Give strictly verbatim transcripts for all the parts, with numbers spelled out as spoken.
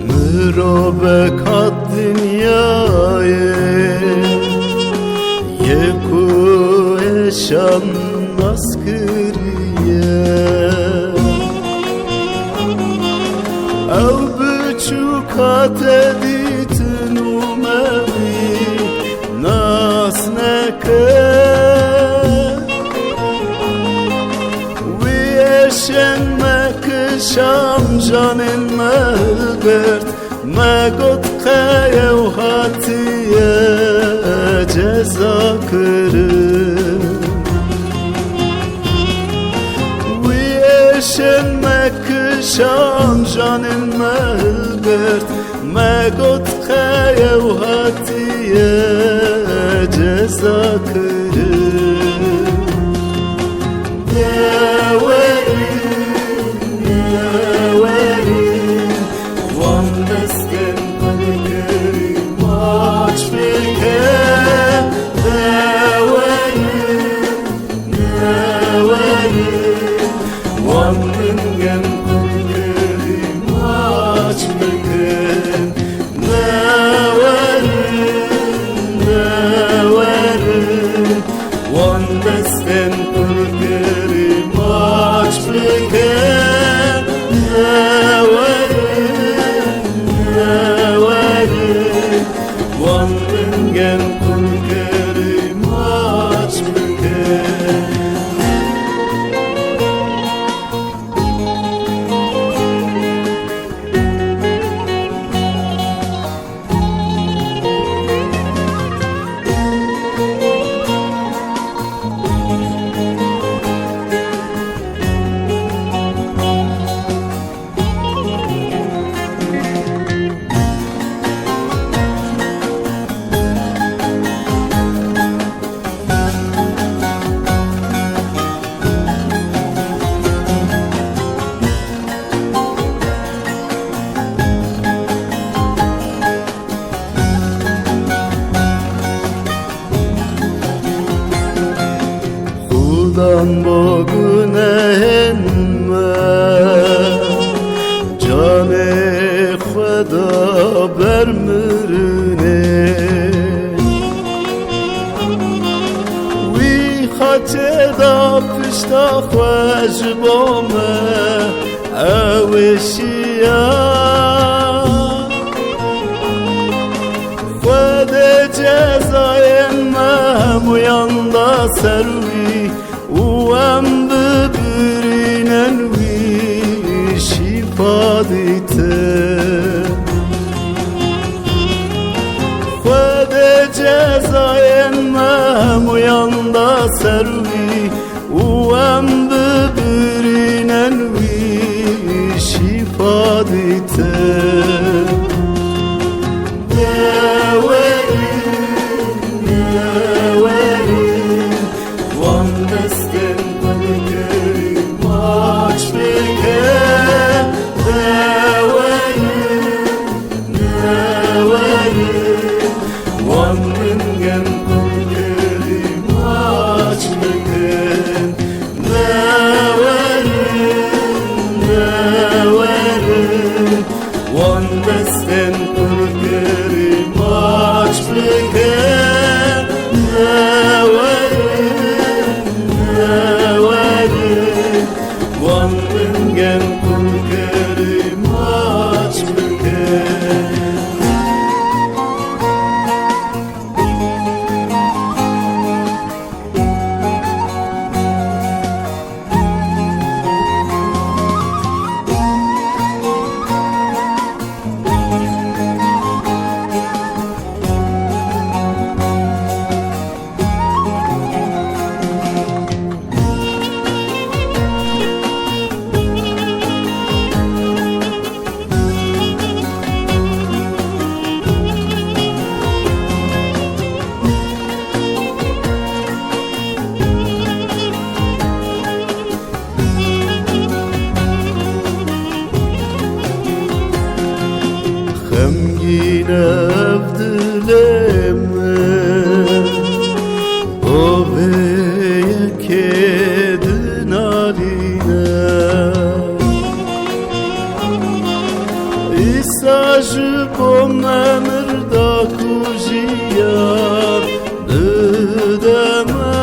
Mirovek hat dinyayê, yê ku êşan nas kiriye. Ew biçûk hate dîtin û me wî nas neke. Wî êşên me kişand, canên me hilgirt, me got qey ew hatiye ceza kirin. Wî êşên me kişand, canên me hilgirt, me got qey ew hatiye ceza kirin. De werin, de werin, wan destên qulkirî maç bike. De werin, de werin, wan dingên qulkirî maç bikin. De werin, de werin, wan destên qulkirî maç bikin. De werin, de werin, wan dingên qulkirî maç bikin. Xudan bo gunehên me canê xwe da ber mirinê. Wî xaçê da pişta xwe ji bo me, ew êşiya. Xwedê cezayên me hemûyan da ser wî û em bibirînin wî şîfa dîtin. Xwedê cezayên me hemûyan da ser wî û em bibirînin wî şîfa dîtin. De werin, de werin, wan destên qulkirî maç bike. De werin, de werin, wan dingên qulkirî maç bikin. De werin, de werin, wan destên qulkirî maç bikin. De werin, de werin, wan dingên qulkirî Îsa ji bo me mirda ku jiyan bide me.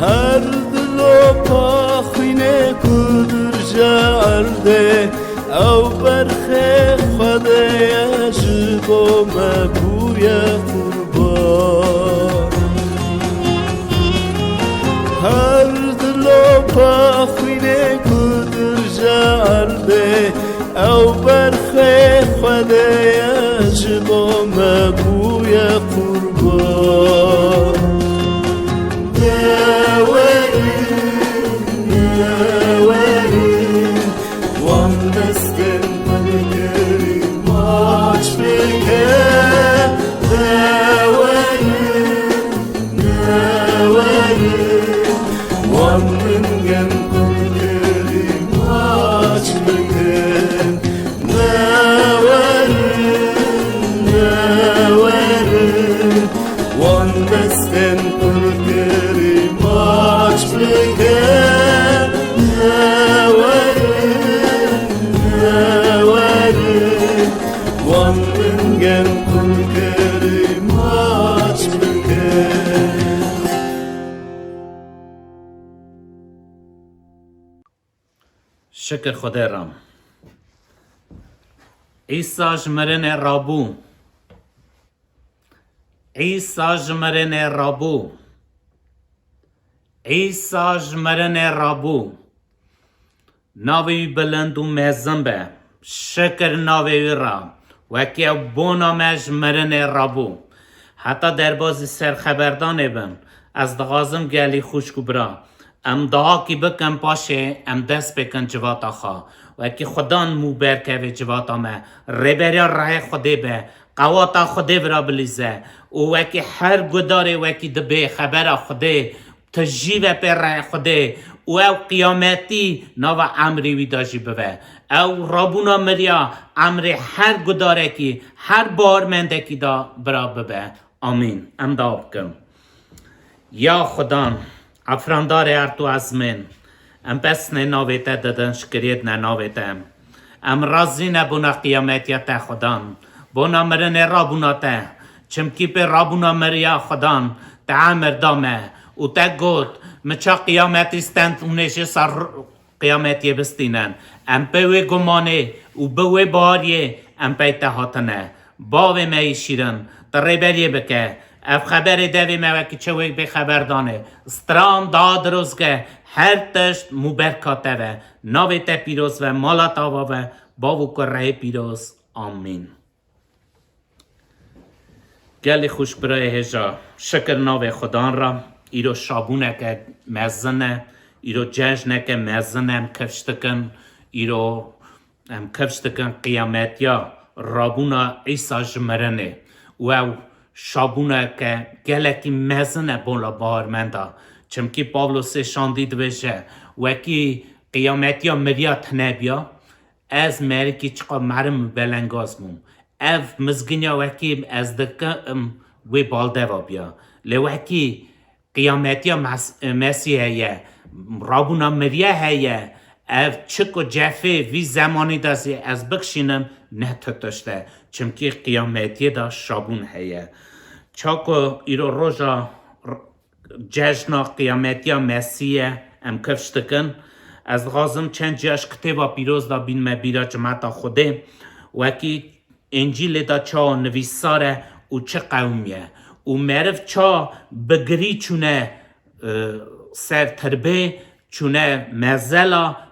Her dilopa xwînê ku dirje erdê, ew berxê Xwedê ye, ji bo me bûye qurban. Her dilopa xwînê ku dirje erdê, ew berxê Xwedê ye, ji bo me bûye qurban. Dewerin, dewerin, wan destên qulkerî maç bike. Dewerin, dewerin, wan dengên qulkerî maç bikin. Dewerin, dewerin, wan destên qulkerî maç bike. Dewerin, dewerin, wan dengên qulkerî maç bike. Şikir Xwedê re. Îsa ji mirinê rabû. Îsa ji mirinê rabû. Îsa ji mirinê rabû. Navê wî bilind û mezin be. Şikir navê wî re. Wekî ew bona me ji mirinê rabû. Heta derbazî serxeberdanê bin. Ez dixwazim gelî xwişk û bira, em dahakî bikin, paşê em dest pê kin civata xwe. Wekî Xudan mû berkeve civata me. Rêberiya rehê Xwedê be. Qewata Xwedê vira bilîze. Û wekî her gudarê wekî dibê xebera Xwedê, tu jî ve pê rehê Xwedê. Û ew qiyametî nava emrê wî de jî bive. Ew rabûna miriya emrê her gudarekî, her bawermendekî de bira bibe. Amîn. Em dua bikin. Ya Xudan, efrandarê erd û ezmên, em pesnê navê te didin, şikiriyê dine navê te. Em razî ne bona qiyametiya te Xudan, bona mirinê rabûna te. Çimkî pê rabûna miriya Xudan, te emir da me û te got, min ça qiyametî stend û nêşê ser qiyametiyê bistînin. Em pê wê gumanê û bi wê baweriyê em pey te hatine. Bavê me yî şîrin, tu rêberiyê bike. Ev xeberê devê me wekî çewêk bê xeberdanê. Stran da dirozge, her tişt mûberka te ve. Navê te pîroz ve, mala te ava ve, bav û kureyê pîroz. Amîn. Gelî xwişk birayê hêja, şikir navê Xudan re, îro şabûneke mezin e, îro cejneke mezin e, em kifş dikin, îro em kifş dikin qiyametiya rabûna Îsa ji mirinê û ew şabûneke gelekî mezin e bola bawermenda. Çimkî Pawlosê şandî dibêje, wekî qiyametiya miriya tine biya, ez merikî çiqa merim û belengaz bûm. Ev mizginiya wekî ez dikim wê baldeva biya. Lê wekî qiyametiya Mes-, Mesîh heye, rabûna miriye heye, ev çik û cefê vî zemanî de zî ez bikişînim, ne tu tişt e. Çimkî qiyametiyê de şabûn heye. Çaku îro roja cejna qiyametiya Mesîh ye, em kifş dikin. Ez dixwazim çend cîya ji kitêba pîroz de bînime bîra cimeta Xwedê. Wekî Încîlê de çawa nivîsar e û çi qewimiye. Û meriv ça bi girî çûne, e, ser tirbê, çûne mezela,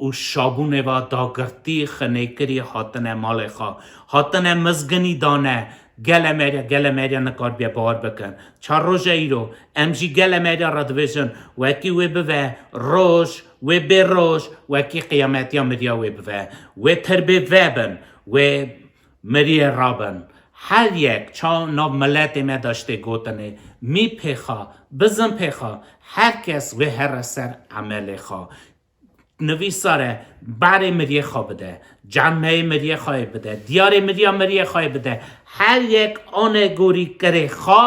û şabûnê ve dagirtî, xinêkirî hatine malê xwe. Hatine mizginî dane. Gele meriya, gele meriya nikaribiye bawer bikin. Çar roje îro, em jî gele meriya re dibêjin, wekî wê bive roj, wê bê roj, wekî qiyametiya miriya wê bive. Wê tirbê vebin, wê miriyê rabin. Her yek ça nav miletê me de ji tê gotinê, mî pêxa, bizin pêxa, her kes wê here ser emelê xwe. Nivîsar e, berê miriyê xwe bide, canmeyê miriyê xwe bide, diyarê miriya miriyê xwe bide. Her yek anegorî kirê xwe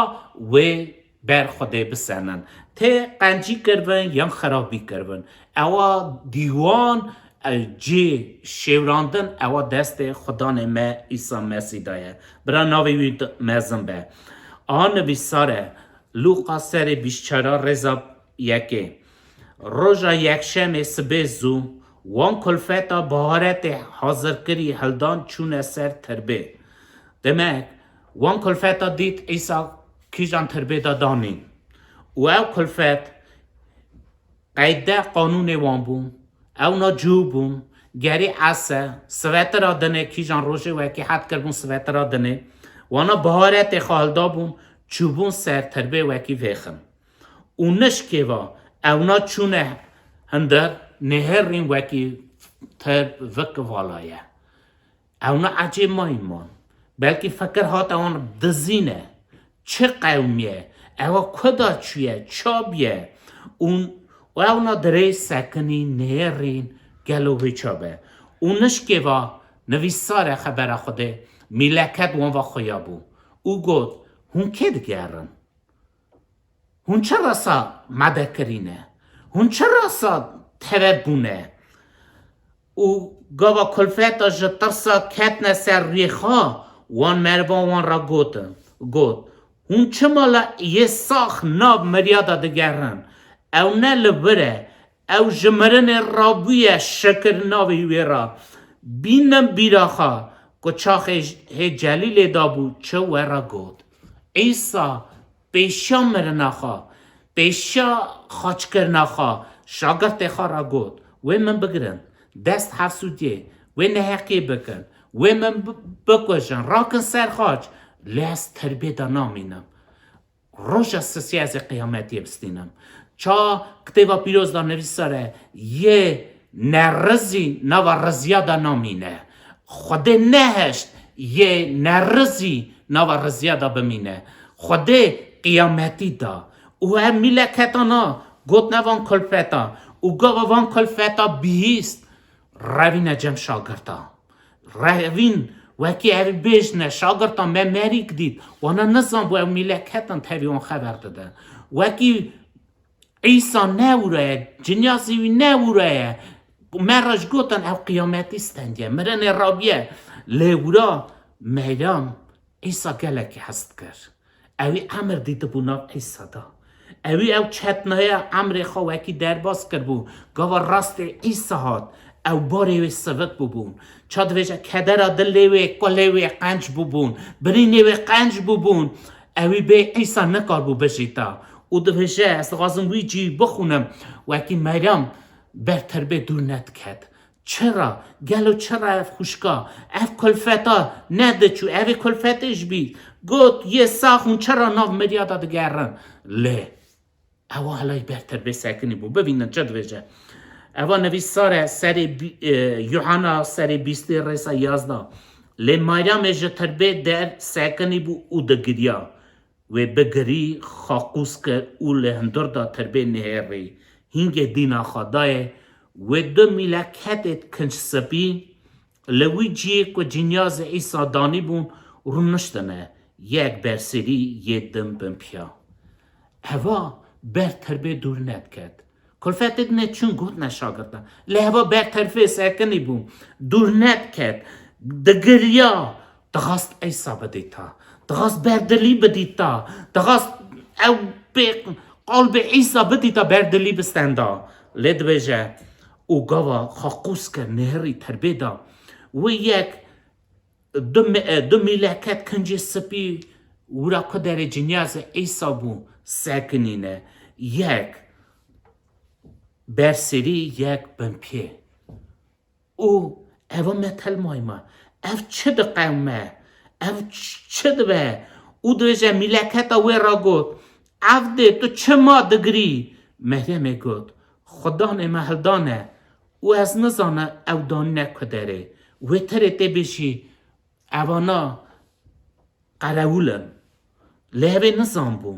wê ber Xwedê bisenin. Tê qencî kiribin yan xerabî kiribin. Ewa dîwan, e, cê şêwrandin, ewa destê Xudanê me Îsa Mesîh de ye. Bira navê wî mezin be. A nivîsar e, Lûqa serê bîst çar a rêza yekê. Roja yekşemê sibê zû, wan kulfeta baharetê hazirkirî hildan çûne ser tirbê. Demek, wan kulfeta dît Îsa kîjan tirbê de danîn. Û ew kulfet qeyde qanûnê wan bûn. Ewna cû bûn. Gerî ese, sivetira dinê kîjan rojê wekî het kirbûn sivetira dinê. Wana baharetê xwe hilda bûn, çûbûn ser tirbê wekî vêxin. Û nişkê va, ewna çûne hindir, nêherîn wekî tirb vik vala ye. Ewna ecêb mayî man. Belkî fikir hate wan dizîne. Çi qewm ye? Ewa ku da çûye? Ça bûye? Û ewna dirê sekinî nêherîn gelo wê ça be? Û nişkê va, nivîsar e xebera Xwedê, mîleket wan va xuya bû. Û got, hûn kê digerin? Hûn çi rasa made kirîne? Hûn çi rasa teve bûne? Û gava kulfeta ji tirsa ketne ser rêxa wan, meriva wan re gotin, got, hûn çima la yê sax nav mirya de digerin? Ew ne li vir e, ew ji mirinê rabûye, şikir navê wê re. Bînin bîra xwe, ku çaxê hê Celîlê de bû, çi we re got. Îsa pêşiya mirina xwe, pêşiya xaçkirina xwe, şagirtê xwe re got, wê min bigirin, dest hevsûdiyê, wê neheqiyê bikin, wê min bi-, bikujin, rakin ser xaç, lê ez tirbê de namînim. Roja sisê ez ê qiyametiyê bistînim. Ça kitêba pîroz de nivîsar e, yê nerizî nava riziya de namîne. Xwedê nehişt yê nerizî nava riziya de bimîne. Xwedê qiyametî da. Û ev mîleketana gotine van kulfeta. Û gava van kulfeta bihîst, revîne cem şagirta. Revîn wekî ev bêjne, şagirta me merîk dît. Wana nizanbû ew mîleketin tevî wan xeber dide. Wekî Îsa ne wira ye, cinyazî wî ne wira ye. Me re ji gotin ew qiyametî stendiye, mirinê rabiye. Lê wira Meryem Îsa gelekî hez dikir. Ewî emir dîtibû nav Îsa de. Ewî ew çetnaya emrê xwe wekî derbas kirbû. Gava rastê Îsa hat, ew barê wê sivik bûbûn. Ça divêje kedera dilê wê, kulê wê qenc bûbûn. Birînê wê qenc bûbûn. Ewî bê Îsa nikarbû bijîta. Û divêje, ez dixwazim wî cî bixwînim. Wekî Meryem ber tirbê dûr nediket. Çira? Gelo çira ev xwişka, ev kulfeta nediçû, evê kulfetê ji bî? Got, yê sax hûn çira nav mirya de digerin? Lê ewa helayî ber tirbê sekinî bû. Bibînin çi divêje. Ewa nivîsar e serê bî-, e, Yuhana serê bîstê rêsa yazda. Lê Meryemê ji tirbê der sekinî bû û digiriya. Wê bigirî, xwe qûz kir û li hundir de tirbê nihêrî. Hingê dîna xwe dayê, wê du mîleketê kinc spî li wî cihê ku cinyazê Îsa danîbûn, rûniştine, yek berserî yê din binpiya. Eva ber tirbê dûr nediket. Kulfetê dinê çûn gotine şagirtan. Lê heva ber terfê sekinî bû. Dûr nediket. Digiriya. Dixwast Îsa bidîta. Dixwast berdilî bidîta. Dixwast ew pê qalbê Îsa bidîta, berdilî bistenda. Lê dibêje, û gava xwe qûz kir, nihirî tirbê da. Wê yek du mi-, e, du mîleket kincê spî wira ku derê cinyazê Îsa bû sekinîne. Yek berserî, yek binpiyê. Û eva me telmayma. Ev çi diqewme? Ev ç-, çi dibe? Û dibêje mîleketa wê ra got, Evdê, tu çima digirî? Meryemê got, Xudanê me hildane û ez nizane ew danîne ku derê. Wê terê tê bêjî, Evana qerewûl in. Lê evê nizanbû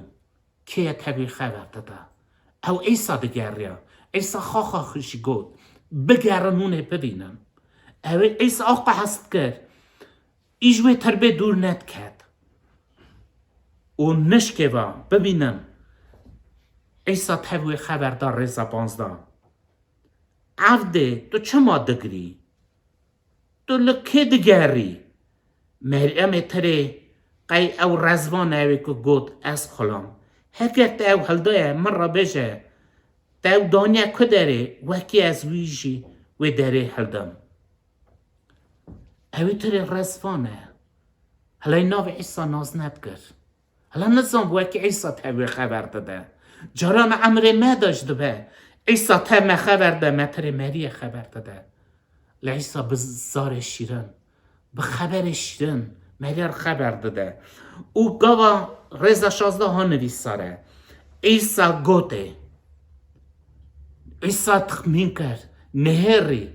kê ye tevî xever dide. Ew Îsa digeriya. Îsa xaxa xwe jî got, Bigerin hûn ê bibînin. Ew ê Îsa ax qehest kir. Î ji wê tirbê dûr nediket. Û nişkê va, bibînin, Îsa tev wê xeber da rêza panzdeh. Evdê, tu çima digirî? Tu li kê digerî? Meryemê tirê qey ew rezvan e wê ku got, ez xulam. Heger te ew hildaye, min re bêje, te ew daniye ku derê, wekî ez wî jî wê derê hildim. Ew ê tirê rezvan e. Hilay navê Îsa nas nedikir. Hela nizan wekî Îsa tev wê xeber dide. Caran emrê me de ji dibe. Îsa tev me xeber de, me tirê Meriyê xeber dide. Lê Îsa bi zarê şîrin, bi xeberê şîrin Meriya re xeber dide. Û gava rêza şazdeh ha nivîsar e. Îsa gotê. Îsa texmîn kir, nihêrî.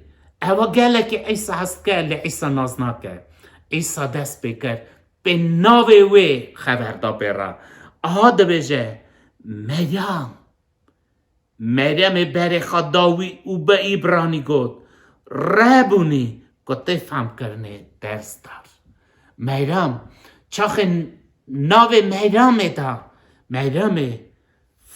Ewa gelekî Îsa hez dike, lê Îsa nas nake. Îsa dest pê kir, pê navê wê xeber da pê re. Aha dibêje, Meryem. Meryemê berê xwe da wî û bi Îbranî got, Rebûnî, ku tê femkirinê dersdar. Meryem, çaxê navê Meryemê da, Meryemê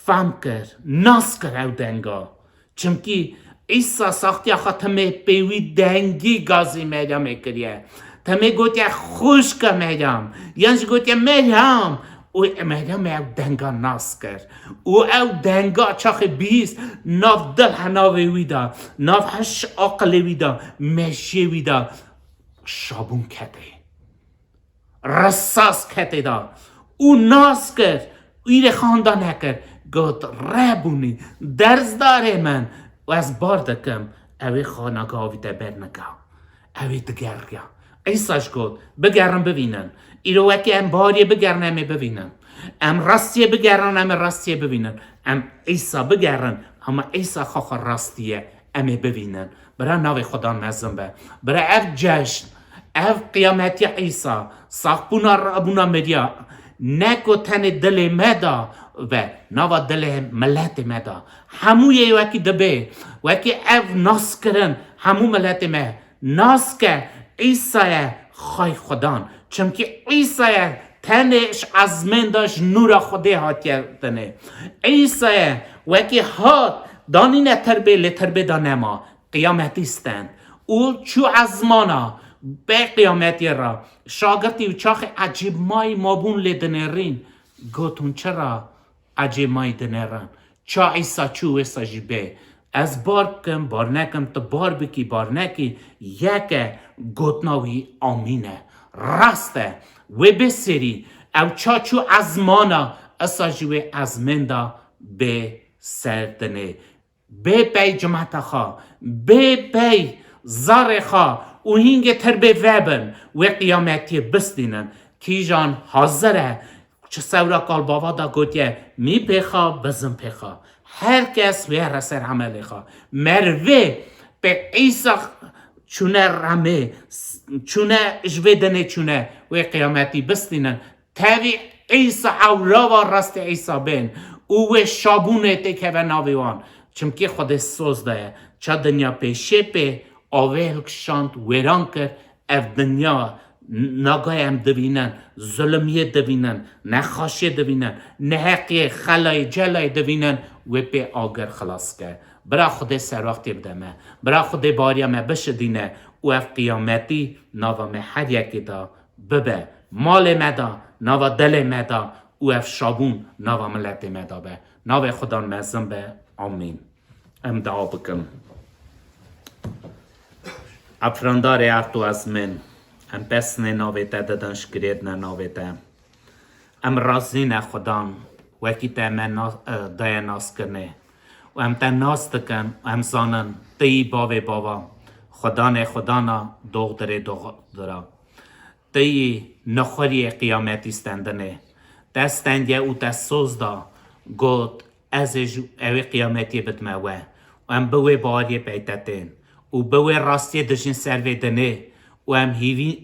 fam kir, nas kir ew denga. Çimkî Îsa saxtiya xwe timê pê wî dengî gazî Meryemê kiriye. Timê gotiye, Xwişka Meryem, yan jî gotiye, Meryem. Û Meryemê ew denga nas kir. Û ew denga çaxê bihîst, nav dil henavê wî de, nav hiş aqilê wî de, meşiyê wî de şabûn ketê. Resas ketê da û nas kir, îrê xanda nekir, got, Rebûnî, dersdarê min, û ez bar dikim, ew ê xanagavî te bernika. Ew ê digeriya. Îsa ji got, Bigerin bivînin. Îro wekî em bariyê bigerin, em ê bivînin. Em rastiyê bigerin, em ê rastiyê bivînin. Em Îsa bigerin, hema Îsa xwe xwe rastiye, em ê bivînin. Bira navê Xudan mezin be. Bira ev ceşn, ev qiyametiya Îsa, saxbûna rabûna meriya, ne ku tenê dilê me da ve, nava dilê miletê me da. Hemû yê wekî dibê, wekî ev naskirin hemû miletê me nas ke Îsa ye xay Xudan. Çimkî Îsa ye tenê ji ezmên de ji nûra Xwedê hatiye dinê. Îsa ye wekî hat danîne tirbê lê tirbê de nema. Qiyametî stend û çû ezmana bê qiyametiyê re. Şagirtî û çaxê ecêbmayî mabûn lê dinêrîn. Got hûn çira ecêbmayî dinêrin? Ça Îsa çû wêsa jî bê. Ez bar bikim, bar nekim, tu bar bikî, bar nekî, yek e, gotina wî amîn e. Rast e. Wê bê serî. Ew ça çû ezmana, esa jî wê ezmên de bê ser dinê. Bê pey cimeta xwe, bê pey zarê xwe û hîngê tirbê vebin, wê qiyametiyê bistînin. Kîjan hazir e, çi sewra kalbava da gotiye, mî pê xwe, bizin pê xwe. Her kes wê re ser emelê xwe. Merivê pê Îsa çûne remê, çûne ji vê dinê çûne, wê qiyametî bistînin. Tevî Îsa ewra va rastê Îsa bên û wê şabûnê têkeve navê wan. Çimkî Xwedê soz daye. Ça dinya pêşê pê avê hilkişand, wêran kir. Ev dinya n-, nagayê em divînin, zulmiyê divînin, nexaşiyê divînin, neheqiyê, xelayê, celayê divînin, wê pê agir xilas ke. Bira Xwedê serwaxtê bide me. Bira Xwedê bariya me bişidîne û ev qiyametî nava me her yekê de bibe, malê me de, nava dilê me de û ev şabûn nava miletê me de be. Navê Xudan mezin be. Amîn. Em dua bikin. Efrandarê erd û ezmên, em pesnê navê te didin, şikirê dine navê te. Em razî ne Xudan, wekî te me na-, e, daye naskirinê. Û em te nas dikin û em zanin, tu yî bavê bava, Xudanê xudana, doxdirê doxdira. Tu yî nexweriyê qiyametî stendinê. Te stendiye û te soz da, got, ez ê ji ew ê qiyametiyê bidime we. Û em bi wê baweriyê pey te tên. Û bi wê rastiyê dijîn ser vê dinê. Û em hîvî-,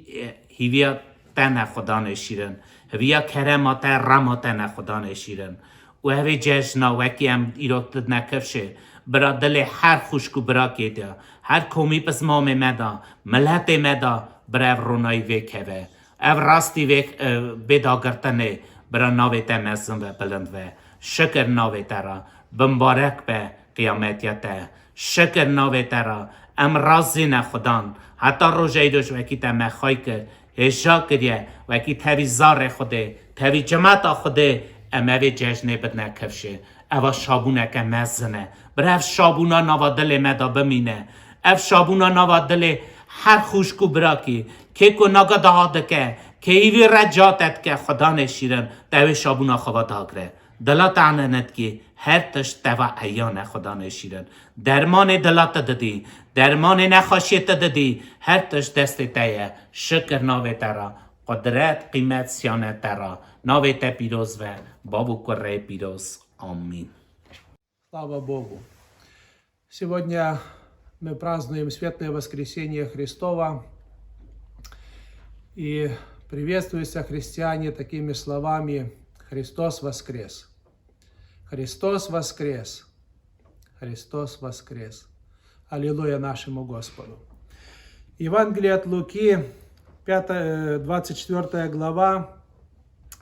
hîviya te ne Xudanê şîrin. Hîviya kerema te, rema te ne Xudanê şîrin. Û evê cejna wekî em îro didine kifşê, bira dilê her xwişk û birakê de, her komî pismamê me de, miletê me de, bira ev ronayî vê keve. Ev rastî vê, e, bê dagirtinê, bira navê te mezin ve, bilind ve. Şikir navê te re. Bimbarek be qiyametiya te. Şikir navê te re. Em razî ne Xudan. Heta roja îro ji wekî te me xay kir. Hêja kiriye. Wekî tevî zarê Xwedê. Tevî cemata Xwedê. Em evê cejnê bidine kifşê. Eva şabûneke mezin e. Bir ev şabûna nava dilê me de bimîne. Ev şabûna nava dilê her xwişk û birakî. Kê ku naga daha dike. Kê îvî re ca te dike. Xudanê şîrin. Te wê şabûna xwe ve dagire. Dila te enenetki her tişt teva eyan e Xudanê şîrin. Dermanê dila te didî, dermanê nexweşiyê te didî, her tişt destê te ye. Şikir navê te re. Qudret, qîmet, siyanet te re. Navê te pîroz ve, Bav û Kurê pîroz. Amîn. Слава Богу! Сегодня мы празднуем Светлое Воскресение Христово. И приветствуются христиане такими словами: «Христос воскрес! Христос воскрес! Христос воскрес!» Аллилуйя нашему Господу! Евангелие от Луки, пятая, э, двадцать четвёртая глава,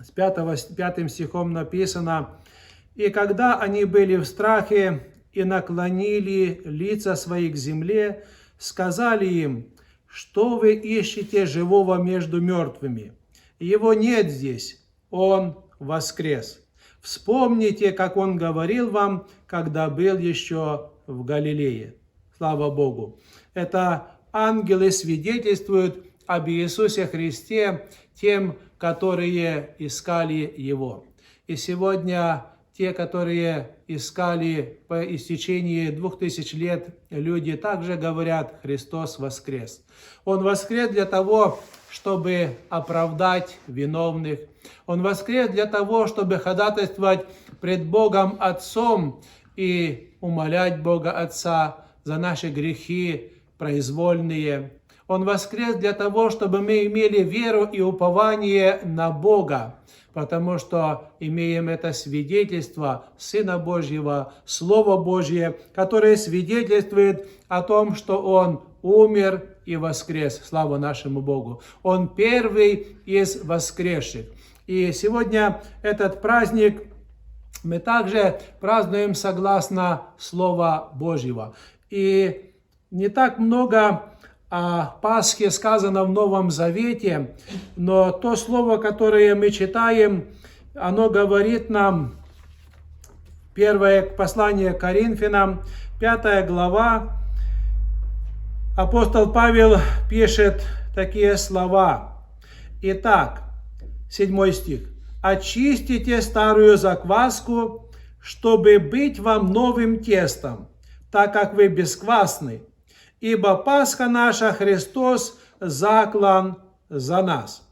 с пятого с-, пятым стихом написано: «И когда они были в страхе и наклонили лица свои к земле, сказали им: Что вы ищете живого между мёртвыми? Его нет здесь, он воскрес. Вспомните, как он говорил вам, когда был ещё в Галилее». Слава Богу! Это ангелы свидетельствуют об Иисусе Христе тем, которые искали Его. И сегодня те, которые искали по истечении двух тысяч лет, люди также говорят: «Христос воскрес!» Он воскрес для того, чтобы оправдать виновных. Он воскрес для того, чтобы ходатайствовать пред Богом Отцом и умолять Бога Отца за наши грехи произвольные. Он воскрес для того, чтобы мы имели веру и упование на Бога, потому что имеем это свидетельство Сына Божьего, Слово Божье, которое свидетельствует о том, что Он умер и воскрес. Слава нашему Богу! Он первый из воскресших. И сегодня этот праздник мы также празднуем согласно Слова Божьего. И не так много о Пасхе сказано в Новом Завете, но то слово, которое мы читаем, оно говорит нам, первое послание к Коринфянам, пятая глава, апостол Павел пишет такие слова. Итак, седьмой стих. «Очистите старую закваску, чтобы быть вам новым тестом, так как вы бесквасны, ибо Пасха наша Христос заклан за нас».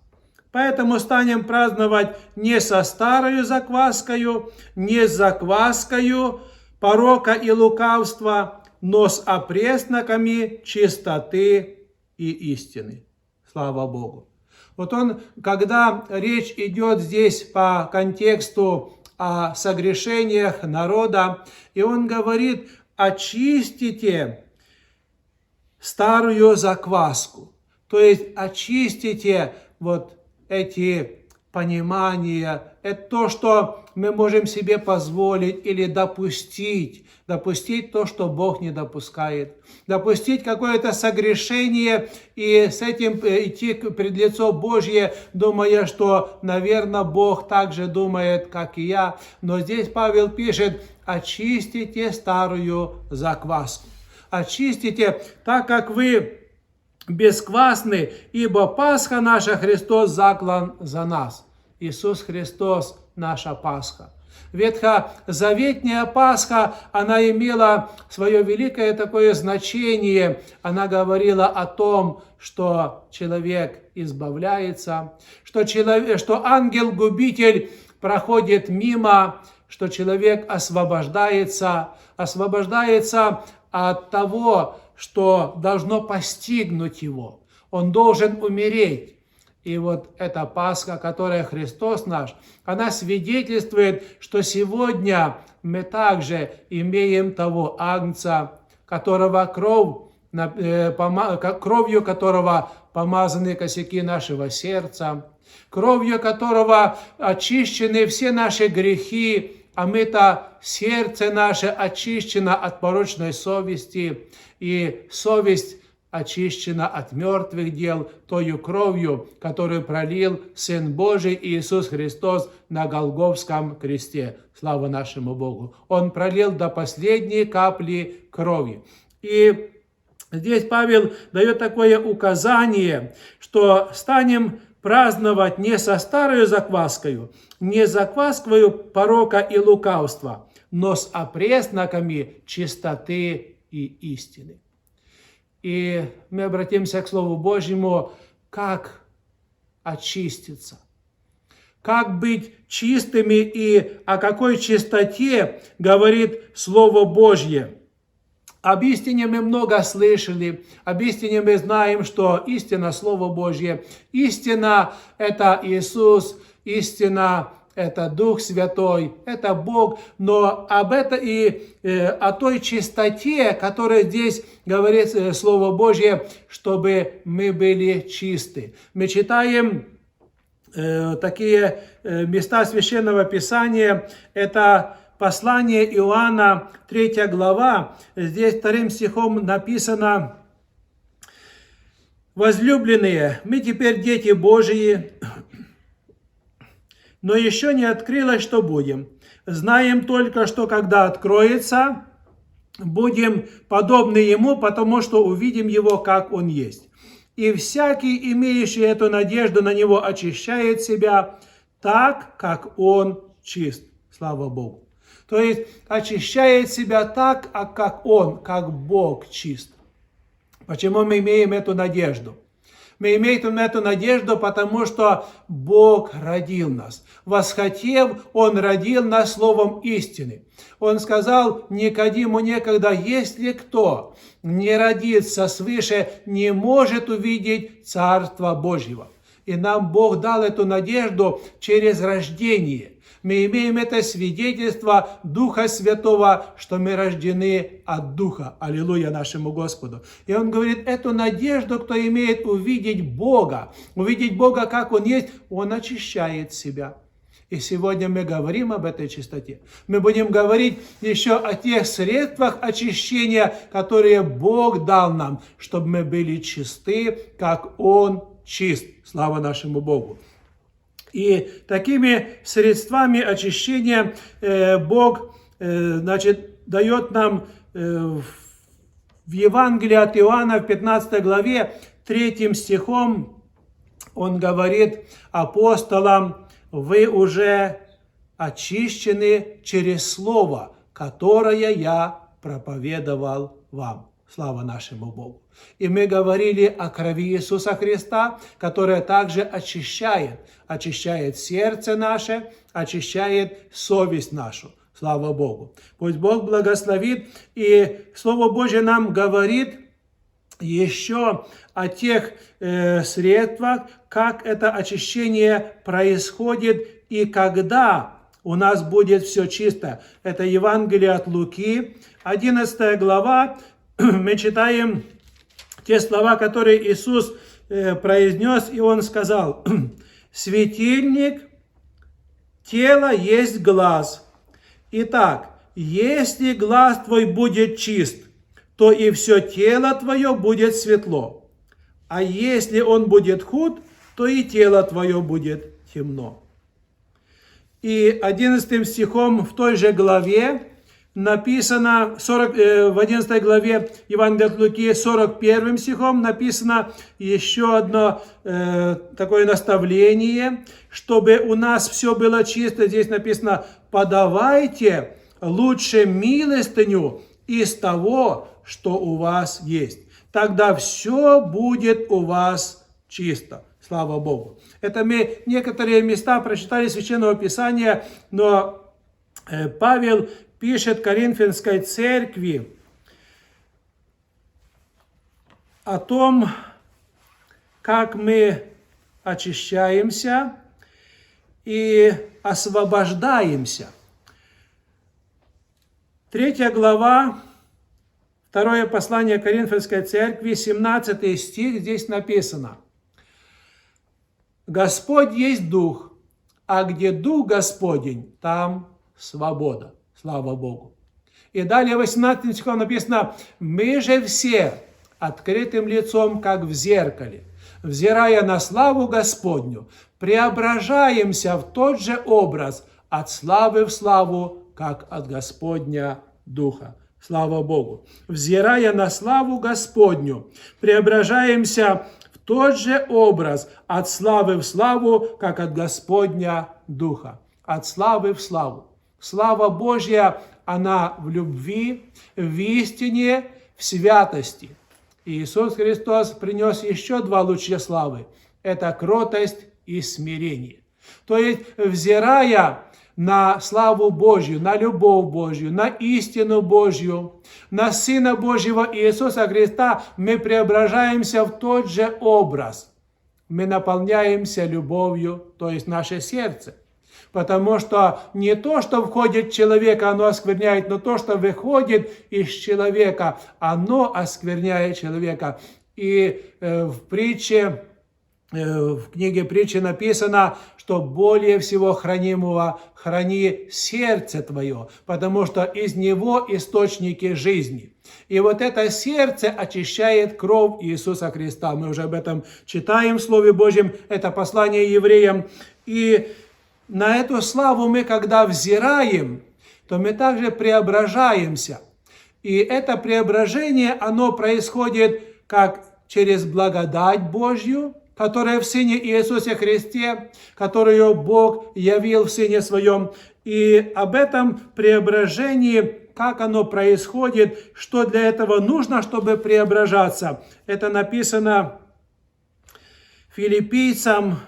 Поэтому станем праздновать не со старою закваскою, не с закваскою порока и лукавства, но с опресноками чистоты и истины. Слава Богу! Вот он, когда речь идёт здесь по контексту о согрешениях народа, и он говорит: «Очистите старую закваску». То есть очистите вот эти понимания, это то, что мы можем себе позволить или допустить, допустить то, что Бог не допускает, допустить какое-то согрешение и с этим, э, идти к-, пред лицо Божье, думая, что, наверное, Бог так же думает, как и я. Но здесь Павел пишет: «Очистите старую закваску». Очистите, так как вы бесквасны, ибо Пасха наша, Христос заклан за нас. Иисус Христос — наша Пасха. Ветхозаветная Пасха, она имела своё великое такое значение. Она говорила о том, что человек избавляется, что челов-, что ангел-губитель проходит мимо, что человек освобождается, освобождается от того, что должно постигнуть его. Он должен умереть. И вот эта Пасха, которая Христос наш, она свидетельствует, что сегодня мы также имеем того Агнца, которого кровь, на-, э, пома-, ко-, кровью которого помазаны косяки нашего сердца, кровью которого очищены все наши грехи, омыто сердце наше очищено от порочной совести, и совесть очищена от мертвых дел тою кровью, которую пролил Сын Божий Иисус Христос на Голгофском кресте. Слава нашему Богу! Он пролил до последней капли крови. И здесь Павел дает такое указание, что станем праздновать не со старою закваскою, не закваскою порока и лукавства, но с опресноками чистоты и истины. И мы обратимся к Слову Божьему, как очиститься, как быть чистыми и о какой чистоте говорит Слово Божье. Об истине мы много слышали, об истине мы знаем, что истина — Слово Божье, истина — это Иисус, истина — это Дух Святой, это Бог, но об это и э, о той чистоте, которая здесь говорит э, Слово Божье, чтобы мы были чисты. Мы читаем э, такие э, места Священного Писания. Это послание Иоанна, третья глава. Здесь вторым стихом написано: «Возлюбленные, мы теперь дети Божьи, но еще не открылось, что будем. Знаем только, что когда откроется, будем подобны Ему, потому что увидим Его, как Он есть. И всякий, имеющий эту надежду на Него, очищает себя так, как Он чист». Слава Богу. То есть очищает себя так, а как Он, как Бог чист. Почему мы имеем эту надежду? Мы имеем эту надежду, потому что Бог родил нас. Восхотев, Он родил нас словом истины. Он сказал Никодиму некогда: «Если кто не родится свыше, не может увидеть Царства Божьего». И нам Бог дал эту надежду через рождение. Мы имеем это свидетельство Духа Святого, что мы рождены от Духа. Аллилуйя нашему Господу. И он говорит, эту надежду, кто имеет увидеть Бога, увидеть Бога, как Он есть, он очищает себя. И сегодня мы говорим об этой чистоте. Мы будем говорить еще о тех средствах очищения, которые Бог дал нам, чтобы мы были чисты, как Он чист. Слава нашему Богу. И такими средствами очищения э, Бог э, значит, дает нам э, в Евангелии от Иоанна в пятнадцатой главе третьим стихом. Он говорит апостолам: «Вы уже очищены через слово, которое я проповедовал вам». Слава нашему Богу! И мы говорили о крови Иисуса Христа, которая также очищает, очищает сердце наше, очищает совесть нашу. Слава Богу! Пусть Бог благословит, и Слово Божье нам говорит еще о тех э, средствах, как это очищение происходит и когда у нас будет все чисто. Это Евангелие от Луки, одиннадцатая глава. Мы читаем те слова, которые Иисус э, произнес, и Он сказал: «Светильник тела есть глаз. Итак, если глаз твой будет чист, то и все тело твое будет светло. А если он будет худ, то и тело твое будет темно». И одиннадцатым стихом в той же главе написано, сорок, э, в одиннадцатой главе Евангелия от Луки, сорок первым стихом написано еще одно э, такое наставление, чтобы у нас все было чисто. Здесь написано: «Подавайте лучше милостыню из того, что у вас есть. Тогда все будет у вас чисто». Слава Богу. Это мы некоторые места прочитали Священного Писания, но э, Павел пишет Коринфянской церкви о том, как мы очищаемся и освобождаемся. Третья глава, второе послание Коринфянской церкви, семнадцатый стих, здесь написано: «Господь есть Дух, а где Дух Господень, там Свобода. Слава Богу. И далее в восемнадцатом стихе написано: «Мы же все открытым лицом, как в зеркале, взирая на славу Господню, преображаемся в тот же образ от славы в славу, как от Господня Духа». Слава Богу. «Взирая на славу Господню, преображаемся в тот же образ от славы в славу, как от Господня Духа». От славы в славу. Слава Божья, она в любви, в истине, в святости. И Иисус Христос принёс ещё два луча славы. Это кротость и смирение. То есть, взирая на славу Божью, на любовь Божью, на истину Божью, на Сына Божьего Иисуса Христа, мы преображаемся в тот же образ. Мы наполняемся любовью, то есть наше сердце. Потому что не то, что входит в человека, оно оскверняет, но то, что выходит из человека, оно оскверняет человека. И э, в притче, э, в книге притчи написано, что более всего хранимого храни сердце твое, потому что из него источники жизни. И вот это сердце очищает кровь Иисуса Христа. Мы уже об этом читаем в Слове Божьем, это послание евреям. И на эту славу мы, когда взираем, то мы также преображаемся. И это преображение, оно происходит как через благодать Божью, которая в Сыне Иисусе Христе, которую Бог явил в Сыне Своем. И об этом преображении, как оно происходит, что для этого нужно, чтобы преображаться. Это написано Филиппийцам,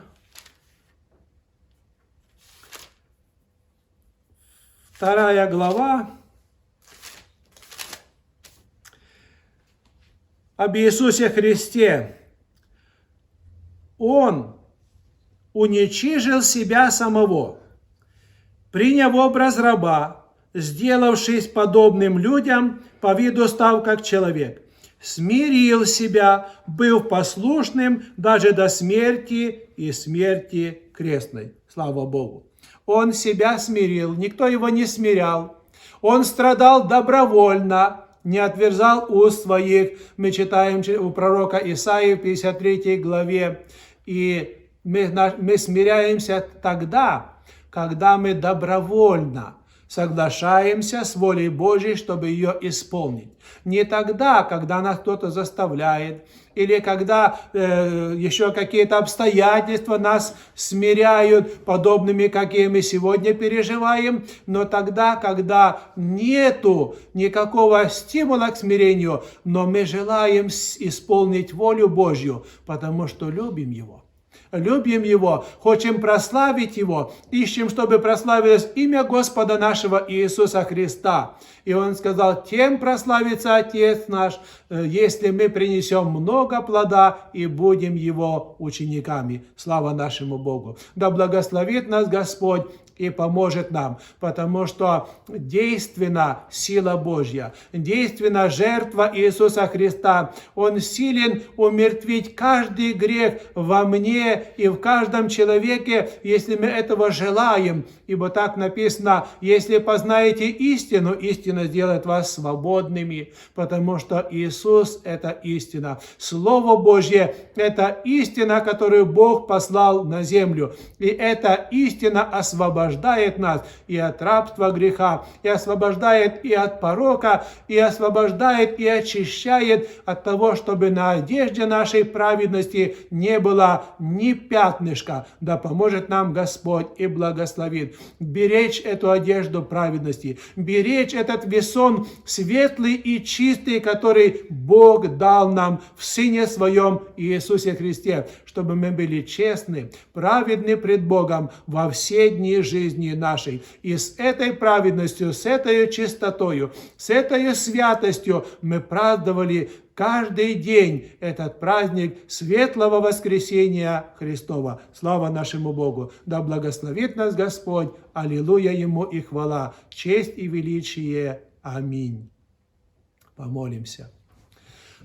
вторая глава, об Иисусе Христе. Он уничижил себя самого, приняв образ раба, сделавшись подобным людям, по виду став как человек, смирил себя, быв послушным даже до смерти и смерти крестной. Слава Богу! Он себя смирил, никто его не смирял. Он страдал добровольно, не отверзал уст своих. Мы читаем у пророка Исаии в пятьдесят третьей главе. И мы, на- мы смиряемся тогда, когда мы добровольно соглашаемся с волей Божьей, чтобы ее исполнить. Не тогда, когда нас кто-то заставляет, или когда э, еще какие-то обстоятельства нас смиряют, подобными, какие мы сегодня переживаем, но тогда, когда нету никакого стимула к смирению, но мы желаем с- исполнить волю Божью, потому что любим Его. Любим Его, хочем прославить Его, ищем, чтобы прославилось имя Господа нашего Иисуса Христа. И Он сказал: «Тем прославится Отец наш, э, если мы принесем много плода и будем Его учениками». Слава нашему Богу! Да благословит нас Господь и поможет нам, потому что действенна сила Божья, действенна жертва Иисуса Христа. Он силен умертвить каждый грех во мне и в каждом человеке, если мы этого желаем. Ибо так написано: «Если познаете истину, истина сделает вас свободными», потому что Иисус — это истина. Слово Божье — это истина, которую Бог послал на землю. И эта истина освобождает нас и от рабства греха, и освобождает и от порока, и освобождает и очищает от того, чтобы на одежде нашей праведности не было ни пятнышка. Да поможет нам Господь и благословит беречь эту одежду праведности, беречь этот весон светлый и чистый, который Бог дал нам в Сыне Своем Иисусе Христе, чтобы мы были честны, праведны пред Богом во все дни жизни нашей. И с этой праведностью, с этой чистотою, с этой святостью мы праздновали каждый день этот праздник светлого воскресения Христова. Слава нашему Богу! Да благословит нас Господь! Аллилуйя Ему и хвала, честь и величие! Аминь. Помолимся.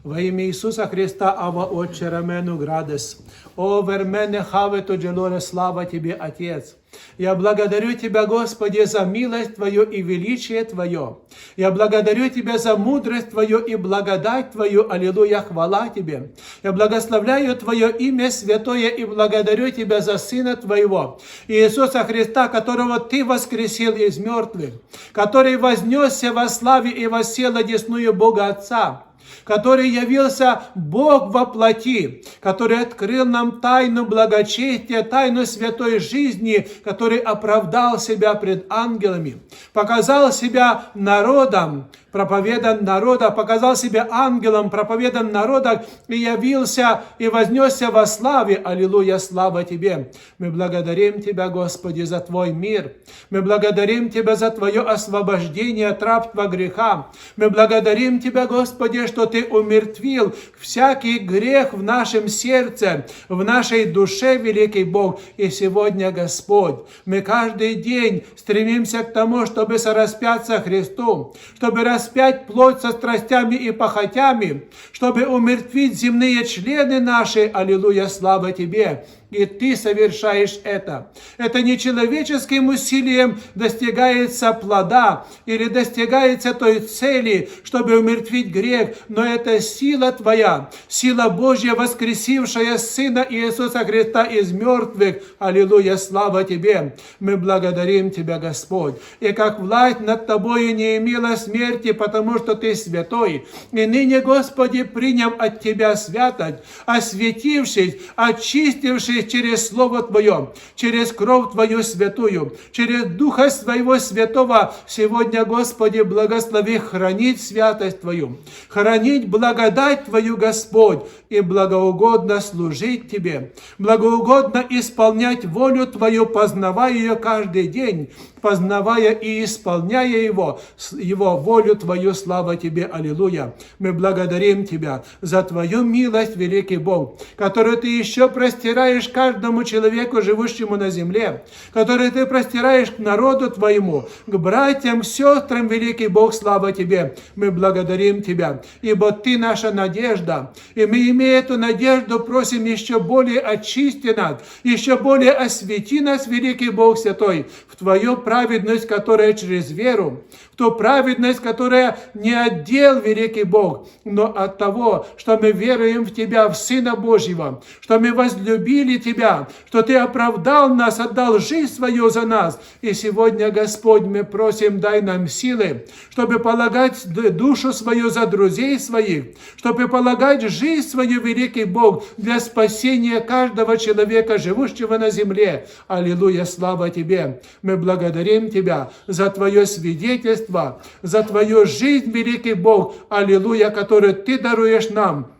Во имя Иисуса Христа, Ава, Отче, рамену градес. О, вермене хавето джелоре, слава Тебе, Отец. Я благодарю Тебя, Господи, за милость Твою и величие Твое. Я благодарю Тебя за мудрость Твою и благодать Твою. Аллилуйя, хвала Тебе. Я благословляю Твое имя святое и благодарю Тебя за Сына Твоего, Иисуса Христа, которого Ты воскресил из мертвых, который вознесся во славе и воссел одесную Бога Отца, который явился Бог во плоти, который открыл нам тайну благочестия, тайну святой жизни, который оправдал себя пред ангелами, показал себя народом, проповедан народа, показал себя ангелом, проповедан народа, и явился, и вознесся во славе. Аллилуйя, слава Тебе. Мы благодарим Тебя, Господи, за Твой мир. Мы благодарим Тебя за Твое освобождение от рабства греха. Мы благодарим Тебя, Господи, что Ты умертвил всякий грех в нашем сердце, в нашей душе, великий Бог. И сегодня, Господь, мы каждый день стремимся к тому, чтобы сораспяться Христу, чтобы распять плоть со страстями и похотями, чтобы умертвить земные члены наши. Аллилуйя, слава Тебе! И Ты совершаешь это. Это не человеческим усилием достигается плода или достигается той цели, чтобы умертвить грех, но это сила Твоя, сила Божья, воскресившая Сына Иисуса Христа из мертвых. Аллилуйя, слава Тебе! Мы благодарим Тебя, Господь. И как власть над Тобою не имела смерти, потому что Ты святой. И ныне, Господи, приняв от Тебя святость, осветившись, очистившись через Слово Твое, через кровь Твою святую, через Духа Своего Святого, сегодня, Господи, благослови хранить святость Твою, хранить благодать Твою, Господь, и благоугодно служить Тебе, благоугодно исполнять волю Твою, познавая ее каждый день, познавая и исполняя Его, с-, Его волю Твою. Слава Тебе, аллилуйя! Мы благодарим Тебя за Твою милость, великий Бог, которую Ты еще простираешь каждому человеку, живущему на земле, которую Ты простираешь к народу Твоему, к братьям, к сестрам, великий Бог, слава Тебе! Мы благодарим Тебя, ибо Ты наша надежда, и мы, имея эту надежду, просим: еще более очисти нас, еще более освети нас, великий Бог святой, в Твою праведность, которая через веру, в ту праведность, которая не от дел, великий Бог, но от того, что мы веруем в Тебя, в Сына Божьего, что мы возлюбили Тебя, что Ты оправдал нас, отдал жизнь свою за нас. И сегодня, Господь, мы просим: дай нам силы, чтобы полагать д-, душу свою за друзей своих, чтобы полагать жизнь свою, великий Бог, для спасения каждого человека, живущего на земле. Аллилуйя, слава Тебе! Мы благодарим Тебя за Твое свидетельство, за Твою жизнь, великий Бог, аллилуйя, которую Ты даруешь нам,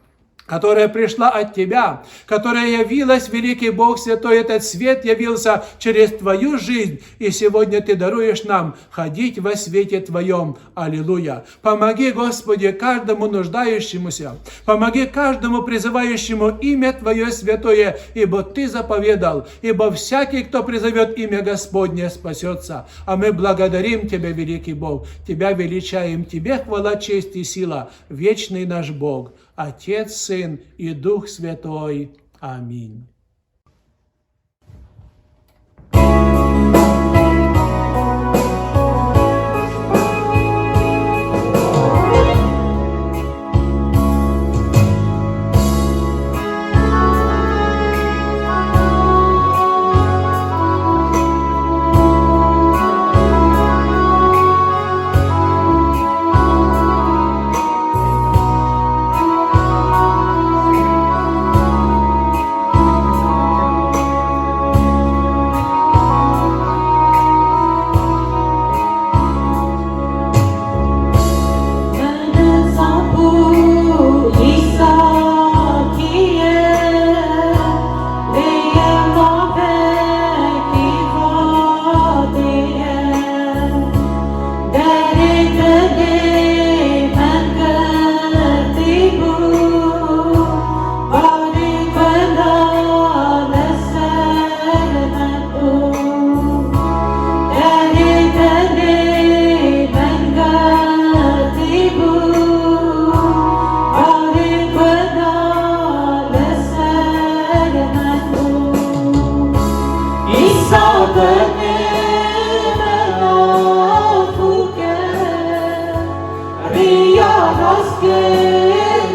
которая пришла от Тебя, которая явилась, великий Бог святой, этот свет явился через Твою жизнь, и сегодня Ты даруешь нам ходить во свете Твоем. Аллилуйя! Помоги, Господи, каждому нуждающемуся, помоги каждому призывающему имя Твое святое, ибо Ты заповедал: ибо всякий, кто призовет имя Господне, спасется. А мы благодарим Тебя, великий Бог, Тебя величаем, Тебе хвала, честь и сила, вечный наш Бог, Отец, Сын и Дух Святой. Аминь.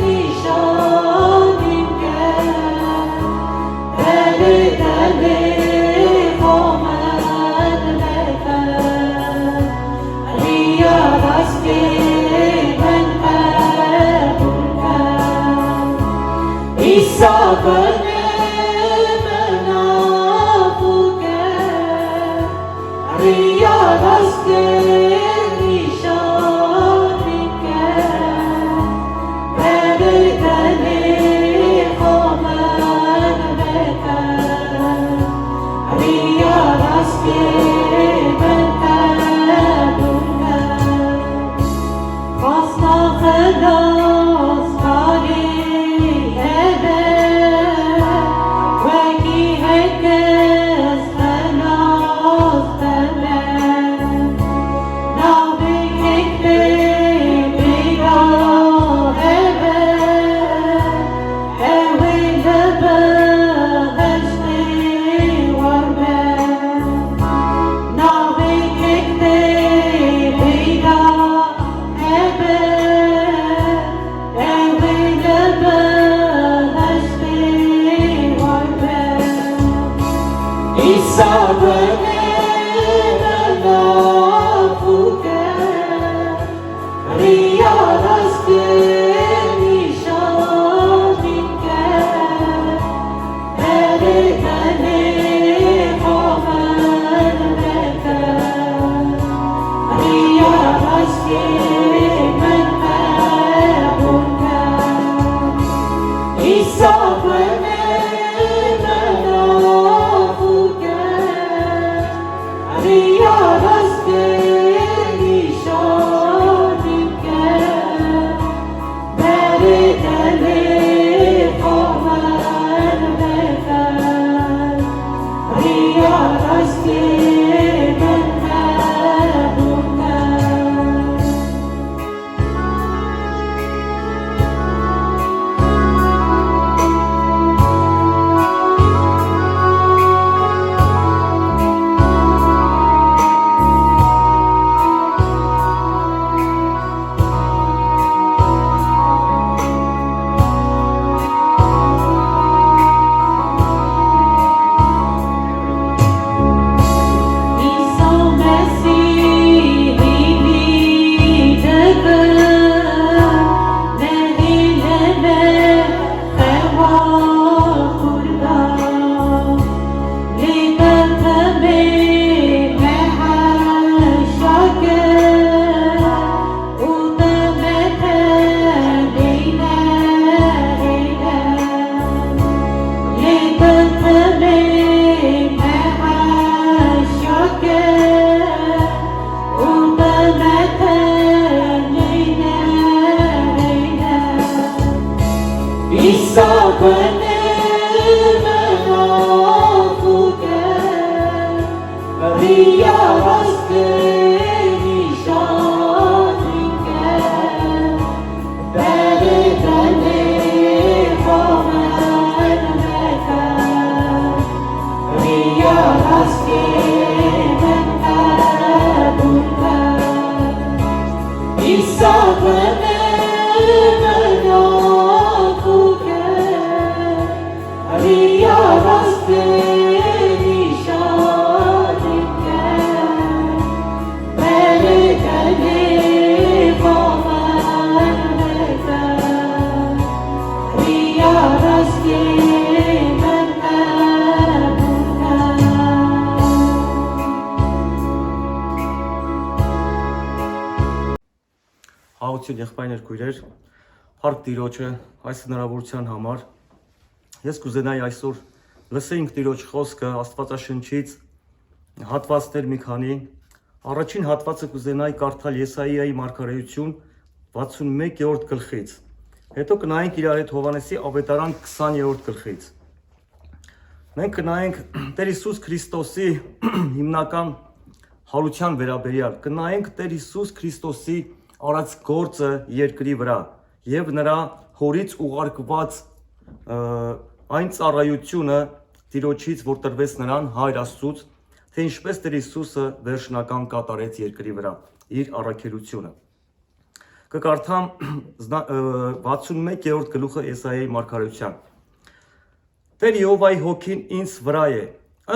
Nîşanî ke, belê tenê xwe min veke, riya rastê min qebûl ke. Îsa gulê min afû ke, riya rastê nîşanî ke, berê tenê xwe min veke, riya rastê min qebûl ke. Xwesna xilaskarê hebe, wekî her kes xelas deme. Navê kek pê peyda hebe, ew ê li behiştê war be. Navê kek pê peyda hebe, ew ê li behiştê war be. Îsa gulê min afû ke, riya rastê nîşanî ke, berê tenê xwe min veke, riya rastê min qebûl ke. Îsa gulê min afû ke, riya rastê nîşanî ke, berê tenê xwe min veke, riya rastê min qebûl ke. Îsa Mesîhî dî dibir, nehêlime xewa kurda. Lê te temê me heşa kir û te me tenê nehêle. Lê te temê me heşa kir û te me tenê nehêle. Îsa gulê min afû ke, riya rastê nîşanî ke, berê tenê xwe min veke, riya rastê min qebûl ke. Îsa gulê min afû ke, riya rastê nîşanî ke, berê tenê xwe min veke, riya rastê min qebûl ke. Hautî nêxpayner kurer, park dîroçe, ay sınıraburçan hamar. Yes kuzenay aysor, lısing dîroç xoska, astfata şınçit, hatfas termikani, araçin hatfatsa kuzenay kartal Yesayay markareyuçun, vatsun me keort kılxit. Heto kınayin kilaret hovanesi avetaran kısan yeort kılxit. Nek nayeng ter Îsus Krîstosî hîmnakan halûçan veraberiyal. Ki nayeng ter Îsus Krîstosî araç kortse yerkirî vira. Yev nira horîç û xarkivat, e, ayn tsarayûçûne tîroçîç vorterves niran hayra sût. Tên şpes ter Îsus verşnakan kataret yerkirî vira. Îr arakelûçûne. Կկարդամ զնա- ը, վաթսուն մեկերորդ գլուխը Եսայայի մարգարեության։ Տեր Եհովայի հոգին ինձ վրա է,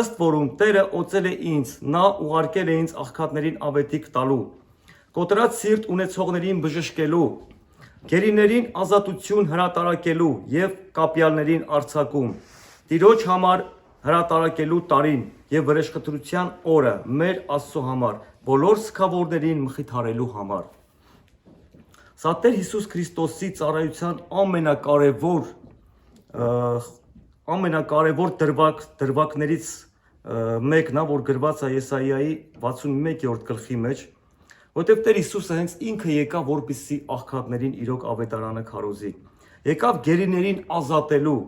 ըստ որում Տերը օծել է ինձ, նա ուղարկել է ինձ աղքատներին ավետիք տալու, կոտրած սիրտ ունեցողներին բժշկելու, գերիներին ազատություն հրատարակելու և կապյալներին արձակում, Տիրոջ համար հրատարակելու տարին և վրեժխտրության օրը մեր Աստծո համար, բոլոր սքավորներին մխիթարելու համար։ Սա Տեր Հիսուս Քրիստոսի ծառայության ամենակարևոր, ը, ամենակարևոր դրվակ- դրվակներից, ը, մեկն է, որ գրված է Եսայայի վաթսուն մեկերորդ գլխի մեջ, որտեղ Տեր Հիսուսը հենց ինքը եկավ, որպեսզի աղքատներին իրոք ավետարանը քարոզի։ Եկավ գերիներին ազատելու,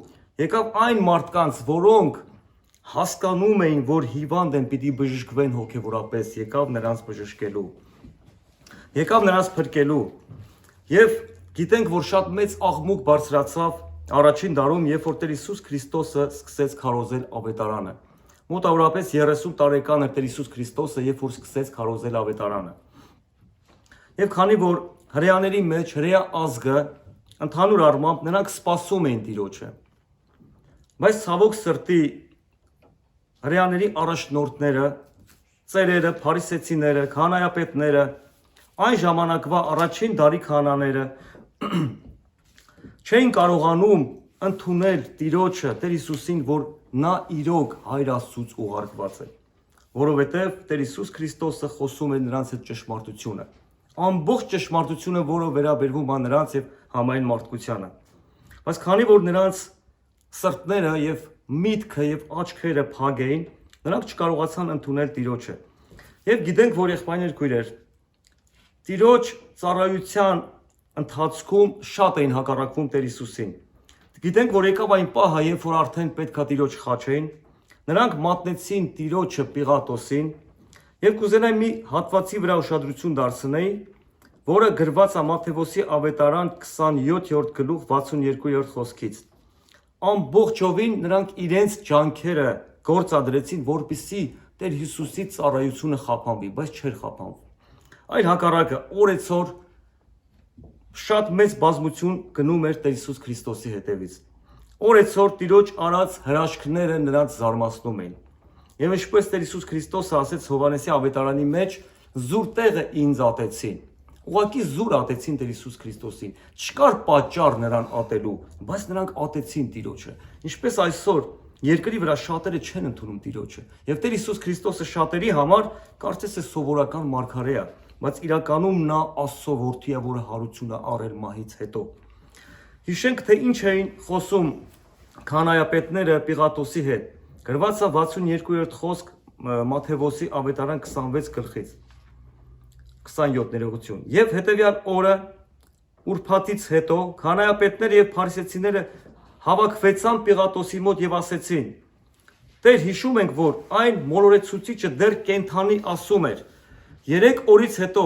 եկավ այն մարդկանց, որոնք հասկանում էին, որ հիվանդ են, պիտի բժշկվեն հոգևորապես, եկավ նրանց բժշկելու, եկավ նրանց փրկելու։ Եվ գիտենք, որ շատ մեծ աղմուկ բարձրացավ առաջին դարում, երբ որ Տեր Հիսուս Քրիստոսը սկսեց քարոզել ավետարանը։ Մոտավորապես երեսուն տարեկան էր Տեր Հիսուս Քրիստոսը, երբ որ սկսեց քարոզել ավետարանը։ Եվ քանի որ հրեաների մեջ հրեա ազգը, ընդհանուր առմամբ, նրանք սպասում էին Տիրոջը, բայց ցավոք սրտի հրեաների առաջնորդները, ծերերը, փարիսեցիները, քահանայապետները, այն ժամանակվա առաջին դարի քահանաները չէին կարողանում ընդունել Տիրոջը, Տեր Հիսուսին, որ նա իրոք Հայր Աստծուց ուղարկված է, որովհետև Տեր Հիսուս Քրիստոսը խոսում է նրանց հետ ճշմարտությունը, ամբողջ ճշմարտությունը, որը վերաբերվում է նրանց և համայն մարդկությանը։ Բայց քանի որ նրանց սրտները և միտքը և աչքերը փակ էին, նրանք չկարողացան ընդունել Տիրոջը։ Եվ գիտենք, որ, եղբայրներ, քույրեր, Տիրոջ ծառայության ընթացքում շատ էին հակառակվում Տեր Հիսուսին։ Գիտենք, որ եկավ այն պահը, երբ որ արդեն պետք է Տիրոջ խաչեին, նրանք մատնեցին Տիրոջը Պիղատոսին, և կուզենայի մի հատվածի վրա ուշադրություն դարձնեի, որը գրված է Մատթեոսի ավետարան քսանյոթերորդ գլուխ վաթսուն երկուերորդ խոսքից։ Ամբողջովին նրանք իրենց ջանքերը գործադրեցին, որպեսզի Տեր Հիսուսի ծառայությունը խափանվի, բայց չէր խափանվում։ Այլ հակառակը, օրեցօր շատ մեծ բազմություն գնում էր Տեր Հիսուս Քրիստոսի հետևից։ Օրեցօր Տիրոջ արած հրաշքները նրանց զարմացնում էին։ Եվ ինչպես Տեր Հիսուս Քրիստոսը ասեց Հովհաննեսի ավետարանի մեջ, «Զուր տեղը ինձ ատեցին»։ Ուղղակի զուր ատեցին Տեր Հիսուս Քրիստոսին։ Չկար պատճառ նրան ատելու, բայց նրանք ատեցին Տիրոջը։ Ինչպես այսօր երկրի վրա շատերը չեն ընդունում Տիրոջը։ Եվ Տեր Հիսուս Քրիստոսը շատերի համար կարծես է սովորական մարգարե է, բայց իրականում նա Աստծո որդի է, որը հարություն է առել մահից հետո։ Հիշենք, թե ինչ էին խոսում քահանայապետները Պիղատոսի հետ։ Գրված է վաթսուն երկուերորդ խոսք, ը, Մատթեոսի ավետարան քսանվեց գլխից, քսանյոթ ներողություն։ «Եվ հետևյալ օրը, ուրբաթից հետո, քահանայապետները և փարիսեցիները հավաքվեցան Պիղատոսի մոտ և ասեցին. "Տեր, հիշում ենք, որ այն մոլորեցուցիչը դեռ կենդանի ասում էր. "Երեք օրից հետո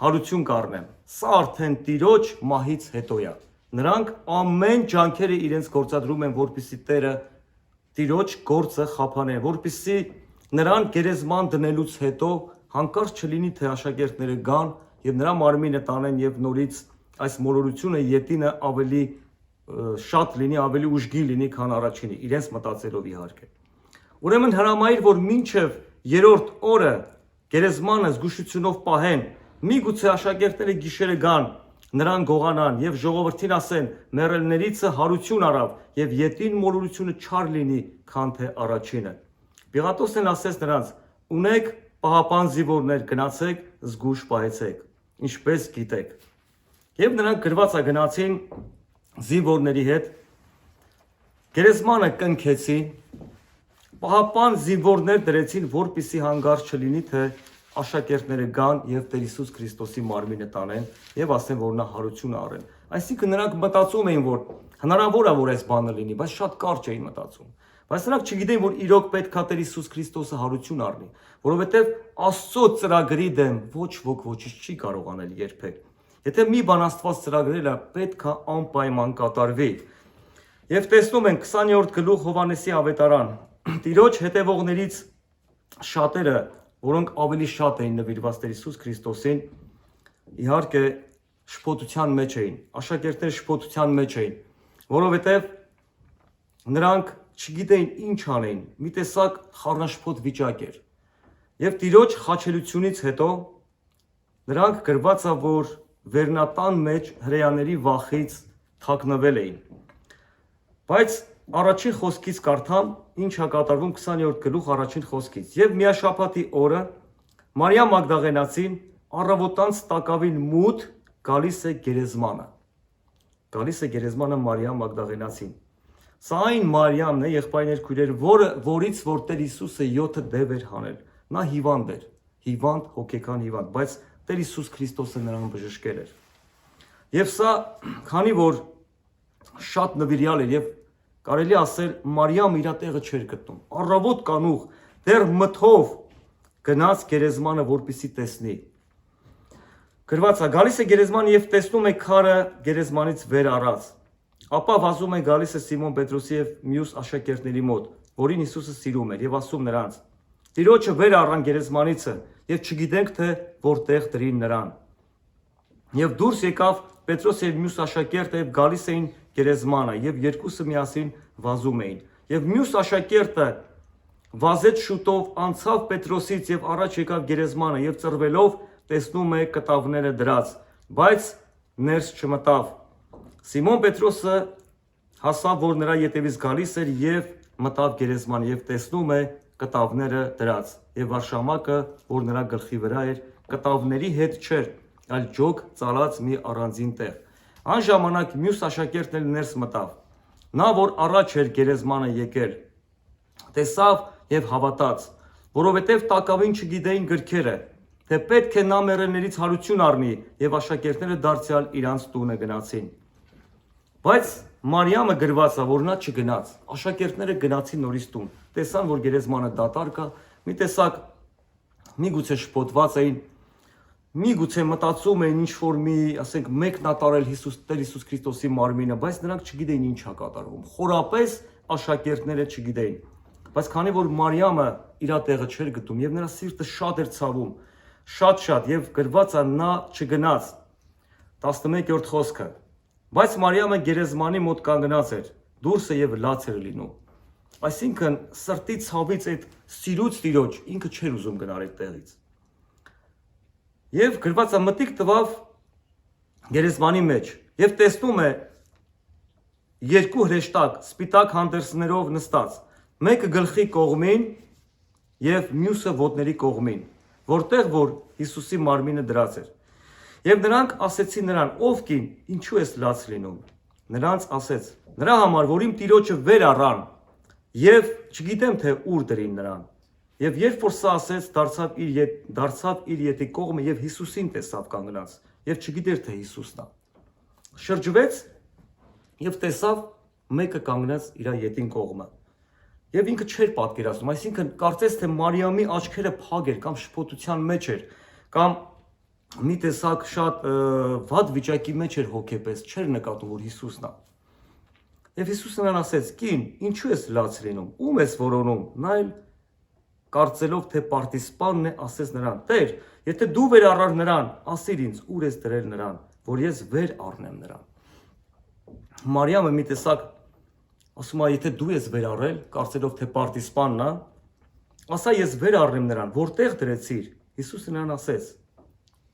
հարություն կառնեմ"։ Սա արդեն Տիրոջ մահից հետո է"։ Նրանք ամեն ջանքերը իրենց գործադրում են, որպեսզի Տերը, Տիրոջ գործը խափանեն, որպեսզի նրան գերեզման դնելուց հետո հանկարծ չլինի, թե աշակերտները գան և նրա մարմինը տանեն և նորից այս մոլորությունը, ետինը ավելի, ը, շատ լինի, ավելի ուժգին լինի, քան առաջինը, իրենց մտածելով, իհարկե։ Ուրեմն հրամայիր, որ մինչև երրորդ օրը գերեզմանը զգուշությունով պահեն, միգուցե աշակերտները գիշերը գան, նրան գողանան և ժողովրդին ասեն. "Մեռելներիցը հարություն առավ, և ետին մոլորությունը չար լինի, քան թե առաջինը"։ Պիղատոսն էլ ասեց նրանց. "Ունեք պահապան զինվորներ, գնացեք, զգույշ պահեցեք, ինչպես գիտեք"։ Եվ նրանք գրված է գնացին զինվորների հետ, գերեզմանը կնքեցին, պահապան զինվորներ դրեցին, որպեսզի հանկարծ չլինի, թե աշակերտները գան և Տեր Հիսուս Քրիստոսի մարմինը տանեն և ասեն, որ նա հարություն առել։ Այսինքն նրանք մտածում էին, որ հնարավոր է, որ այս բանը լինի, բայց շատ կարճ էին մտածում։ Բայց նրանք չգիտեին, որ իրոք պետք է Տեր Հիսուս Քրիստոսը հարություն առնի, որովհետև Աստծո ծրագրի դեմ ոչ ոք ոչինչ չի կարող անել երբեք։ Եթե մի բան Աստված ծրագրել է, պետք է անպայման կատարվի։ Եվ տեսնում ենք քսանյոթերորդ գլուխ Հովհաննեսի ավետարան. "Տիրոջ հետևողներից շատերը, որոնք ավելի շատ էին նվիրված Տեր Հիսուս Քրիստոսին, իհարկե, şipotûtiyan meç eyn. Aşakêrtnêr şipotûtiyan meç eyn. Vorovêtev nirank çigîdeyn înç aneyn. Mî tesak xarna şipot vîca kir. Yev tîroç xaçelûtiyûnît heto, nirank kirvatsa vor vernatan meç hireyanerî vaxît takneveleyn. Bayt araçîn xoskît kartam, înça katarvûm kisan yort kilûx araçîn xoskît. Yev miya şapatî ore, Maria Magdalenasîn aravotan stakavîn mût galîse gerezmana. Galîse gerezmana Maria Magdalenasîn. Sain Mariam ne yexpayner kuler vor, vorît vortel Îsuse yote dever hanel. Na hîvan der. Hîvand, hokekan hîvand. Bayt der Îsus Kristose niran bijişkeler. Yev sa kanî vor şat niviryalê yev karelî aser Maria mîra teği çêr kitûm. Arravot kanûx der mitov kinas gerezmana vorpisî tesnî. Kirvatsa galîse gerezman yev tesnûme kare gerezmanît ver araz. Apa vazûme galîse Simon Petrosî yev miyûs aşakêrtnerî mod. Vorîn Îsuse sîrûme yev asûm niranc. Tîroçe ver aran gerezmanîtse yev çigîdenk te vortex dirîn niran. Yev dûrs yekav Petros yev miyûs aşakêrte yev galîseyn gerezmana yev yerkû simyasîn vazûmeyn. Yev miyûs aşakêrte vazet şûtov ansav Petrosît yev araç yekav gerezmana yev çirvelov tesnûme kitavnere diraz. Bayt ners çimitav. Simon Petrose hasa vor nira yetevîz galî ser yev mitav gerezman yev tesnûme kitavnere diraz. Yev varşamake vor nira gilxî virayir kitavnerî het çer el cok, çalaç mî aranzîn tex. An jamanak miyûs aşakêrtnel ners mitav. Na vor araçer gerezmana yekel. Tesav yev havatat. Vorovetev takavîn çigîdeyn girkere. Te pet ke namerenlerî çarûçûn arnî yev aşakêrtnere darçal îran stûne ginasîn. Bayt Maryame girvatsa vorna çi ginat. Aşakêrtnere ginatî norîstûn. Tesan vor gerezmane datarka, mî tesak, mî guçe şipotvatseyn, mî guçe mitatsûmeyn înç formî, aseng mek natarel Hîsus, tel Hîsus Kristosî marmîne. Bayt nirank çi gideyn înç hakatar hûm. Xorapes aşakêrtnere çi gideyn. Bayt kanî vor Maryame îra teğe çer gitûm. Yev nira sîrte şader çavûm. Şat şat, yev girvatsa na çi ginat. Tasdime kerd xoske. Baş Maryame gerezmanî mot kangina ser, dûr se yev la çirlîno. Asinkin sirtî çavî çêt sîrûç tîroç, înke çer uzum ginarê teğîç. Yev kirvatsa mitik tivav gerezmanî meç. Yev testume yerku hreştak, spîtak handersnerov nistaç. Mek gilxî koğmîn, yev miyuse votnerî koxmîn. Vortex vor Hîsusî marmîne dirazer. Yev nirank asetsî niran, ovkîn, înçu ez laç lînûm. Niranç asets. Nira hamar vorîm tîroçe vera ran. Yev çigîtem te ûr dirîn niran. Yev yer forsa asets darçav îr yet, darçav îr yetî koxme yev Hîsusîn te sav kanginaç. Yev çigîder te Hîsusna. Şircivets, yev te sav meke kanginaç îra yetîn koxme. Yev înke çer pat kira zû. Maysînke kartes te Maryamî aşkere pager, kam şipotûçyan meçer, kam mî te sak şat, e, vat vîçakî meçer hokepes, çer nekatû vor Hîsusna. Yev Hîsusna nasets, kîn, înçu ez laç lînûm, ûm ez voronûm, nayl kartselov te partîspan ne asets niran. Teyr, ye te dû ver arar niran, asîrînc, ûr ez terel niran, vor yez ver arnem niran. Maryame mî te sak, asuma ye te dû ez ver arel, kartselov te partîspan na, asa yez ver arnem niran, vortex tere çîr, Hîsusî niran asets.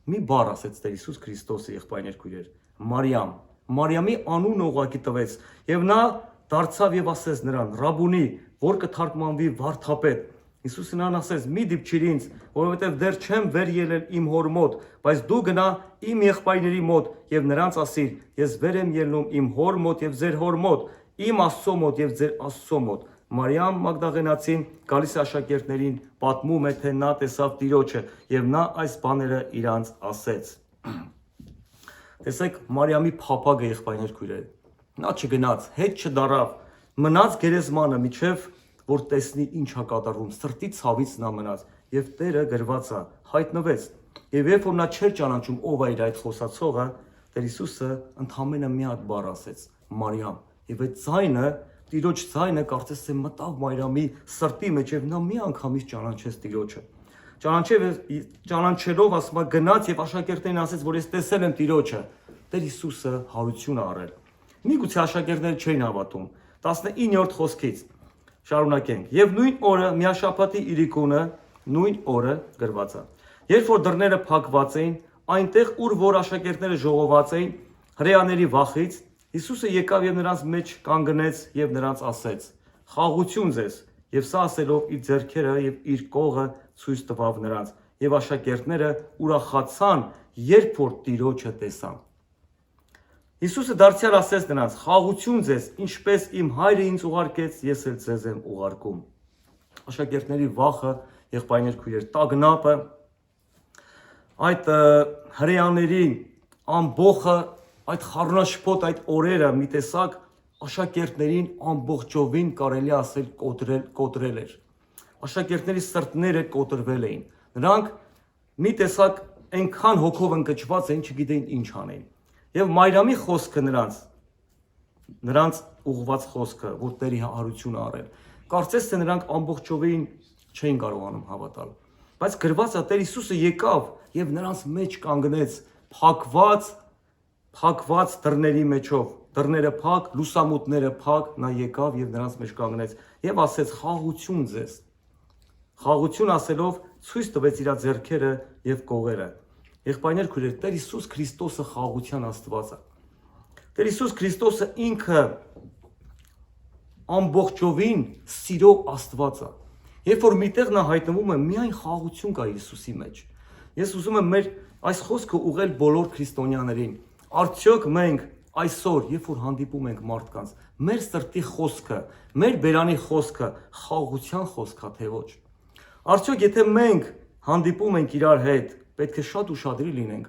Mî bar asets te Hîsus Kristosî yexpayner kuler. Maryam. Maryamî anû noxa ki tevets. Yev na darçav yev asets niran. Rabûnî, vor ke tarkman vî var tapet. Hîsusî niran asets, mî dip çirînc. Vorovetev der çem ver yelel îm hor mot. Bayz dû gina îm yexpaynerî mot. Yev niranç asîr. Yez verem yelnûm îm hor mot, yev zer hor mot. Îm asso mot, yev zer asso mot. Maryam Magdalenatîn, kalîse aşakêrtnerîn, patmûme te na te sav tîroçe, yev na ay spanere îranç asets. Tesek Maryamî papa ge yexpayner kure. Na çi ginat, het çi darav. Minaç gerezmane mî çev, vor tesnî înç hakatar hûm, sirtî çavîç na minaç. Yev tere gervatsa, hayt nivest. Yev ev na çer çanançûm ova îrayt xosa çoxa, der Hîsuse, intamêne miyat bar asets. Maryam. Eve zayne, tîroç zayne, kartese mitav Maryamî, sirtî meçev na miyan kamîş çanançes tîroçe. Çanançev, çanançelov asma ginat yev aşakêrtê nasets, vor ez teselem tîroçe. Têr Hîsûse harûçûn arel. Nî gûçe aşakirtner çêyn avatum. Tasne înî ort xoskît. Şarûnakeng. Yev nûyn ore, mîaşapatî îrîkûne, nûyn ore girvaça. Yer for dirnere pak vaçeyn, ayn tex ûr vor aşakirtnere joxo vaçeyn, hreyanerî vaxît, Hîsûse yekav yev nirans meç kanginec, yev nirans asec. Xaxûçûn zes, yev sa aselov îr cerkere, yev îr koxe, çûys tivav nirans. Yev aşakirtnere ûra xaçan yer por Tîroçe têsan. Hîsûse darçe ra ses dinaz, xaxûçûn zes, înç pes im hayre înç uxar kec, yesel zezem uxar kum. Aşakirtneri vaxe, yexpayner kuyer tagnape. Ayt, e, hreyanerin, am boxe, ayt xarna şpot, ayt orere, mîtesak, aşakirtnerin, am boxçovin, kareli asel kotrel, kotreler. Aşakirtneri sırtnere kotrveleyin. Rank, Mîtesak enkan hokovin ke çivaseyn çi gideyn înç haneyn. Yev mayramî xoske nirans. Nirans uxvac xoske, vurt derî harûçûn arel. Karçeste nirank amboxçovîn çeyn garowanim havatal. Bes kirvaca Têr Hîsûse yekav, yev nirans meç kanginec, pakvac, Pak vac tirnerî meçov, tirnere pak, lûsamûtnere pak, na yekav yev nirans meşkanginec. Yev asec xaxûçûn zes. Xaxûçûn aselov, çûys tivecîra zerkere, yev koxere. Yexpayner kurer, Têr Hîsûs Krîstose xaxûçyan Astvaca. Têr Hîsûs Krîstose înke amboxçovîn sîro Astvaca. Yev formîtex na haytımûme, miyayn xaxûçûn ka Hîsûsî meç. Yesûsume mer, ays xoske uxel bolor Krîstonyanerin. Arçok meng, aysor, yefor handîpûmeng martkanz. Mer sirtî xoske, mer beranî xoske, xaxûçyan xoska tevoç. Arçok yete meng, handîpûmeng îrar het, petke şat û şadrî lîneng.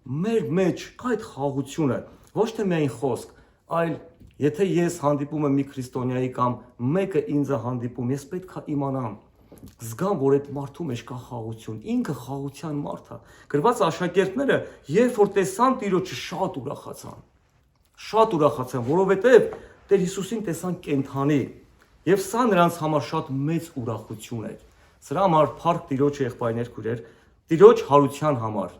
Mer meç, qayt xaxûçûne. Voşte meyn xosk. Ayl, yete yes handîpûme mî Krîstonyayî kam, meke înza handîpûm, yes petka îmanan. Zgan voret martû meşka xaxûçûn. Înke xaxûçyan marta. Kirvac aşakertnere, ye for têsan tîro çi şat û raxaçan. Şat û raxaçan. Vorovetev, Têr Hîsûsîn têsan kenthanî. Yev san rans hama şat mec û raxûçûn et. Sira amar park tîroçê expayner kurer. Tîroç harûçyan hamar.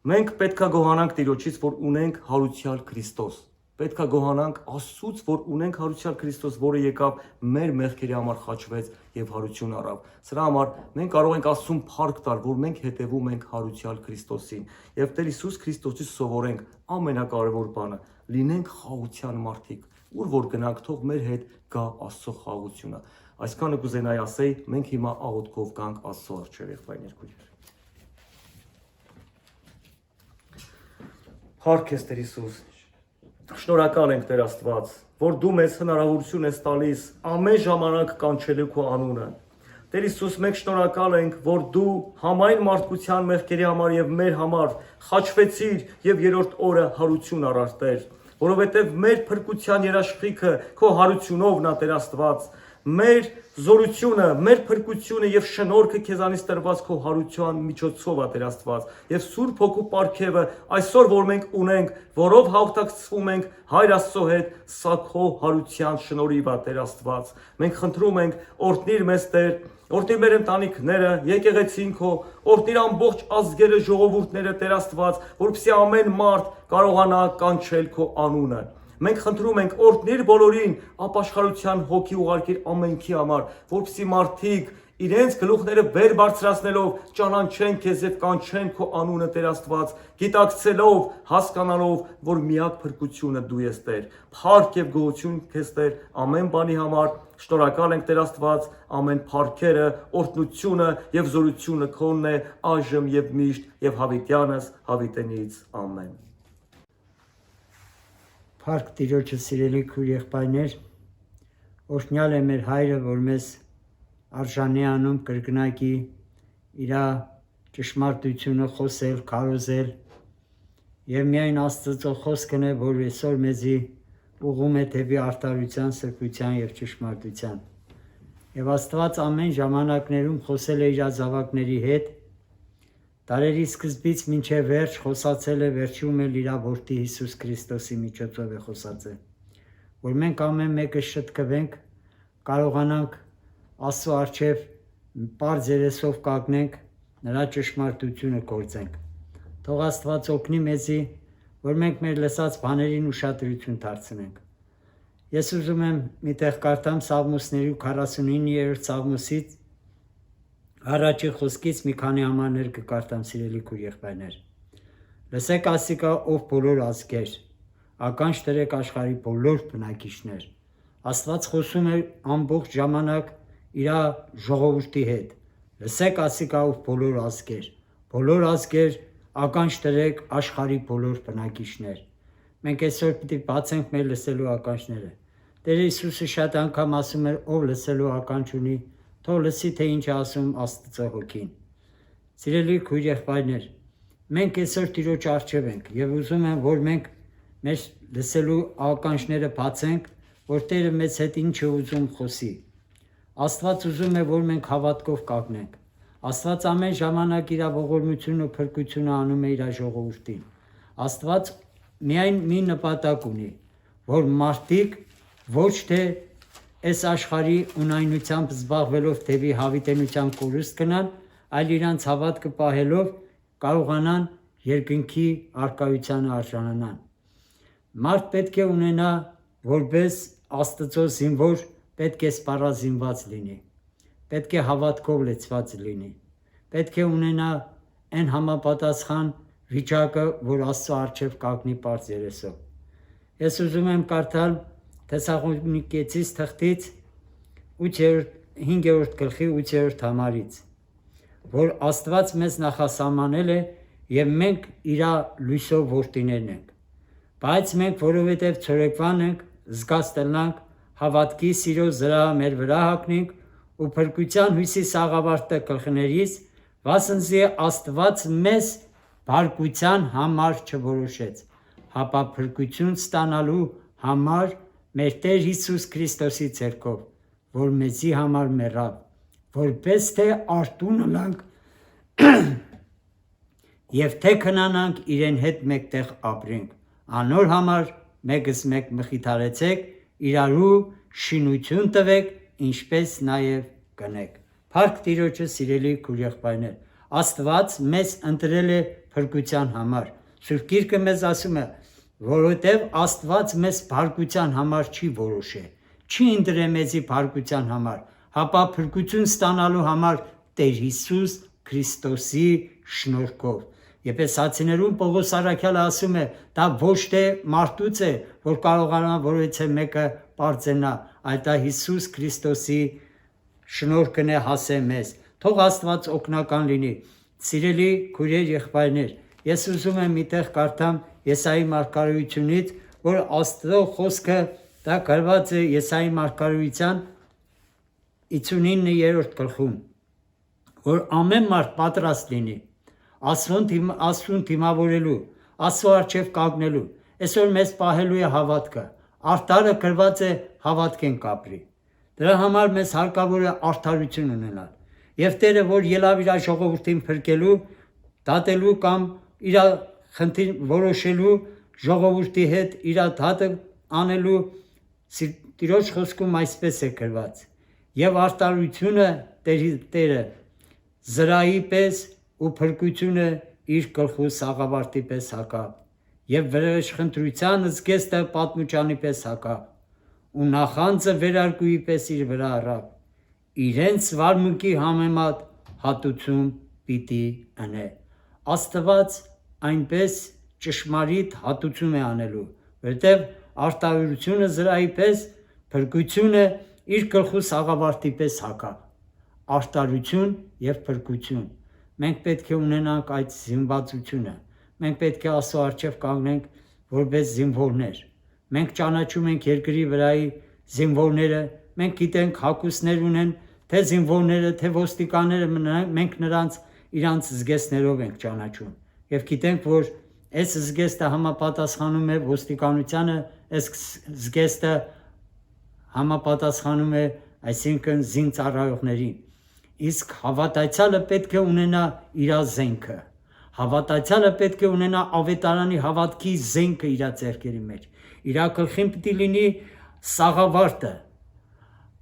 Meng petka gohanank tîroçîs vor ûneng harûçyal Krîstos. Petka gohanank asût vor ûneng harûçyal Krîstos vore yekav mer mexkerî amar xaçvec yev harûçûn arav. Sira amar meng karoenk asûn park tar vor meng hetevû meng harûçyal Krîstosîn. Yev Têr Hîsûs Krîstosî sovoreng amena karevor pane. Lîneng xaûçyan martîk. Ûr vor ginank tox mer het ga aso xaûçyuna. Ayskanê ku zenay asey meng hîma aot kovgank aso arçevê xwayner kuyer. Har kes Têr Hîsûs. Şnorakaleng Têr Astvac. Vor dû mez hina ravurçûn estalîs. Ame jamanak kançelê ku anûne. Têr Hîsûs mek şnorakaleng vor dû hamayn martkuçyan mexkerî hamar yev mer hamar. Xaçfeçîr yev yerort ore harûçûn ararter. Vorovetev mer pirkuçyan yeraşqîke ko harûçûnov na Têr Astvac. Mer zorûçûne, mer pirkûçûne yev şenor ke kezanî stervaz ko harûçan mîçoçova Têr Astvac. Yev sûr poku parkeve, aysor vormeng ûneng, vorov hawtak sfûmeng, hayra sohet, sa ko harûçan şenorî va Têr Astvac. Meng xintrûmeng, ortnîr mester, ortnîr merem tanîk nere, yekege çînko, ortnîr amboxç azgere jogovurtnere Têr Astvac, vorpsî amen mart, karohana kançel ko anûne. Meng xintrûmeng ortnîr bolorîn, a paşxarûçyan hokî û xarkîr amenkî amar. Vorpsî martîk, îrenc kiluxnere ver barçrasnelov, canan çen kezef kançen ko anûne Têr Astvac, gîtakselov, haskanalov, vor miyak pirkûçûne dûyester. Park yev goçûn kester, amen banî hamar, ştorakaleng Têr Astvac, amen parkere, ortnûçûne, yev zorûçûne konne, ajim yev mîşt, yev havîtyanes, havîtenîc. Amen. Park tîroçe sîrelî ku yexpayner, oşniyale mer hayre vormez, arjanê anûm kirkinakî, îra çişmartûçûne xosel, karozel, yev miyayîn astico xoskine, vorvê sor mezî, uxûme tevî artarûçan, sirkûçan yev çişmartûçan. Yev Astvac amen jamanaknerûm xosele îra zavaknerî het, Tarerî skizbîç minçe verç xosatse le verçûme lîra vortî Hîsûs Krîstosî mîçoto ve xosatse. Vormeng amen meke şit keveng, karoxanank aso arçev par zêresov kagneng, nira çişmartûçûne korzenk. Tox Astvac oknî mezî, որ մենք մեր լսած բաներին ուշադրություն դարձնենք։ Ես ուզում եմ մի տեղ կարդամ Սաղմոսների ու քառասունիններորդ Սաղմոսից առաջի խոսքից մի քանի համարներ կկարդամ, սիրելի քույր եղբայրներ։ «Լսեք ասիկա, ով բոլոր ազգեր, ականջ դրեք աշխարհի բոլոր բնակիչներ»։ Աստված խոսում էր ամբողջ ժամանակ իր ժողովրդի հետ։ «Լսեք ասիկա, ով բոլոր ազգեր, բոլոր ազգեր, ականջ դրեք աշխարհի բոլոր բնակիչներ»։ Մենք այսօր պիտի բացենք մեր լսելու ականջները։ Տեր Հիսուսը շատ անգամ ասում էր. «Ով լսելու ականջ ունի, թող լսի, թե ինչ է ասում Աստծո հոգին»։ Սիրելի քույր եղբայրներ, մենք այսօր Տիրոջ առջև ենք և ուզում եմ, որ մենք մեր լսելու ականջները բացենք, որ Տերը մեզ հետ ինչ է ուզում խոսի։ Աստված ուզում է, որ մենք հավատքով կանգնենք։ Աստված ամեն ժամանակ իր ողորմությունն ու փրկությունը անում է իր ժողովրդին։ Աստված միայն մի նպատակ ունի, որ մարդիկ ոչ թե այս աշխարհի ունայնությամբ զբաղվելով դեպի հավիտենության կորուստ գնան, այլ իրանց հավատքը պահելով կարողանան երկնքի առկայությանը արժանանան։ Մարդ պետք է ունենա որպես Աստծո զինվոր, պետք է սպառազինված լինի, պետք է հավատքով լեցված լինի, պետք է ունենա այն համապատասխան վիճակը, որ Աստծո առջև կանգնի պարզ երեսով։ Ես ուզում եմ կարդալ Թեսաղոնիկեցիս թղթից ութերորդ, հինգերորդ գլխի ութերորդ համարից, որ Աստված մեզ նախասահմանել է և մենք իրա լույսով որդիներն ենք։ Բայց մենք, որովհետև ցորեկվան ենք, զգաստելնանք, հավատքի սիրո զրահը մեր վրա հագնենք ու փրկության հույսի սաղավարտը գլխներիս, վասնզի Աստված մեզ բարկության համար չորոշեց, հապա փրկություն ստանալու համար մեր Տեր Հիսուս Քրիստոսի ձեռքով, որ մեզի համար մեռավ, որպես թե արտուն ըլանք և թե քնանանք իրեն հետ մեկտեղ ապրենք։ Անոր համար մեկս մեկ մխիթարեցեք, իրարու շինություն տվեք, ինչպես նաև կնեք։ Փառք Տիրոջը, սիրելի քույր եղբայրներ, Աստված մեզ ընտրել է փրկության համար։ Սուրբ Գիրքը մեզ ասում է, որովհետև Աստված մեզ փրկության համար չի որոշել, չի ընտրել մեզի փրկության համար, հապա փրկություն ստանալու համար Տեր Հիսուս Քրիստոսի շնորհքով։ Եփեսացիներուն Պողոս առաքյալը ասում է, դա ոչ թե մարդուց է, որ կարողանա որևիցե մեկը պարծենա, այլ դա Հիսուս Քրիստոսի շնորհքն է հասե մեզ։ Թող Աստված օգնական լինի։ Սիրելի քույրեր, եղբայրներ, ես ուզում եմ մի տեղ կարդամ Եսայի մարգարեությունից, որ Աստծո խոսքը դա գրված է Եսայի մարգարեության վաթսուն իններորդ գլխում, որ ամեն մարդ պատրաստ լինի Աստծուն դիմ-, Աստծուն դիմավորելու, Աստծո առջև կանգնելու։ Այսօր մեզ պահելու է հավատքը։ Արդարը գրված է հավատքեն կապրի։ Դրա համար մեզ հարկավոր է արդարություն ունենալ։ Եվ Տերը, որ ելավ իր ժողովրդին փրկելու, դատելու կամ իր խնդիր որոշելու, ժողովրդի հետ իր դատը անելու, սի-, Տիրոջ խոսքում այսպես է գրված. «Եվ արդարությունը Տերի-, Տերը զրահի պես ու փրկությունը իր գլխու սաղավարտի պես հագավ, և վրեժխնդրության զգեստը պատմուճանի պես հագավ, ու նախանձը վերարկուի պես իր վրա առավ, իրենց վարմունքի համեմատ հատուցում պիտի ընե»։ Աստված այնպես ճշմարիտ հատուցում է անելու, որտև արդարությունը զրահի պես, փրկությունը իր գլխու սաղավարտի պես հագավ։ Արդարություն և փրկություն։ Մենք պետք է ունենանք այդ զինվածությունը։ Մենք պետք է Աստծո առջև կանգնենք որպես զինվորներ։ Մենք ճանաչում ենք երկրի վրայի զինվորները, մենք գիտենք հագուստներ ունեն, թե զինվորները, թե ոստիկանները, մնա-, մենք նրանց իրանց զգեստներով ենք ճանաչում։ Եվ գիտենք, որ այս զգեստը համապատասխանում է ոստիկանությանը, այս զգեստը համապատասխանում է, այսինքն, զինծառայողներին։ Իսկ հավատացյալը պետք է ունենա իր զենքը։ Հավատացյալը պետք է ունենա ավետարանի հավատքի զենքը իր ձեռքերի մեջ։ Իր գլխին պիտի լինի սաղավարտը,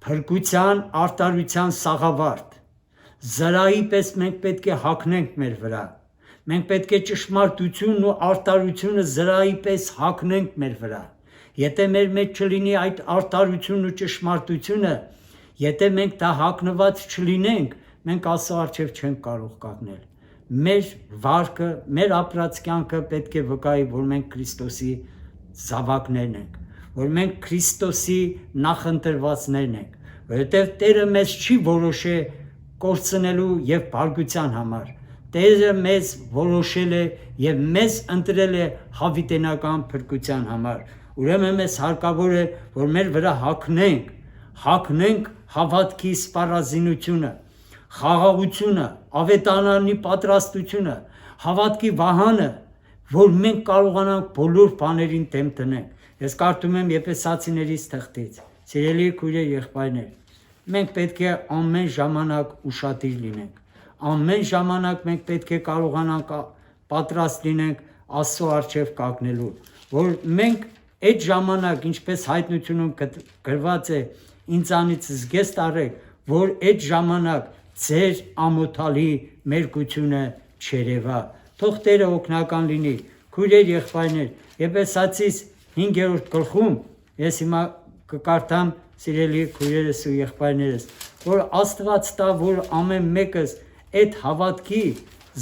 փրկության, արդարության սաղավարտ։ Զրահի պես մենք պետք է հագնենք մեր վրա։ Մենք պետք է ճշմարտությունն ու արդարությունը զրահի պես հագնենք մեր վրա։ Եթե մեր մեջ չլինի այդ արդարությունն ու ճշմարտությունը, եթե մենք դա հագնված չլինենք, մենք Աստծո առջև չենք կարող կանգնել։ Մեր վարկը, մեր ապրած կյանքը պետք է վկայի, որ մենք Քրիստոսի զավակներն ենք, որ մենք Քրիստոսի նախընտրվածներն ենք, որովհետև Տերը մեզ չի որոշե կորցնելու և բարգության համար։ Տերը մեզ որոշել է և մեզ ընտրել է հավիտենական փրկության համար։ Ուրեմն մեզ հարկավոր է, որ մեր վրա հագնենք, հագնենք հավատքի սպառազինությունը, խաղաղությունը, ավետարանի պատրաստությունը, հավատքի վահանը, որ մենք կարողանանք բոլոր բաներին դեմ տնենք։ Ես կարդում եմ Եփեսացիներից թղթից. «Սիրելի քույրեր, եղբայրներ, մենք պետք է ամեն ժամանակ ուշադիր լինենք։ Ամեն ժամանակ մենք պետք է կարողանանք ա-, պատրաստ լինենք Աստծո առջև կանգնելու, որ մենք այդ ժամանակ, ինչպես հայտնությունում կտ-, գրված է, ինձանից զգեստ առեք, որ այդ ժամանակ ձեր ամոթալի մերկությունը չերևա»։ Թող Տերը օգնական լինի, քույրեր, եղբայրներ, Եփեսացիս հինգերորդ գլխում, ես հիմա կկարդամ, սիրելի քույրերս ու եղբայրներս, որ Աստված տա, որ ամեն մեկս այդ հավատքի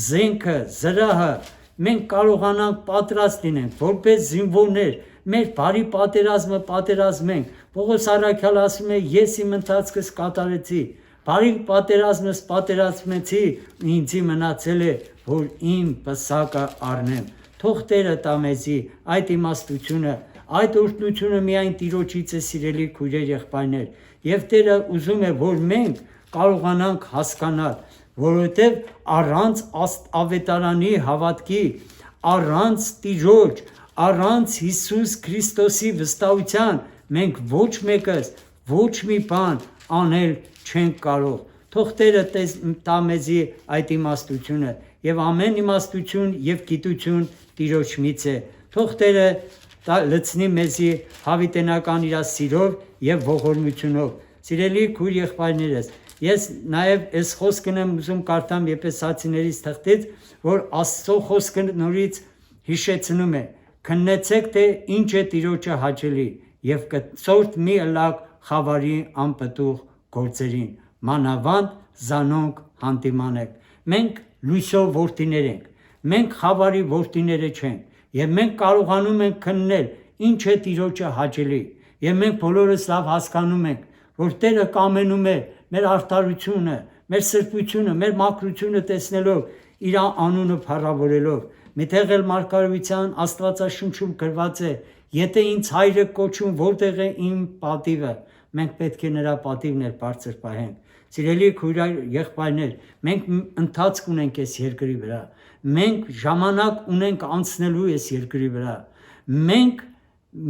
զենքը, զրահը մենք կարողանանք պատրաստ լինենք, որպես զինվորներ, մեր բարի պատերազմը պատերազմենք։ Պողոս առաքյալ ասում է. «Ես իմ ընթացքս կատարեցի, բարի պատերազմս պատերազմեցի, ինձի մնացել է, որ իմ պսակը առնեմ»։ Թող Տերը տա մեզի այդ իմաստությունը, այդ օրհնությունը միայն Տիրոջից է, սիրելի քույրեր, եղբայրներ, և Տերը ուզում է, որ մենք կարողանանք հասկանալ, որովհետև առանց աստ-, ավետարանի հավատքի, առանց Տիրոջ, առանց Հիսուս Քրիստոսի վստահության մենք ոչ մեկս ոչ մի բան անել չենք կարող։ Թող Տերը տես-, տա մեզի այդ իմաստությունը, և ամեն իմաստություն և գիտություն Տիրոջմից է։ Թող Տերը տա-, լցնի մեզի հավիտենական իրա սիրով և ողորմությունով։ Սիրելի քույր եղբայրներս, ես նաև այս խոսքն եմ ուզում կարդամ Եփեսացիներից թղթից, որ Աստծո խոսքը նորից հիշեցնում է. «Քննեցեք, թե ինչ է Տիրոջը հաճելի, և կծորդ մի ըլլաք խավարի անպտուղ գործերին, մանավանդ զանոնք հանդիմանեք»։ Մենք լույսով որդիներ ենք, մենք խավարի որդիները չենք, և մենք կարողանում ենք քննել, ինչ է Տիրոջը հաճելի, և մենք բոլորս լավ հասկանում ենք, որ Տերը կամենում է մեր արդարությունը, մեր սրբությունը, մեր մաքրությունը տեսնելով իր անունը փառավորելով։ Մի տեղ էլ մարգարեության Աստվածաշունչում գրված է. «Եթե ինձ հայր է կոչում, որտեղ է իմ պատիվը»։ Մենք պետք է նրա պատիվն էլ բարձր պահենք։ Սիրելի քույրեր, եղբայրներ, մենք մ-, ընթացք ունենք այս երկրի վրա։ Մենք ժամանակ ունենք անցնելու այս երկրի վրա։ Մենք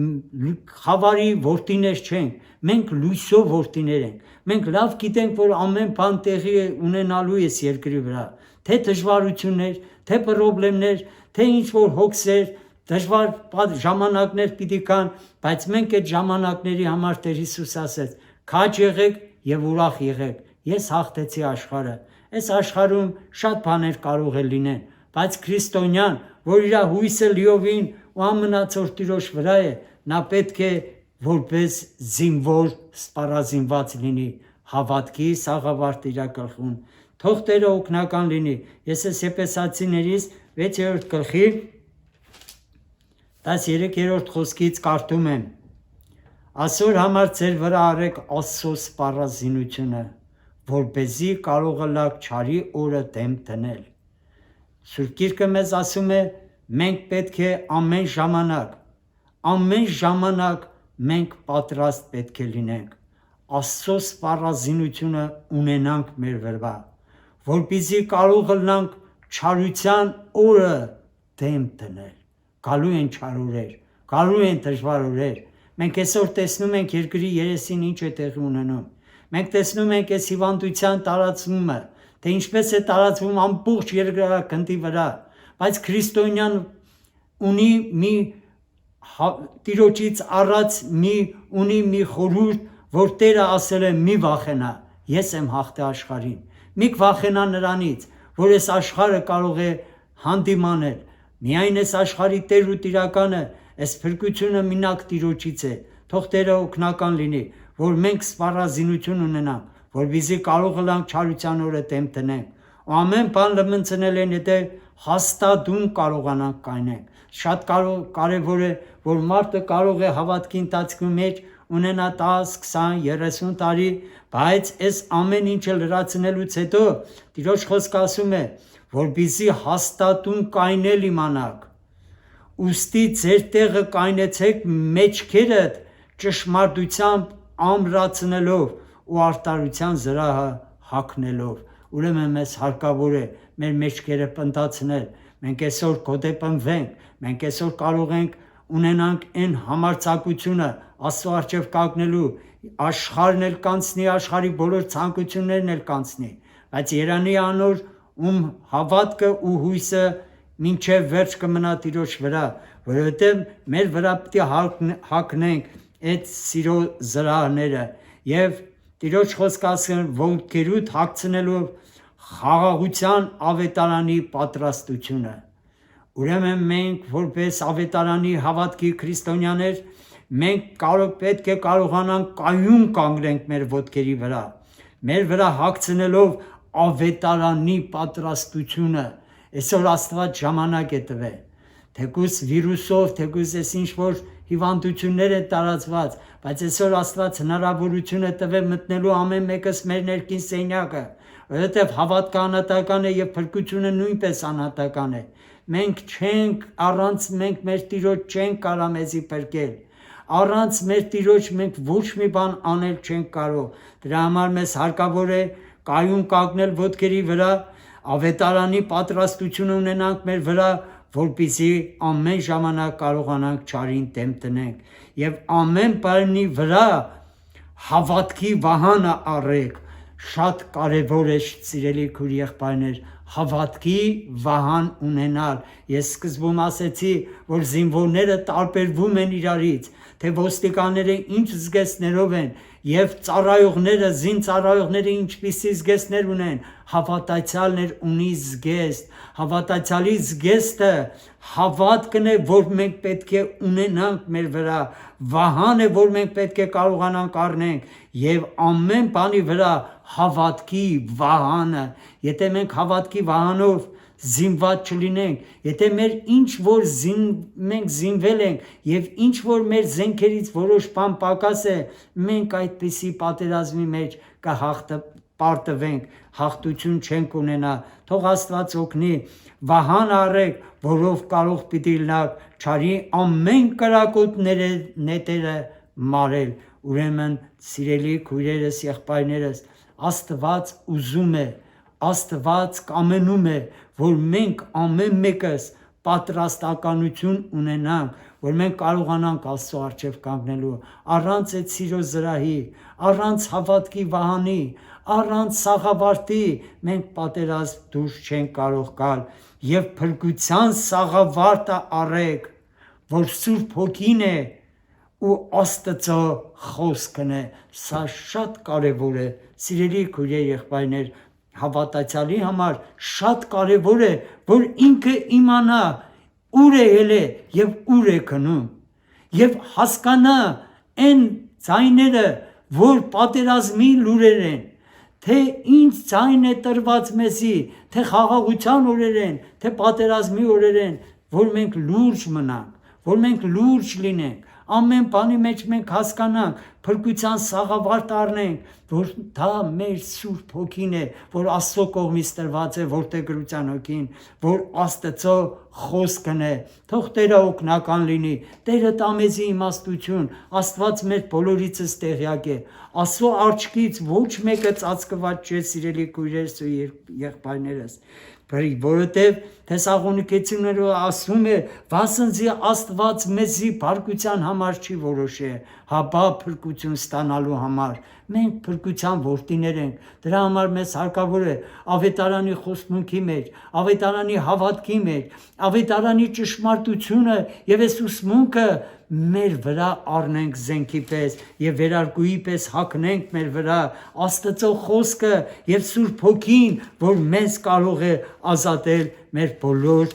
մ, լու-, խավարի որդիներ չենք, մենք լույսով որդիներ ենք։ Մենք լավ գիտենք, որ ամեն բան տեղի է ունենալու այս երկրի վրա, թե դժվարություններ, թե պրոբլեմներ, թե ինչ որ հոգսեր, դժվար պա-, ժամանակներ պիտի կան, բայց մենք այդ ժամանակների համար Տեր Հիսուս ասեց. «Քաջ եղեք և ուրախ եղեք, ես հաղթեցի աշխարհը»։ Այս աշխարհում շատ բաներ կարող է լինեն, բայց քրիստոնյան, որ իր հույսը լիովին ու ամնացորդ Տիրոջ վրա է, նա պետք է որպես զինվոր սպառազինված լինի, հավատքի սաղավարտ իր գլխուն։ Թող Տերը օգնական լինի։ Ես այս Եփեսացիներից վեցերորդ գլխի տասներկերորդ խոսքից կարդում եմ. «Այսօր համար ձեր վրա առեք Աստծո սպառազինությունը, որպեսզի կարող ըլլաք չարի օրը դեմ դնել»։ Սուրբ Գիրքը մեզ ասում է, մենք պետք է ամեն ժամանակ, ամեն ժամանակ մենք պատրաստ պետք է լինենք, Աստծո սպառազինությունը ունենանք մեր վրա, որպեսզի կարող ըլլանք չարության օրը դեմ դնել։ Գալու են չար օրեր, գալու են դժվար օրեր։ Մենք այսօր տեսնում ենք երկրի երեսին ինչ է տեղի ունենում։ Մենք տեսնում ենք այս հիվանդության տարածումը, թե ինչպես է տարածվում ամբողջ երկրագնդի վրա, բայց քրիստոնյան ունի մի հա-, Տիրոջից առած մի, ունի մի խորհուրդ, որ Տերը ասել է. «Մի վախենա, ես եմ հաղթի աշխարհին»։ Մի վախենա նրանից, որ այս աշխարհը կարող է handiman e. Miyayn ez aşxarî têr û tîrakan e, ez pirkûçûn e mînak Dîroçî çê. Tox Têra oknakan lînî, vor meng sparrazînûçûn ûnenan, vor bîzî karoxilan çarûçan ore temtineng. Û amen pan li min çinelê nede hasta dûn karoxanan kayneng. Şat karo-, karevore, vor marte karoxe havatkîn taçkû meç, ûnena tas, ksan, yeresun tarî, baec ez amen inçe li ra çinelû çeto, Dîroç xwes kasûme, vor bîzî hasta dûn kayne lîmanak. Ustî çertêxi kayneçek meçkeret çişmardûçan am raçinelov û artarûçan ziraha haknelov. Ûreme mes harka vore, mer meçkere pintaçinel, men kesor kode pinveng, men kesor karoxeng, ûnenank en hamar çakûçûne, aso arçev kaknelû, aşxar nelkançnî, aşxarî bolor çakûçûn nelkançnî. Bac Îranî anor, ûm havatke û huyse min çe verç ke mina Dîroç vira. Vorote mer vira pti hak-, hakneng et sîro zira nere. Yev Dîroç xweskas kir, von kerût hakçinelo xaxaxuçan avetaranî patrastûçûne. Ureme meng vorpes avetaranî havatkî Krîstonyaner, meng karo petke karoxanan kayûn kangreng mer votkerî vira. Mer vira hakçinelov avetaranî patrastûçûne. Esor Astvat jamanake tive. Tekus vîrusov, tekus esinç vor hîvandûçûnere tarazvat. Bac esor Astvat hinara vorûçûne tive mitnelû ame mekes mer nerkîn seynake. Öyle tev havatka anatakane ye pirkûçûne nûyn pes anatakane. Meng çeng arranc meng mertîro çeng karamezî perkel. Arranc mertîroç meng voç mi ban anel çeng karo. Dramar mes harka vore, kayûn kaknel votkerî vira, avetaranî patrastûçûn ûnenank mer vira, vorpîsî amen jamana karoxanan çarîn temtineng. Yev amen parnî vira, Havatkî vahana arêk, şat karevoreş sirelî kuriyexpayner, havatkî vahan unenar, yeskizbû masetî, vor zînvonere tarper vumen îrarît, te vostikanere înç zges neroven, yev çarayoxnere, zîn çarayoxnere înç pîsî zges nerunen, havatayçalner unî zgest, havatayçalî zgeste, Havat kine vor meng petke unenan mer vira, vahane vor meng petke karoxanan karneng, yev amen panî vira havatkî vahane. Yete meng havatkî vahanov zînvat çilîneng, yete mer înç vor zîn meng zînveleng, yev înç vor mer zenkerît voroş pan pakase, meng ayt pisî paterazmî meç ke haxte Partiveng, haxtûçûn çenk unena, tox Astvat zoknî, vahan arek, vorov karox pidîlnak, çarî amen karakot nere, netere marel, uremen sirelî kuyreres yexpayneres, Astvat uzume, Astvat kamenume, vor meng amen mekes, Patrastakanûçûn unenan, wermen karoxanan kaso arçev kangnelû, arranc et sîro zirahî, arranc havatkî vahanî, arranc saxavartî, meng pateraz dûr çeng karoxkal, yev pirgûçan saxavarta arek, vor sûr pokîne û asteça xos kine, sa şat karevore, sirelî kuyê yexbayner, Havataçalî hamar şat karevor e, vor înke îmana ûre hele yev ûre kinu. Yev haskana en çayne de vor paterazmî lûreren. Te înç çayne tervat mesî, te xaxa uçan oreren, te paterazmî oreren, Vor meng lûrc minak, vor meng lûrc lîneng, amen panî meç meng kaskanak, pirkûçan saxa vart arneng, vor ta mêr sûr pokîne, vor asto koxmî stervace, vor te girûçan okîn, vor asteço xos kine, tox têra oknakan lînî, têre tamezî îmastûçûn, astvaç mêr polorîçis têxyake, aso arçkîç, voç meke çaçkivaç çê sîrelî kuyrer su yexpayneres. Perî borotev, tesaxonikeçûnero asûme, vasin zî astvaç me zî parkûçan hamar çî voroşe, haba pirkûçûn stanalu hamar. Meng pirkûçan vortînereng, tira hamar me sarkavore, avêtaranî xosmûnkî mec, avêtaranî havatkî mec, avêtaranî çişmartûçûne, yeve susmûnke, mêr vira arneng zenkî pes, yê vêrargûyî pes hakneng mêr vira. Astiço xoske yê sûr pokîn, vor mez karoxe azatel mêr polor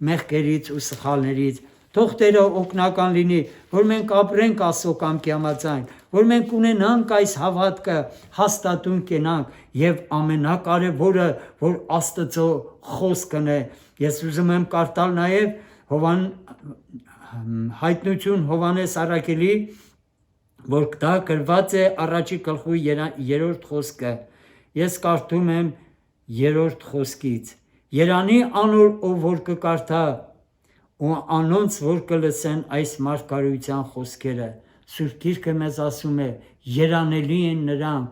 mexkerît û sixalnerît. Toxtêra oknakan lînî, vor menk abreng aso kam kiyamazayn, vor menk une nan kays havat ke hasta tun kenan, yev amenakare vore, vor astiço xoskene. Yê sûzimem kartal nayev, hovan, haytnûçûn hovanê sarakilî, vorkta kirvatse araçî kilxû yera-, yerort xoske. Yê skartûmem yerort xoskît. Yeranî anor o vorkikarta û anons vorkilisen ay smarkarûçan xoskere. Sûrkîrke mezasume, yeraneliyên nirang,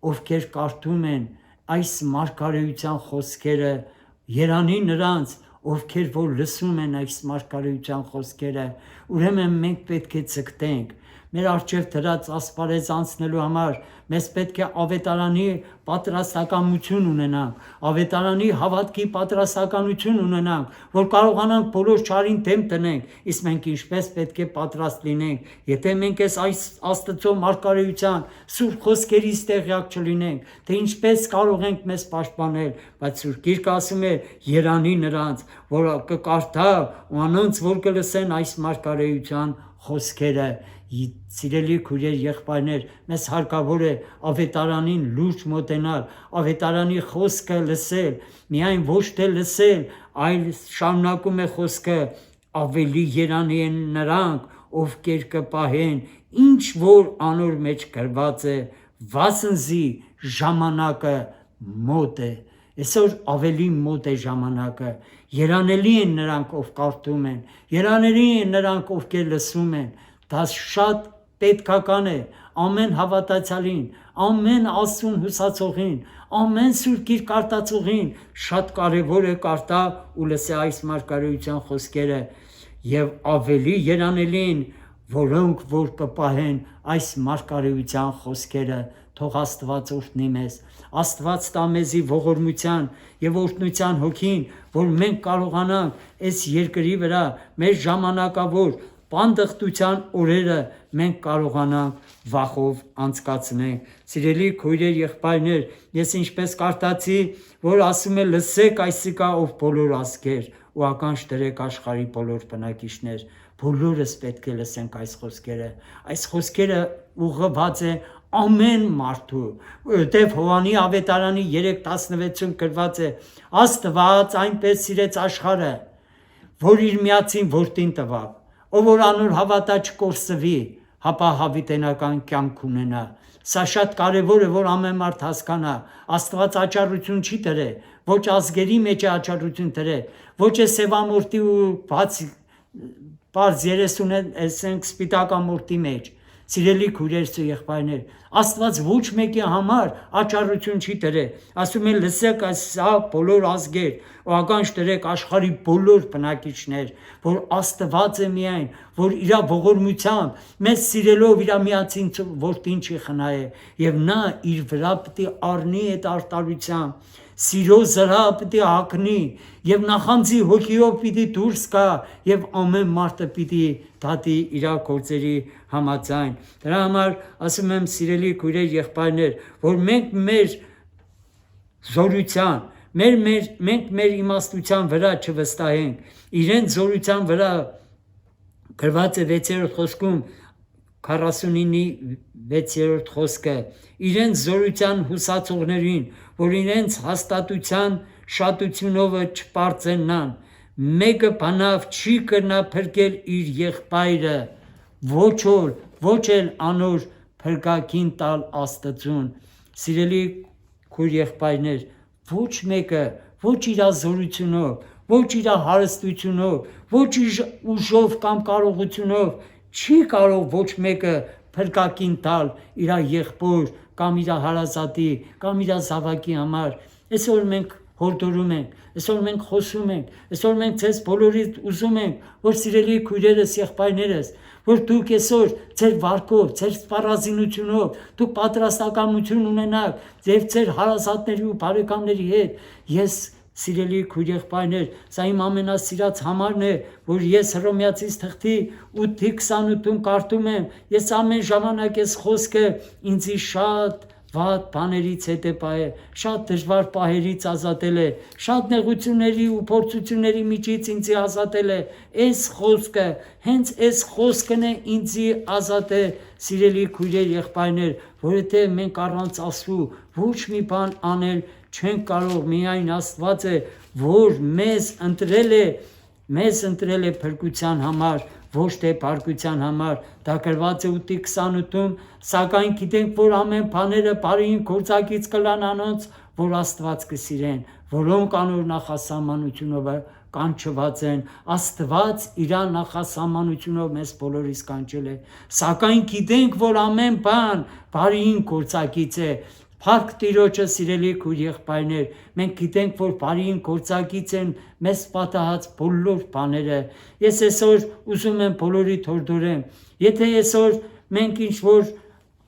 ofker kartûmen, ay smarkarûçan xoskere. Yeranî nirans, ofker vo lisumen ay smarkarûçan xoskere. Ureme menk petke tsikteng. Mer arçev tirat aspare zansnelu hamar, mes petke avetaranî patrastakan muçun unena. Avetaranî havatkî patrastakan uçun unena. Vor karoxanan polor çarîn tem teneng. Îsmenk inşpes petke patrast lîneng. Yete menkes ay s-, astiço markarûçan, sur xoskeri stexyak çilîneng. Te inşpes karoxenk mes paşpanel. Bat sûrkîr kasime, yeranî nirans, vora ke karta, û anons vor ke lisen ay smarkarûçan xoskere. Yi-, sirelî kuryer yexpayner, mes harka vore, avetaranîn lûç motenar, avetaranî xoske lisel, miyayn voşte lisel, ay şavnakume xoske, avelî yeraniyên nirang, ofker ke pahên, inç vor anor meç kervatse, vasin zî jamanake mote. Esor avelî mote jamanake. Yeraneliyên nirang ofkartumen. Yeraneliyên nirang ofke lesumen. Tas şat petkakane. Amen havata çalîn. Amen asun husaçoxîn. Amen surkîr kartaçoxîn. Şat karevore karta û lese ay smarkarûçan xoskere. Yev avelî yeranelîn. Volonk vor kepahên ay smarkarûçan xoskere. Tox Astvat ort nîmes. Astvat stamezî voxormuçan, yev ortnuçan hokîn, vor menk karoxanan, es yerkirî vira, me jamanaka vor, pandixtuçan orere, menk karoxanan, vaxov antkatsine. Sirelî koyrer yexpayner, yesin şpes kartaçî, vor asume lisek aysika of polor asker, û akan şterek aşxarî polor pinakîşner. Polor es petke lesen kays xoskere. Ays xoskere û ğe vace amen martu. Ödev hovanî avetaranî yerek tasneve çun kirvace. Astvat ayn pe sirec aşxare. Vor irmiyaçîn vortîn tevav. O vor anur havata çikor sivî. Hapa havitenakan kâm kunena. Saşat karevore vor ame mart haskana. Astvat açarruçun çi tere. Voç azgerî meçe açarruçun tere. Voçe seva mortî û paç Par zêre sune eseng spîtaka mortî meç. Sirelî kurer su yexpayner. Astvac voç mekî hamar, a çarruçun çî tere. Asume lisek a sa polor azger. O agan şterek aşxarî polor pinakîçner. Vor astvac e miyayn. Vor îra voxor muçan. Me sirelo vîra miyaçîn vortîn çî xinaye. Yev na îr vira pitî arnî et artaruçan. Sîro zira pitî haknî, yev naxan zî hokîyo pîdî Turska, yev ame marte pîdî tatî îra korzerî hamacayn. Tera hamar asimem sîrelî kûrê yexpayner, vor menk mêr zorûçan, mêr, mêr, menk mêr îmastûçan vira çi vistayên. Îrên zorûçan vira Kirvatê vêçêr xoskum, karasunînî vêçêr xoske. Îrenc zorûçan husa çoxnerîn, vor îrenc hastatûçan şatûçûnove çi parçe nan. Meke panav çî kirna pirkel îr yexpayre. Voçol, voçel anor pirkakîn tal asteçûn. Sîrelî Kur yexpayner, voç meke, voç îra zorûçûno, voç îra haristûçûno, voç îj-, ûjov kam karoxûçûno, çî karo voç meke, pirkakîn tal, îra yexpor, kam îra harazatî, kam îra zavakî hamar. Esor menk hordorumenk, esor menk xosumenk, esor menk çes polorî uzumenk, vor sîrelî kûreres yexpayneres. Vor tu kesor, çer varko, çer parazînûçûno, tu patrasta kamûçûn unenak, zevçer harazatnerî û parekamnerî hêt, yes, Sîrelî kûr êxpayner, Sayîm Amena Sîrat Hamarne, vor yê Seromyatsîs textî û tîksan û tûm kartûme, yê samen jamanak ez xoske înzî şat vat panerî çete paye, şat dijvar paherî azatele, şat nexuçûnerî û porçuçûnerî mîçî çînçî azatele, ez xoske, hence ez xoskene înzî azate, Sîrelî kûr êxpayner, vorete men karanç asû, voç mî pan anel, Çend karox mîyan astvatse, vor mez întrele, mez întrele perkuçan hamar, voşte parkuçan hamar, dakervatse û tîksan û tûm, sakayn kîdeng vor amen panere parîn korçakîç kilan anonç, vor astvatske sîren, volon kanor naxasaman uçuno be, kan çivatsen, astvat îra naxasaman uçuno mez polorîs kançele, sakayn kîdeng vor amen pan, parîn korçakîçe, Park tîroçe sîrelî kûr êxpayner, men kîdeng vor parîn korçakîçen, mez patahat polor panere. Yê sesor uzumen polorî tordorem. Yê te yê sor men kînç vor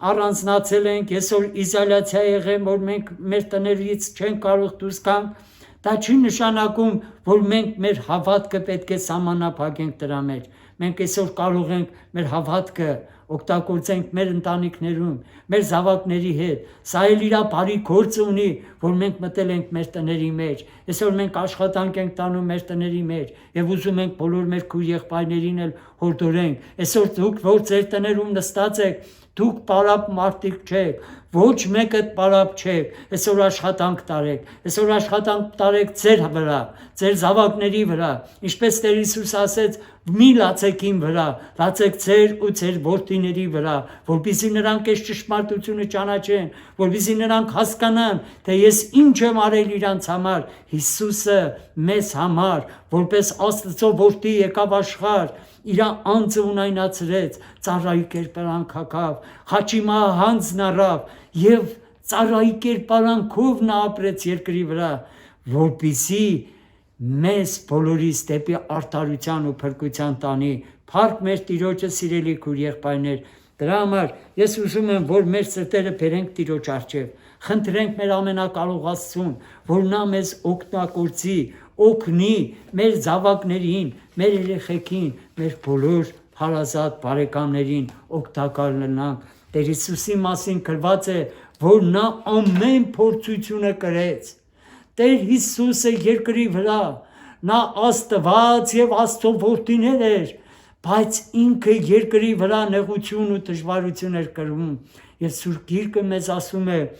aranznaçeleng, yê sor îzalaçayê xem vor men mertenerîç çend karox duskan, ta çi nişanakum vor men mer havat ke petke samana pageng tiramer. Men kesor karoxeng mer havat ke, okta korçeng mer întanîknerûn, mer zavaknerî hêt. Sayê lîra parî korç unî, vor meng meteleng mer tenerî mer. Esor meng aşxatankeng tano mer tenerî mer. Ev uzu meng polor mer kûr êxpaynerîn el hordoreng. Esor tuk vor ser tenerûm nistaçek, tuk parap martik çek. Voç meket parap çek. Esor aşxatank tarek. Esor aşxatank tarek ser vira, ser zavaknerî vira. Îşpes ter Îsus aset, Mî laçekîn vira, laçek çer û çer bortînerî vira, vorbîzî niran keş çişmartûçûnê çanaçên, vorbîzî niran kaskanan, te yes înçe marê lîran çamar, Hîsuse, mes hamar, vorbes asliço vortî yeka vaşxar, îra anze unayna çirêç, çarayî kerperan kakav, xaçî ma hanz narav, yev çarayî kerperan kov na aprêç yerkirî vira, vorbîzî, Mes polorî stepî artarûçan û perkûçan tanî, park mer tîroçe sîrelî kûr êxpayner. Tira amar, yes uzumen vor mer sirtere pereng tîroç arçev. Xint reng mer amena kaloxasûn, vor namez okna korçî, oknî, mer zavaknerîn, mer erexekîn, mer polor, parazat, parekamnerîn, oktakar lilnang. Terîsusî masîn kilvaçe, vor na amen porçûçûne kerec. Ter Hîsuse yerkirî vira, na astivat yev asto vortîne der, paç înke yerkirî vira nexuçûn û tijvarûçûn er kirûn. Yev surkîr ke mezasume,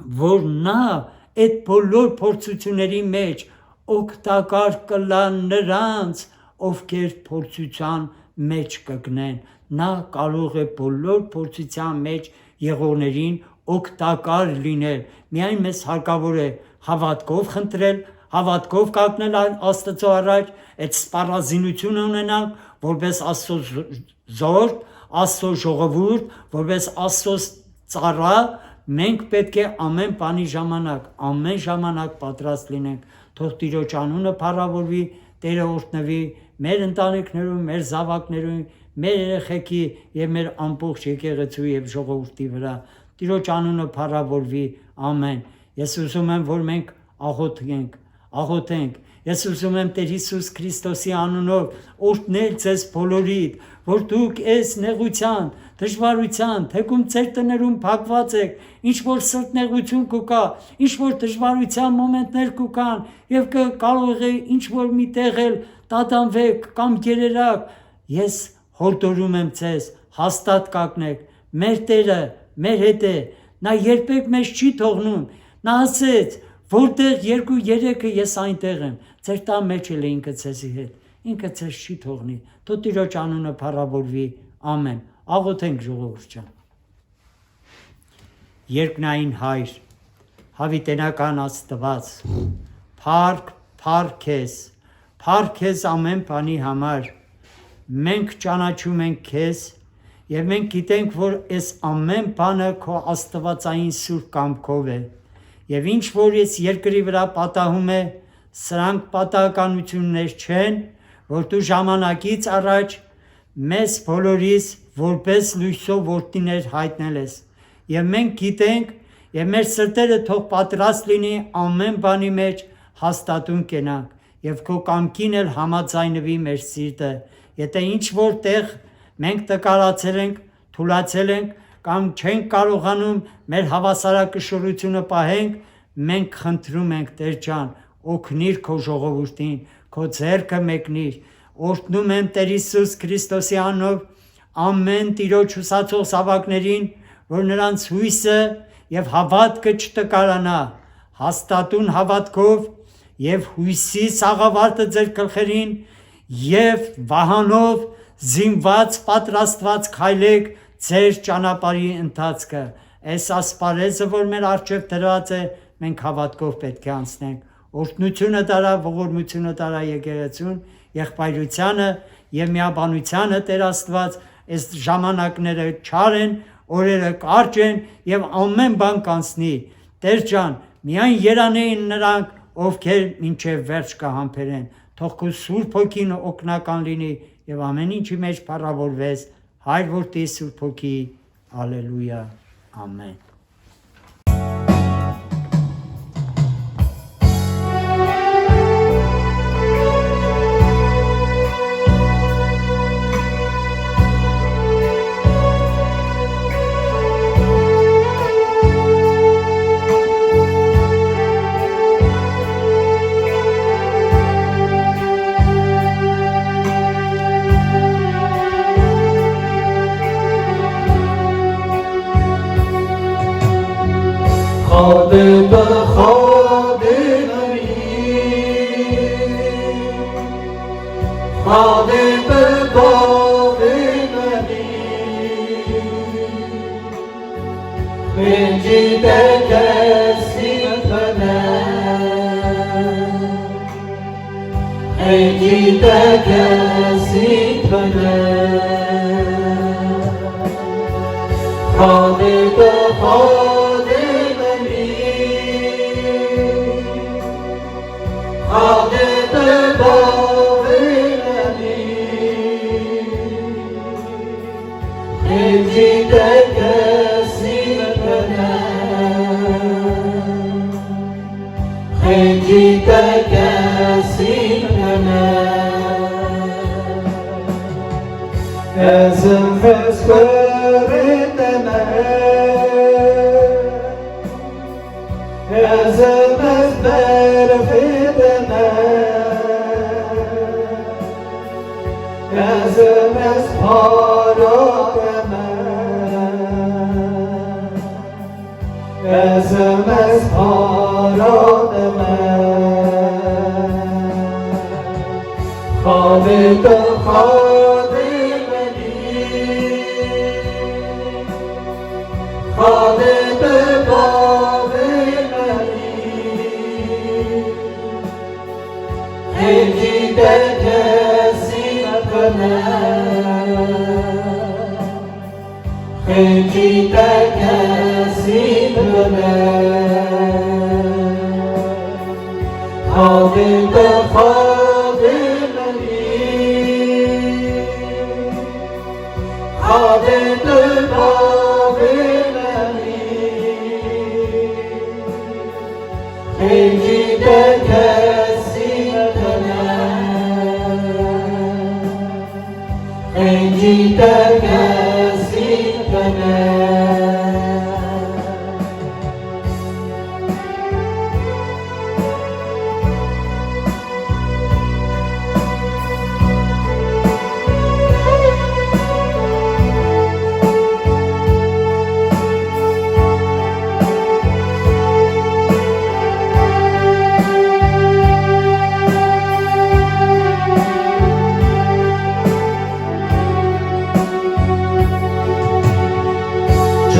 vor na et polor porçûçûnerî meç, oktakar kilan niranç, ofker porçûçan meç kiknen. Na kaloxe polor porçûçan meç yexonerîn, oktakar lîner. Mîyan mes harkavore havatkov xintirel, havatkov kaknel astiço araç, et sparazînûçûn onenak, vorbes asto z-, zort, asto joxovurt, vorbes asto s-, çara, meng petke amen panî jamanak, amen jamanak patras lîneng. Toh tîroçanûne para vorvî, tere ortnevî, mer întanîknerûn, mer zavaknerûn, mer erexekî, ye mer ampox şekê xeçû ye joxovurtî vira. Tîroçanûne para vorvî. Amen. Yesuso men vor meng axoteng. Axoteng. Yesuso men ter Hîsus Krîstosî anûno ortnel çes polorît. Vor tuk es nexuçan, tijvarûçan, tekum çertenerûn pakvaçek, înç vor sirt nexuçûn kuka, înç vor tijvarûçan momentner kukan, yev ke kaloxe înç vor mîtexel, tatan vek, kam gererak, yes Hordorûm em çes, hastat kaknek, mer tere, mer hete, na yerpek meş çî toxnûn, na aseç, vordex yerkû yereke yesayn texem, çerta meçele înke çesî het, înke çes çî toxnî, to tîro çanûne para vorvî. Amen. Axoteng joxo urçan. Yerknayîn hayr. Havîtenakan astivat. Park, park kes. Park kes amen panî hamar. Menk çana çûmen kes. Ye menk kîtenk vor es amen pane ko astivatayîn sur kamkove. Ye vinç vor es yerkirî vira patahume, srank patakan uçûn neşçen, vor tu jamanakî araç, Mes polorîs vorpes lûyso vortîner haytneles. Ye men kîteng, ye mer sirtere tox patras lînî amen banî meç, hastatûn kênank. Yev ku kamkîn el hema zaynivî mêrsîr de. Yete înç vortêx meng te karaceleng, tulaceleng, kam çeng karo xanûm, mel havasara kişorûçûne paheng, meng xintrûmeng dercan, o knîr ko joxovurtîn, ko zerke meknîr. Ortnûmem ter Îsus Krîstosî anov, Amen tîro çusa çox savaknerîn, vurnirans huyse, yev havat ke çi te karana. Hastatûn havatkov, yev huysî saxavarte zer kilxerîn, yev vahanov, zînvats patrastvat kaylek, zer çanaparî intatske. Ez aspare zivor mer arçev teraze, men kavatkov petke ansneng. Ortnûçûne dara, vuxurmûçûne dara yegereçûn, yexpayrûçane, yemîyabanûçane têr Astvat, ez jamanaknere çarên, orêre karçên, yev amen bankansnî. Dercan, mîyan yeranê in nirank, ov ker min çev verçka hamperên. Toxku sûr pokîn oknakan lînî, yev amenîn çî mec para vorvez, hayr vortî sûr pokî. Aleluya. Amen. Xadê bi xadê nenî, xadê bi bavê nenî, xêncî te kesî tune. Xêncî te kesî tune. Xadê te xadê nenî. Xadê te bavê nenî. Xêncî te kesî tune. Xêncî te kesî tune. Ez im ez kurê te me. Ez im ez berfê te me. Ez im ez para te me. Ez im ez para te me. Xadê te xadê me nî. Xadê te bavê me nî. Xêncî te kesî tune. Xêncî te kesî tune. Xadê te xadê me nî. Xadê te bavê me nî. Xêncî te kesî tune. Xêncî te kesî tune.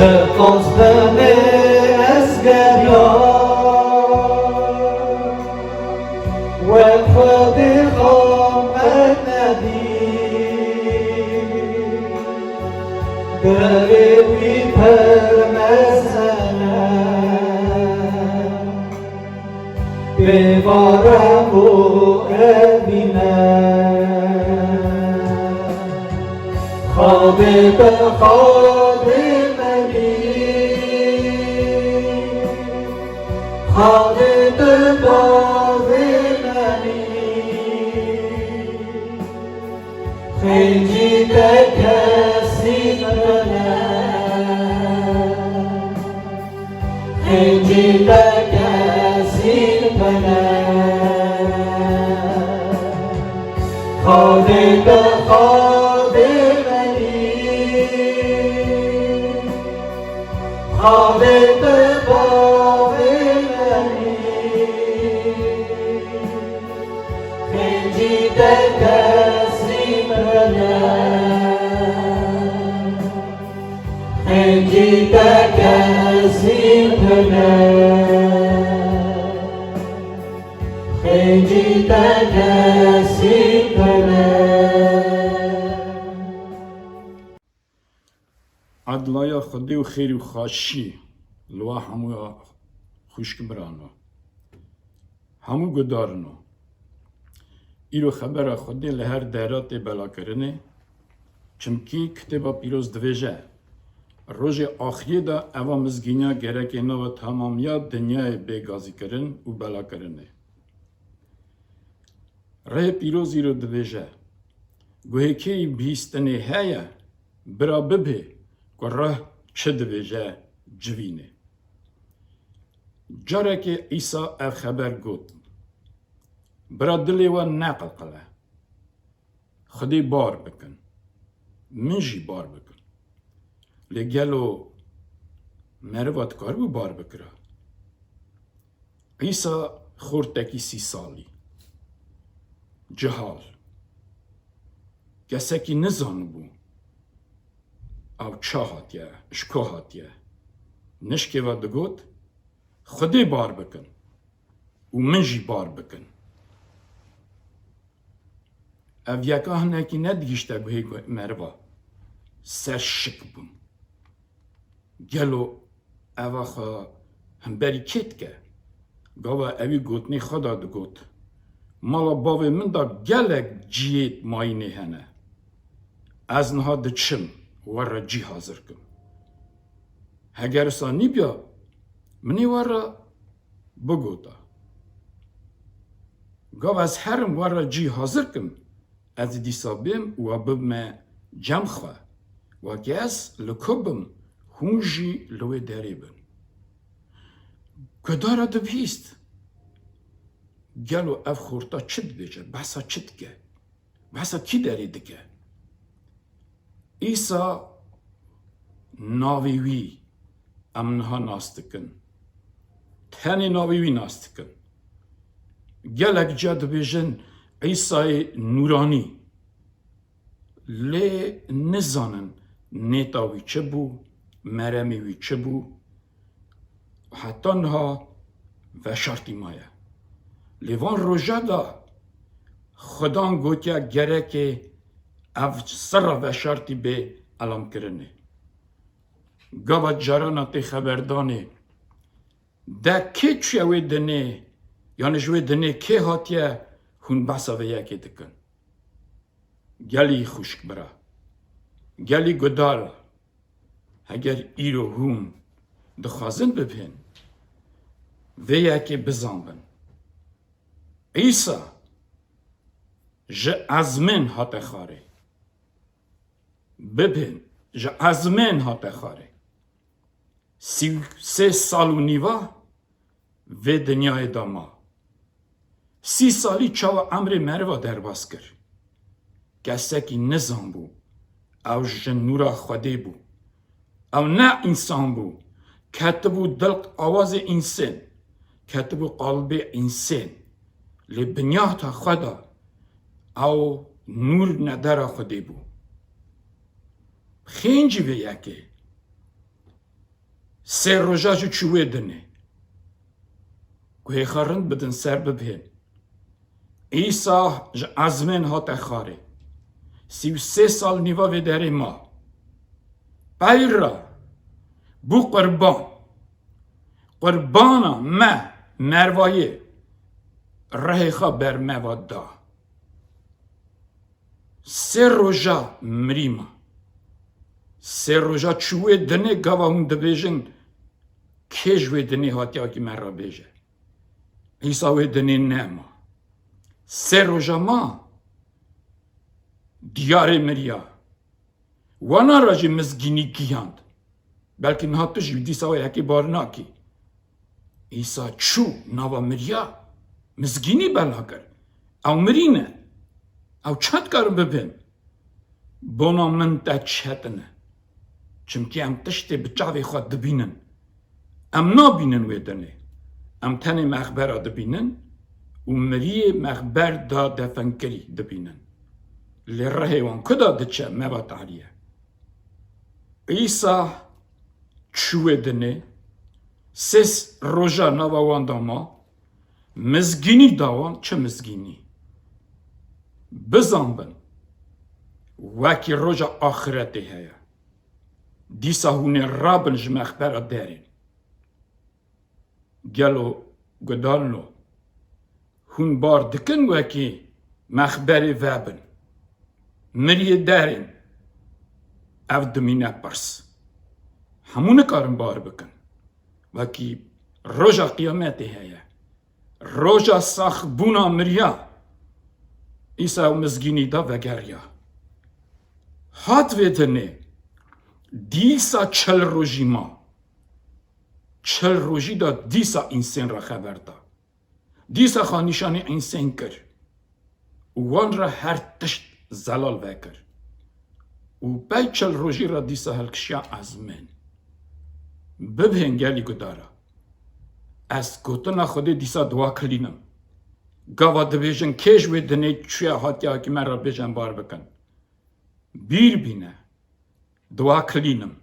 Çiqas demê ez geriyam, wek Xwedê xam qet nedî. Dilê wî pir mezin e. Bêvarem û evîne. Xadê te xadê me nî. Xadê te bavê Qencî te kesî tune. Xadê te xadê menî. Xadê te bavê menî. Qencî te kesî tune. Qencî te kesî tune. Qencî te kesî tune. Edlaya Xwedê û xêr û xaşî li we hemûya xwişk birano. Hemû gudarino. Îro xebera Xwedê li her dera tê belakirinê, çimkî Kitêba Pîroz dibêje, rojê axiriyê de eva mizgîniya gerekê nava temamiya dinyayê bê gazîkirin û belakirinê. Rihê Pîroz îro dibêje, guhê kê yî bihîstinê heye, bira bibê ku rih çi dibêje civînê. Carekê Îsa ev xeber got, bira dilê we neqilqile. Xwedê bar bikin. Min jî bar bikin. Lê gelo meriva dikaribû bar bikira? Îsa xortekî sî salî, cihal, kesekî nizanibû ew ça hatiye, ji ku hatiye. Nişkê ve digot, Xwedê bar bikin û min jî bar bikin. Ev yeka hinekî nedigihîşte guhê meriva. Ser şik bûn. Gelo eva xwe hemberî kê dike? Gava ewî gotinê xwe de digot, mala bavê min de gelek cihê mayînê hene. Ez niha diçim, we re cî hazir kim. Heger wisa nîbiya, min ê we re bigota. Gav ez herim we re cî hazir kim, ez ê dîsa bêm û we bibime cem xwe. Wekî ez li ku bim, hûn jî li wê derê bin. Gudara dibihîst. Gelo ev xorta çi dibêje? Behsa çi dike? Behsa kî derê dike? Îsa navê wî em niha nas dikin. Tenê navê wî nas dikin. Gelek ca dibêjin Îsayê nûranî. Lê nizanin nêta wî çi bû, meremê wî çi bû. Heta niha veşartî maye. Lê van roja de Xudan gotiye gerekê ev sirra veşartî bê elamkirinê. Gava carana tê xeberdanê de kê çûye wê dinê, yanî ji wê dinê kê hatiye, hûn behsa vê yekê dikin. Gelî xwişk bira, gelî gudar, heger îro hûn dixwazin bibên, vê yekê bizanbin. Îsa ji ezmên hate xwarê. Bibên, ji ezmên hate xwarê. Sî û sê sal û nîva vê dinyayê de ma. Sî salî çawa emrê meriva derbas kir? Kesekî nizan bû. Ew ji nûra Xwedê bû. Ew ne însan bû. Ketibû dilq awazê însên. Ketibû qalbê însên. Lê binyata xwe de ew nûr nedera Xwedê bû. Xêncî vê yekê. Sê roja jî çû wê dinê. Guhê xwe rind bidin ser bibhên. Îsa ji ezmên hate xwarê. Sî û sê sal nîva vê derê ma. Peyr re bû qurban. Qurbana me, mervayê, rihê xwe ber me ve da. Sê roja mirî ma. Sê roja çû wê dinê, gava hûn dibêjin, kê ji wê dinê hatiye wekî me re bêje. Îsa wê dinê nema. Sê roja ma, diyarê miriya. Wana re jî mizgînî giyand. Belkî niha tu jî dîsa wê yekê bar nakî. Îsa çû nava miriya, mizgînî bela kir. Ew mirî ne. Ew çend karin bibin? Bona min te çetine. Çimkî em tiştê bi çavê xwe dibînin. Em nabînin wê dinê. Em tenê mexbera dibînin û miriyê mexber da definkirî dibînin. Lê rihê wan ku da diçe, me va tarî ye. Îsa çû wê dinê, sê roja nava wan da ma, mizgînî da wan. Çi mizgînî? Bizanbin, wekî roja axiretê heye. Dîsa hûn ê rabin ji mexbera derên. Gelo gudarno, hûn bar dikin wekî mexberê vebin? Miriyê derên, ev dimîne pirs. Hemû nikarin bar bikin. Wekî roja qiyametê heye. Roja saxbûna miriya, Îsa ew mizgînî da vegeriya. Hat vê dinê, dîsa çil rojî ma. Çil rojî da dîsa însên re xeber da. Dîsa xwe nîşanî însên kir û wan re her tişt zelal vekir. Û pey çil rojî re dîsa hilkişiya ezmên. Bibihên gelî gudara. Ez gotina Xwedê dîsa dua kilînim. Gava dibêjin kê ji wê dinê çûye hatiye hakî me re bêjin bar bikin. Bîr bîne. Dua kilînim.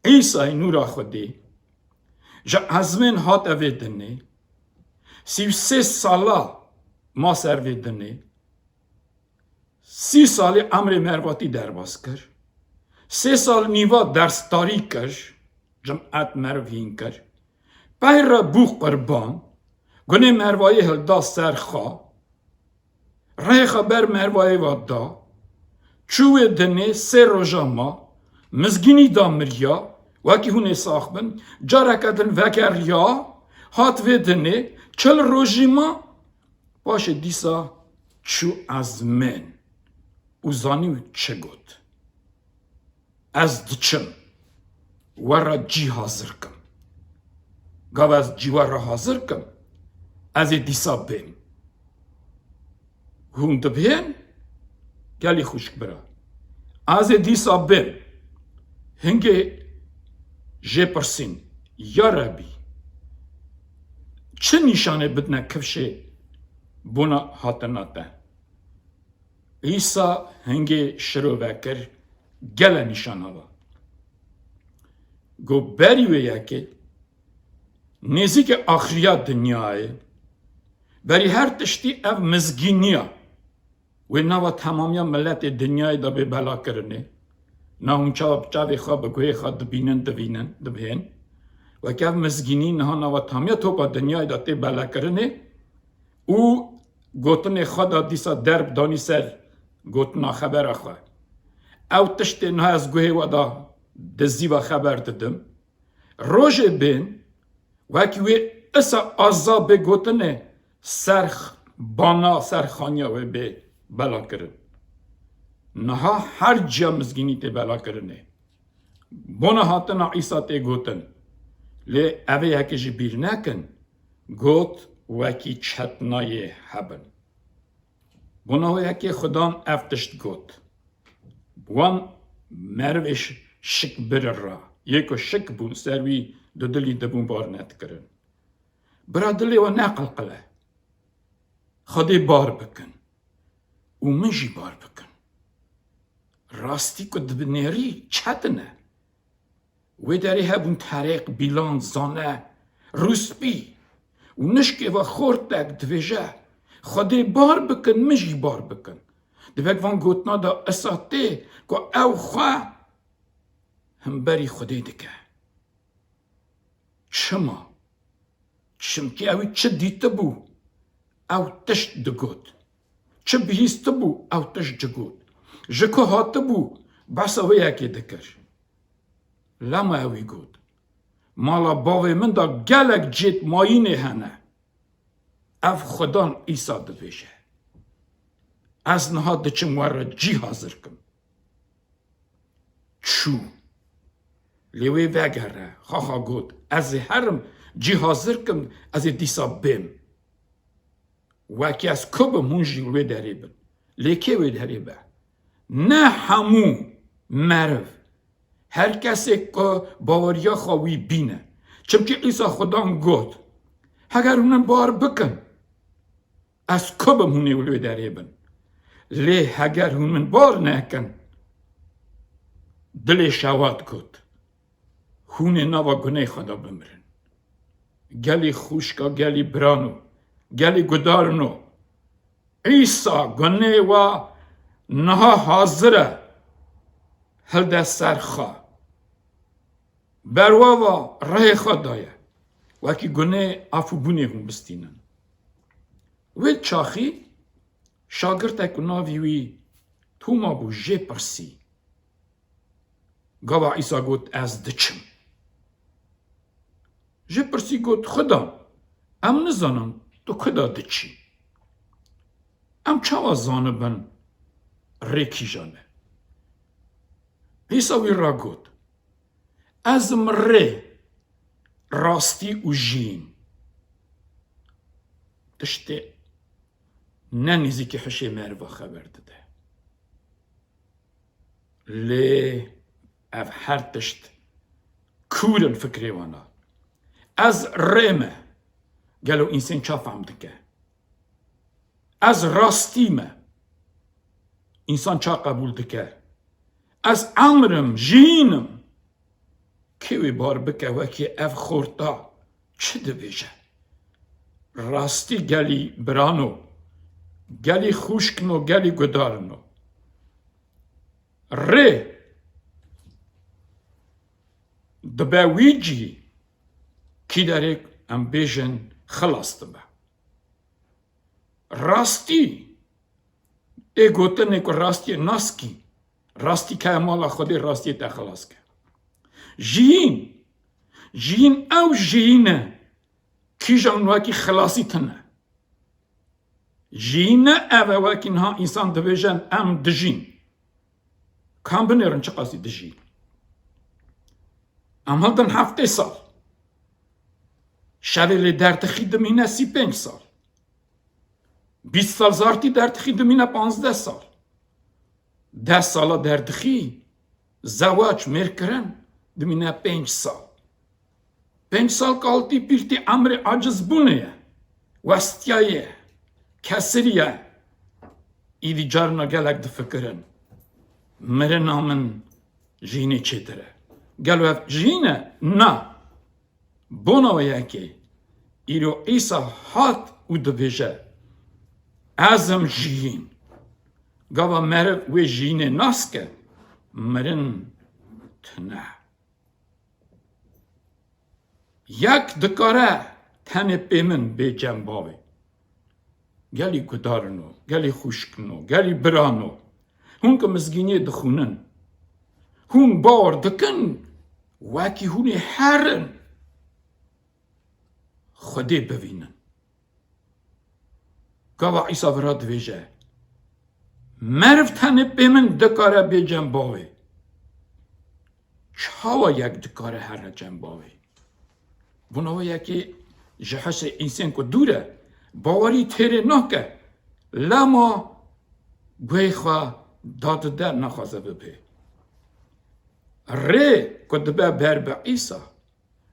Îsayê nûra Xwedê ji ezmên hate vê dinê, sî û sê sala ma ser vê dinê, sî salî emrê mervatî derbas kir, sê sal nîva dersdarî kir, cimet meriv hîn kir, pey re bû qurban, gunê mervayê hilda ser xwe, rihê xwe ber mervayê ve da, çû wê dinê sê roja ma, mizgînî da miriya, wekî hûn ê sax bin, careke din vekeriya, hat vê dinê, çil rojî ma, paşê dîsa çû ezmên û zanî wî çi got. Ez diçim, we re cî hazir kim. Gava ez cî we re hazir kim, ez ê dîsa bêm. Hûn dibihên? Gelî xwişk bira. Ez ê dîsa bêm. Hingê jê pirsîn, ya Rebî, çi nîşanê bidine kifşê bona hatina te? Îsa hingê şirove kir, gele nîşana ve. Got, berî wê yekê, nêzîkê axiriya dinyayê, berî her tiştî ev mizgîniya wê nava temamiya miletê dinyayê de bê belakirinê. Na hûn çawa bi çavê xwe, bi guhê xwe dibînin, divînin, dibihên? Weke ev mizgînî niha nava tamiya topa dinyayê de tê belakirinê, û gotinê xwe da dîsa derb danî ser gotina xebera xwe. Ew tiştê niha ez guhê we da dizî ve xeber didim. Rojê bên, wekî wê isa azabê gotinê ser x-, bana, ser xaniya wê bê bela kirin. Niha her ciya mizgînî tê bela kirinê. Bona hatina Îsa tê gotin. Lê evê yekê jî bîr nekin, got, wekî çetnayê hebin. Bona wê yekê Xudan ev tişt got. Wan merivê ş-, şik biri ra. Yê ku şik bûn, ser wî dudilî dibûn bar nedikirin. Bira dilê we neqilqile. Xwedê bar bikin. Û min jî bar bikin. Rastî ku dibinêrî çetin e. Wê derê hebûn terêq, bîlan, zane, rûspî û nişkê ve xortek dibêje, Xwedê bar bikin, min jî bar bikin. Di vek van gotina de isa tê ku ew xwe himberî Xwedê dike. Çima? Çimkî ewî çi dîtibû, ew tişt digot. Çi bihîstibû, ew tişt digot. Ji ku hatibû, behsa wê yekê dikir. Lema ewî got, mala bavê min de gelek cêt mayînê hene. Ev Xudan Îsa dibêje, ez niha diçim we re cî hazir kim. Çû. Lê wê vegere, xaxa got, ez ê herim, cî hazir kim, ez ê dîsa bêm. Wekî ez ku bim, hûn jî li wê derê bin. Lê kê wê derê be? Ne hemû meriv, her kesê ku baweriya xwe wî bîne. Çimkî Îsa Xudan got, heger hûn min bar bikin, ez ku bim, hûn ê li wê derê bin. Lê heger hûn min bar nekin, dilê şewat got, hûn ê nava gunehê xwe de bimirin. Gelî xwişka, gelî birano, gelî gudarino, Îsa gunê wa niha hazir e, hilde ser xwe. Berwava rihê xwe daye, wekî gunê afûbûnê hûn bistînin. Wê çaxî şagirtek ku navî wî Toma bû, jê pirsî. Gava Îsa got, ez diçim. Ji pirsî got, Xuda, em nizanin tu ku de diçî. Em çawa zanibin rê kîjan e? Îsa wî ra got, ez im rê, rastî û jiyîn. Tiştê ne nêzîkî hişê meriva xeber dide. Lê ev her tişt kûr in fikrê wana. Ez rê me. Gelo însan ça fehm dike? Ez rastî me. Însan ça qebûl dike? Ez emr im, jiyîn im. Kê wê bar bike wekî ev xorta çi dibêje? Rastî gelî birano, gelî xwişkino, gelî gudarino. Rê dibe wî cî kî derê em bêjin xilas dibe. Rastî, tê gotinê ku rastiyê naskî, rastî keye mala Xwedê, rastiyê te xilas ke. Jiyîn, jiyîn ew jiyîn e, kîjan wekî xilasî tune. Jiyîn ne ev e wekî niha însan dibêjin em dijîn. Kam binêrin çiqasî dijîn. Em hildin heftê sal. Şevê lê derdixî dimîne sî pênc sal. Bîst sal zartî derdixî dimîne panzdeh sal. Deh sala derdixî, zewac, mêrkirin, dimîne pênc sal. Pênc sal kaltî pîrtî emrê acizbûnê ye, westiyayê, kesirî ye. Îdî carna gelek difikirin, mirina min jînê çêtir e. Gelo ev jîn e? Na. Bona wê yekê, îro Îsa hat û dibêje, ez im jiyîn. Gava meriv wê jiyînê nas ke, mirin tune. Yek dikare tenê pê min bê cem bavê. Gelî gudarino, gelî xwişkino, gelî birano. Hûn ku mizgîniyê dixwînin, hûn bawer dikin wekî hûn ê herin Xwedê bivînin. Gava Îsa vira dibêje, meriv tenê pê min dikare bê cem bavê. Çawa yek dikare here cem bavê? Bûna wê yekê ji hişê însên ku dûr e, bawerî têrê nake, lema guhê xwe dadide, naxwaze bibê. Rê ku dibe ber bi Îsa,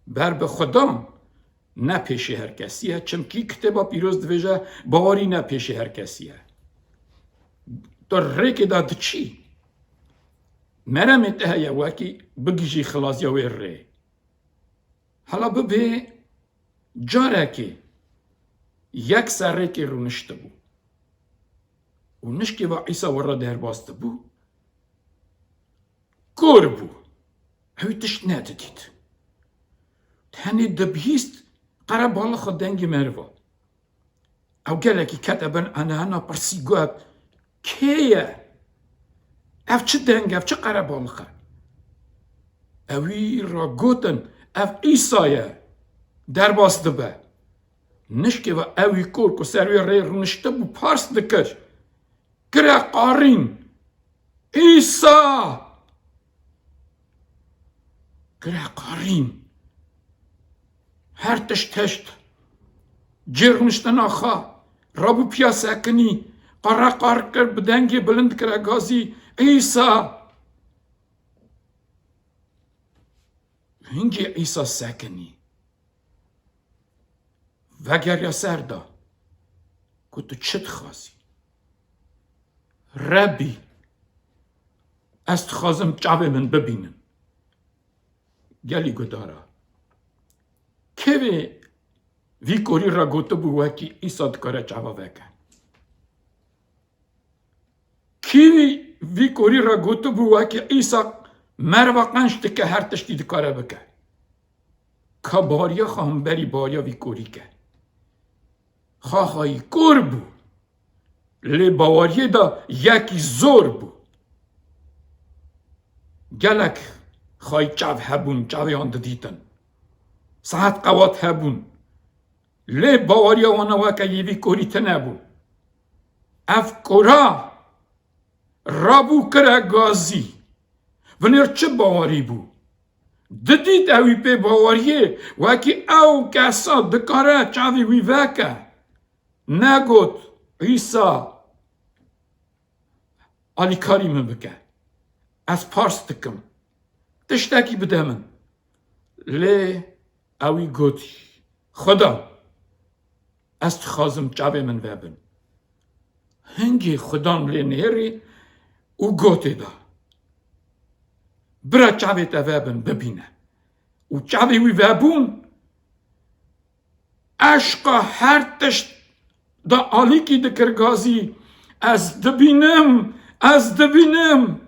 ber bi Xudan, ne pêşê her kesî ye, çimkî Kitêba Pîroz dibêje, bawerî ne pêşê her kesî ye. Tu rêkê de diçî, meremê te heye wekî bigihîjî xilaziya wê rê. Hela bibê carekê yek ser rêkê rûniştibû û nişkê ve Îsa we re derbas dibû, kor bû. Ew tişt nedidît. Tenê dibihîst qerebalixa dengê meriva. Ew gelekî kete bin enehena, pirsî, got, kê ye? Ev çi deng e, ev çi qerebalix e? Ewî ra gotin, ev Îsa ye, derbas dibe. Nişkê ve ewî kor ku ser wê rê rûniştibû pars dikir, kire qarîn, Îsa! Kire qarîn. Her tişt teşt. Cêr rûniştina xwe. Rabû piya sekinî. Qare qar kir, bi dengê bilind kire gazî. Îsa! Hingê Îsa sekinî. Vegeriya ser da. Ku tu çi dixwazî? Rebî, ez dixwazim çavê min bibînin. Gelî gudara. Kê vê vî korî re gotibû wekî Îsa dikare çava veke? Kî vî, vî korî re gotibû wekî Îsa merva qenc dike, her tiştî dikare bike? Ka baweriya xwe hemberî baweriya vî korî ke. Xaxayî kor bû. Lê baweriyê de yekî zor bû. Gelek xayî çav hebûn, çavê wan didîtin. Saet qewat hebûn. Lê baweriya wana weke yê vî korî tune bû. Ev kora rabû kire gazî. Vinêr çi bawerî bû? Didît ewî pê baweriyê, wekî ew kesa dikare çavê wî veke. Negot, Îsa, alîkarî min bike. Ez pars dikim. Tiştekî bide min. Lê ewî gotî, Xuda, ez dixwazim çavê min vebin. Hingê Xudan lê nêrî û gotê da, Bira çavê te vebin, bibîne. Û çavê wî vebûn, eşqa her tişt da alîkî dikir gazî, Ez dibînim, ez dibînim.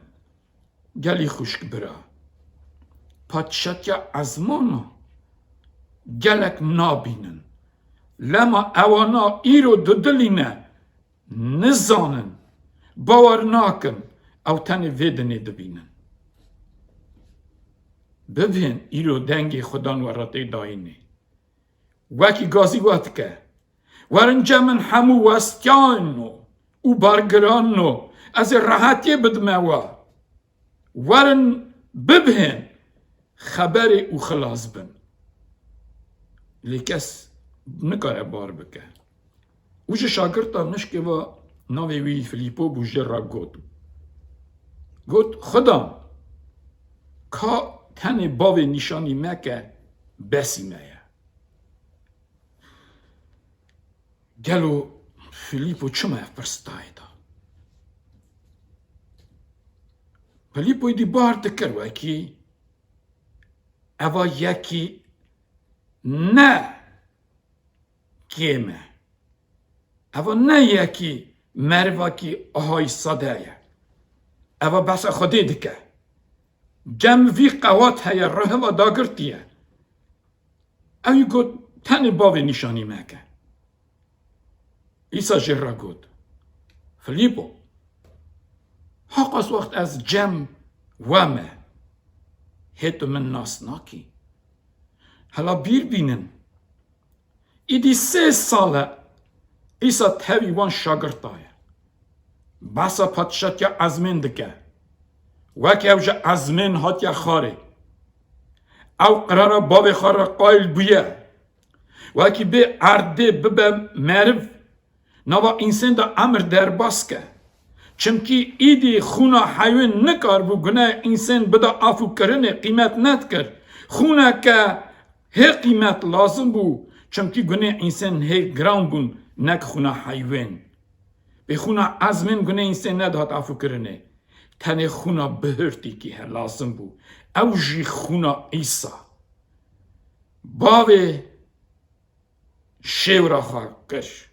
Gelî xwişk bira. Padşatiya ezmana gelek nabînin. Lema ewana îro didilîne, nizanin, bawer nakin, ew tenê vê dinê dibînin. Bibihên îro dengê Xudan we re tê dayînê. Wekî gazî we dike, Werin cem min hemû westiyano û bargirano, ez ê rehetiyê bidime we. Werin bibihên xeberê û xilas bin. Lê kes nikare bar bike. Û ji şagirta nişkê ve navê wî Filîpo bû, jê re got. Got, Xuda, ka tenê bavê nîşanî me ke, besî me ye. Gelo Filîpo çima ev pirs dayê da? Filîpo êdî bar dikir wekî eva yekî ne kêm e. Eva ne yekî merivakî ahayî sade ye. Eva behsa Xwedê dike. Cem vî qewat heye, ruhiva dagirtî ye. Ew got, tenê bavê nîşanî me ke. Îsa jê re got, Filîpo, haqas wext ez cem we me, hê tu min nas nakî? Hela bîr bînin, îdî sê sal e Îsa tevî wan şagirta ye. Behsa padşatiya ezmên dike. Wek ew ji ezmên hatiye xwarê. Ew qirara bavê xwe re qayil bûye. Wekî bê erdê bibe meriv, nava însên de emir derbas ke. Çimkî îdî xûna heywên nikaribû gunehê însên bide afûkirinê, qîmet nedikir. Xûneke hê qîmet lazim bû, çimkî gunê însên hê giran bûn, nek xûna heywên. Bê xûna ezmên gunê însên nedihat afûkirinê. Tenê xûna bihurtîkî he lazim bû. Ew jî xûna Îsa. Bavê şêwra xwe kir.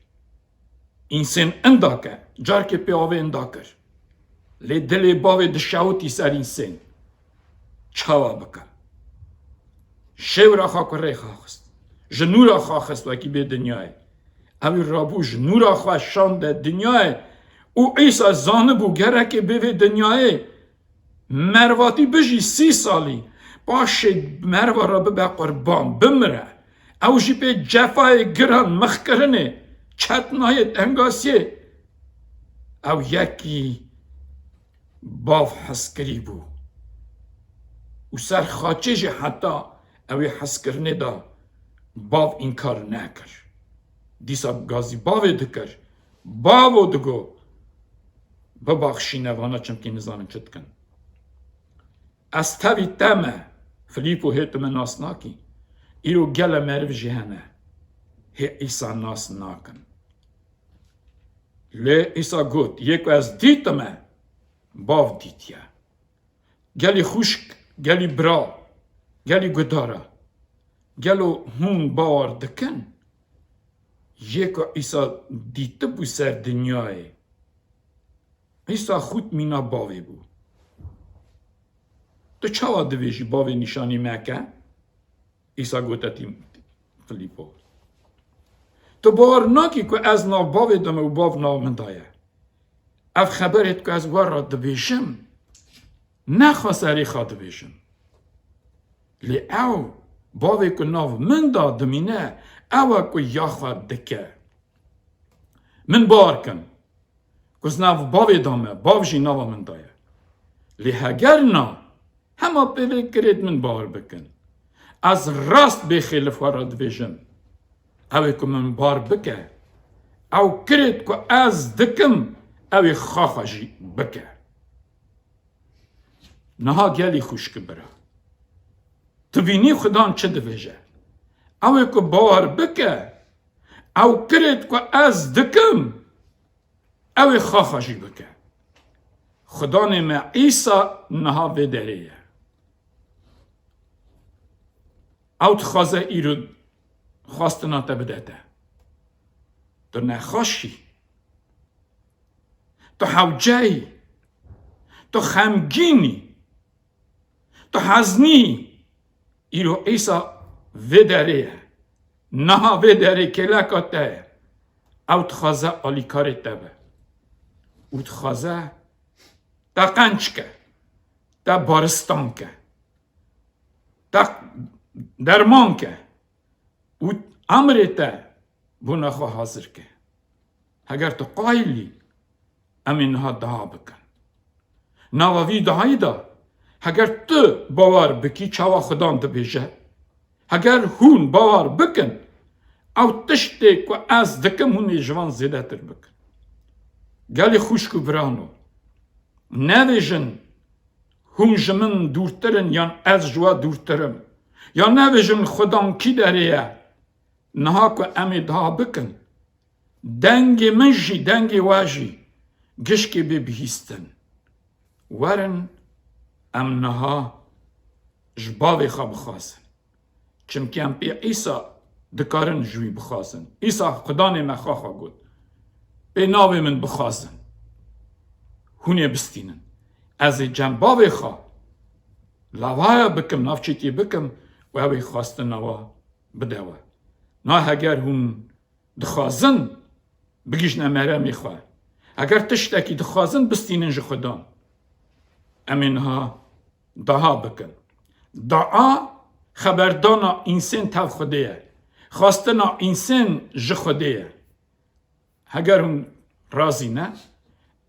Însên inda ke, carkê pê avê inda kir. Lê dilê bavê dişewitî ser însên. Çawa bike? Şêwra xwe kurê xwe xist. Ji nûra xwe xist wekî bê dinyayê. Ew rabû ji nûra xwe şande dinyayê û Îsa zanibû gerekê bê vê dinyayê mervatî bijî sî salî, paşê merva re bibe qurban, bimire. Ew jî pê cefayê giran, mixkirinê, çetnayê, tengasiyê. Ew yekî bav hezkirî bû. û ser xaçê jî heta ew ê hezkirinê de bav înkar nekir. Dîsa gazî bavê dikir. Bavo digo, bibaxşîne vana çimkî nizanin çi dikin. Ez tevî te me, Filîpo hê tu me nas nakî. Îro gele meriv jî hene. Hê Îsa nas nakin. Lê Îsa got, yê ku ez dîtime, bav dîtiye. Gelî xwişk, gelî bira, gelî gudara. Gelo hûn bawer dikin? Yê ku Îsa dîtibû ser dinyayê. Îsa xût mîna bavê bû. Tu çawa divêjî bavê nîşanî me ke? Îsa gote tî Filîpo. Tu bawer nakî ku ez nav bavê de me û bav nav min de ye. Ev xeberê ku ez we re dibêjim, ne xwe serê xwe dibêjim. Lê ew bavê ku nav min de dimîne, ew e ku ya xwe dike. Min bawer kin. Ku ez nav bavê da me, bav jî nava min da ye. Lê heger na, hema pê vê kirêt min bawer bikin. Ez rast bêxêlif we re dibêjim. Ew ê ku min bawer bike, ew kirêt ku ez dikim, ew ê xaxa jî bike. Niha gelî xwişk bira. Tu bînî Xudan çi dibêje? Ew ê ku bawer bike, ew kirêt ku ez dikim, ew ê xaxa jî bike. Xudanê me Îsa niha vê derê ye. Ew dixwaze îro xwestina te bide te. Tu nexweş î. Tu hewce yî. Tu xemgîn î. Tu heznî yî. Îro Îsa vê derê ye. Niha vê derê kêleka te ye. Ew dixwaze alîkarê te be. Û dixwaze te qenc ke. Te baristan ke. Te derman ke. Û emrê te bona xwe hazir ke. Heger tu qayil î, em ê niha dua bikin. Nava vî duayî de, heger tu bawer bikî, çawa Xudan dibêje, heger hûn bawer bikin, ew tiştê ku ez dikim, hûn ê ji van zêdetir bikin. Gelî xwişk û birano, nebêjin, hûn ji min dûrtir in yan ez ji we dûrtir im. Yan nebêjin, Xudan kî derê ye? Niha ku em ê dua bikin, dengê min jî, dengê we jî gişkê bê bihîstin. Werin em niha ji bavê xwe bixwazin. Çimkî em pê Îsa dikarin ji wî bixwazin. Îsa Xudanê me xwe xwe got. Pê navê min bixwazin. Hûn ê bistînin. Ez ê cem bavê xwe lavaya bikim, navçîtî bikim û ew ê xwestina we bide we. Na heger hûn dixwazin, bigihîjne meremê xwe. Heger tiştekî dixwazin, bistînin ji Xudan. Em ê niha dua bikin. Dua xeberdana însên tev Xwedê ye. Xwestina însên ji Xwedê ye. Heger hûn razî ne,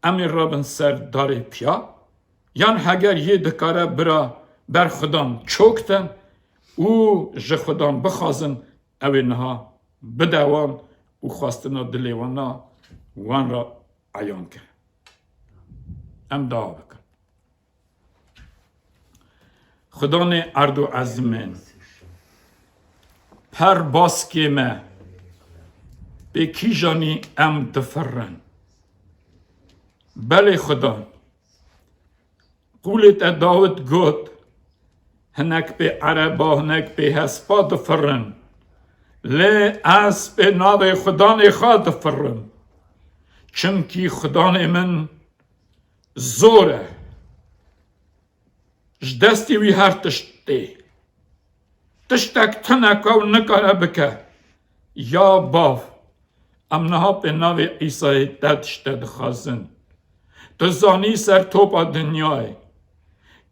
em ê rabin ser darê piya, yan heger yê dikare bira ber Xudan çoktin û ji Xudan bixwazin, ew ê niha bide wan û xwestina dilê wan a wan re eyan ke. Em dua bikin. Xudanê erd û ezimên, per baskê me, pê kîjanî em difirin. Belê Xudan, qûlê te Dawid got, hinek pê ereba, hinek pê hespa difirin. Lê ez pê navê Xudanê xwe difirim. Çimkî Xudanê min zor e. Ji destê wî her tişt tê. Tiştek tune ku ew nikare bike. Ya Bav, em niha pê navê Îsayê te tişte dixwazin. Tu zanî ser topa dinyayê.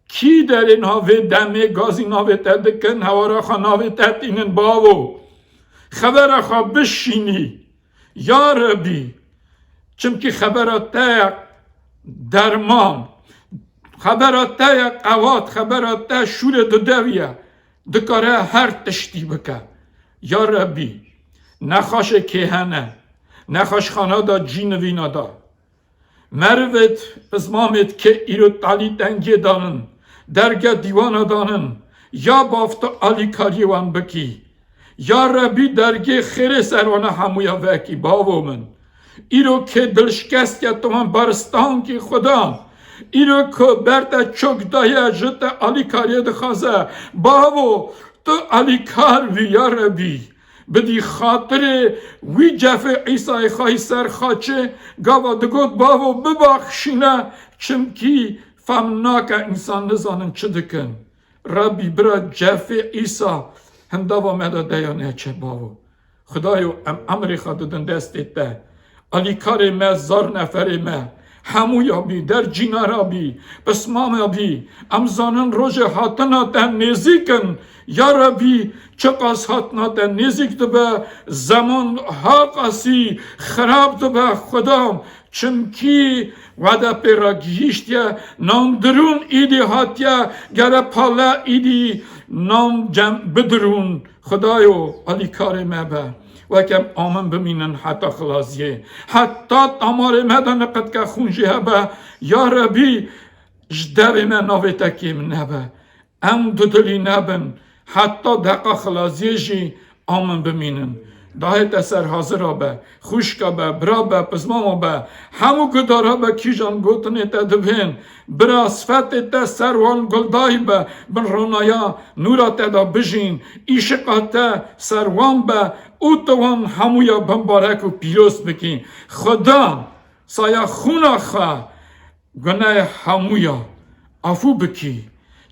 Kî derê niha vê demê gazî navê te dikin, hewara xwe navê te tînin bavo. Xebera xwe bişînî. Ya Rebî, çimkî xebera te ye derman, Xebera te ye qewat, xebera te şûrê didewî ye. Dikare her tiştî bike. Ya Rebî, nexweşê kê hene, nexweşxana de cî nivîna da. Merivêt, pizmamêt kê îro talî tengiyê danin, derge dîwana danin, ya bav tu alîkariyê wan bikî. Ya Rebî dergê xêrê ser wana hemûya vekî, bavo min. Îro kê dilşikestiye tu wan baristan kî Xuda. Îro ku ber te çok daye ji te alîkariyê dixwaze. Bavo, tu alîkar bî ya Rebî. Bidî xatirê wî cefê Îsayê xayî ser xaçê, gava digot, bavo bibaxşîne, çimkî fem nake însan nizanin çi dikin. Rebî bira cefê Îsa hindava me de deya neçe bavo. Xudayo em emrê xwe didin destê te. Alîkarê me, zar neferê me, hemûya bî, dercînara bî, pismama bî, em zanin rojê hatina te nêzîk in. Ya Rebî, çiqas hatina te nêzîk dibe, zeman ha qasî xirab dibe, Xuda, çimkî wede pê re gihîştiye, nandirûn îdî hatiye, gere pale îdî nan cem bidirûn. Xudayo, alîkarê me be. Weke em amin bimînin heta xilaziyê. Heta tamarê me de niqetke xûn jî hebe. Ya Rebî, ji devê me navê te kêm nebe. Em dudilî nebin. Heta deqa xilaziyê jî amin bimînin. Dahê te ser hazira be. Xwişka be, bira be, pizmama be. Hemû gudara be kîjan gotinê te dibên. Bira sifetê te ser wan guldayî be. Bin ronaya nûra te de bijîn. Îşiqa te ser wan be û tu wan hemûya bimbarek û pîroz bikî. Xuda saya xûna xwe gunehê hemûya afû bikî.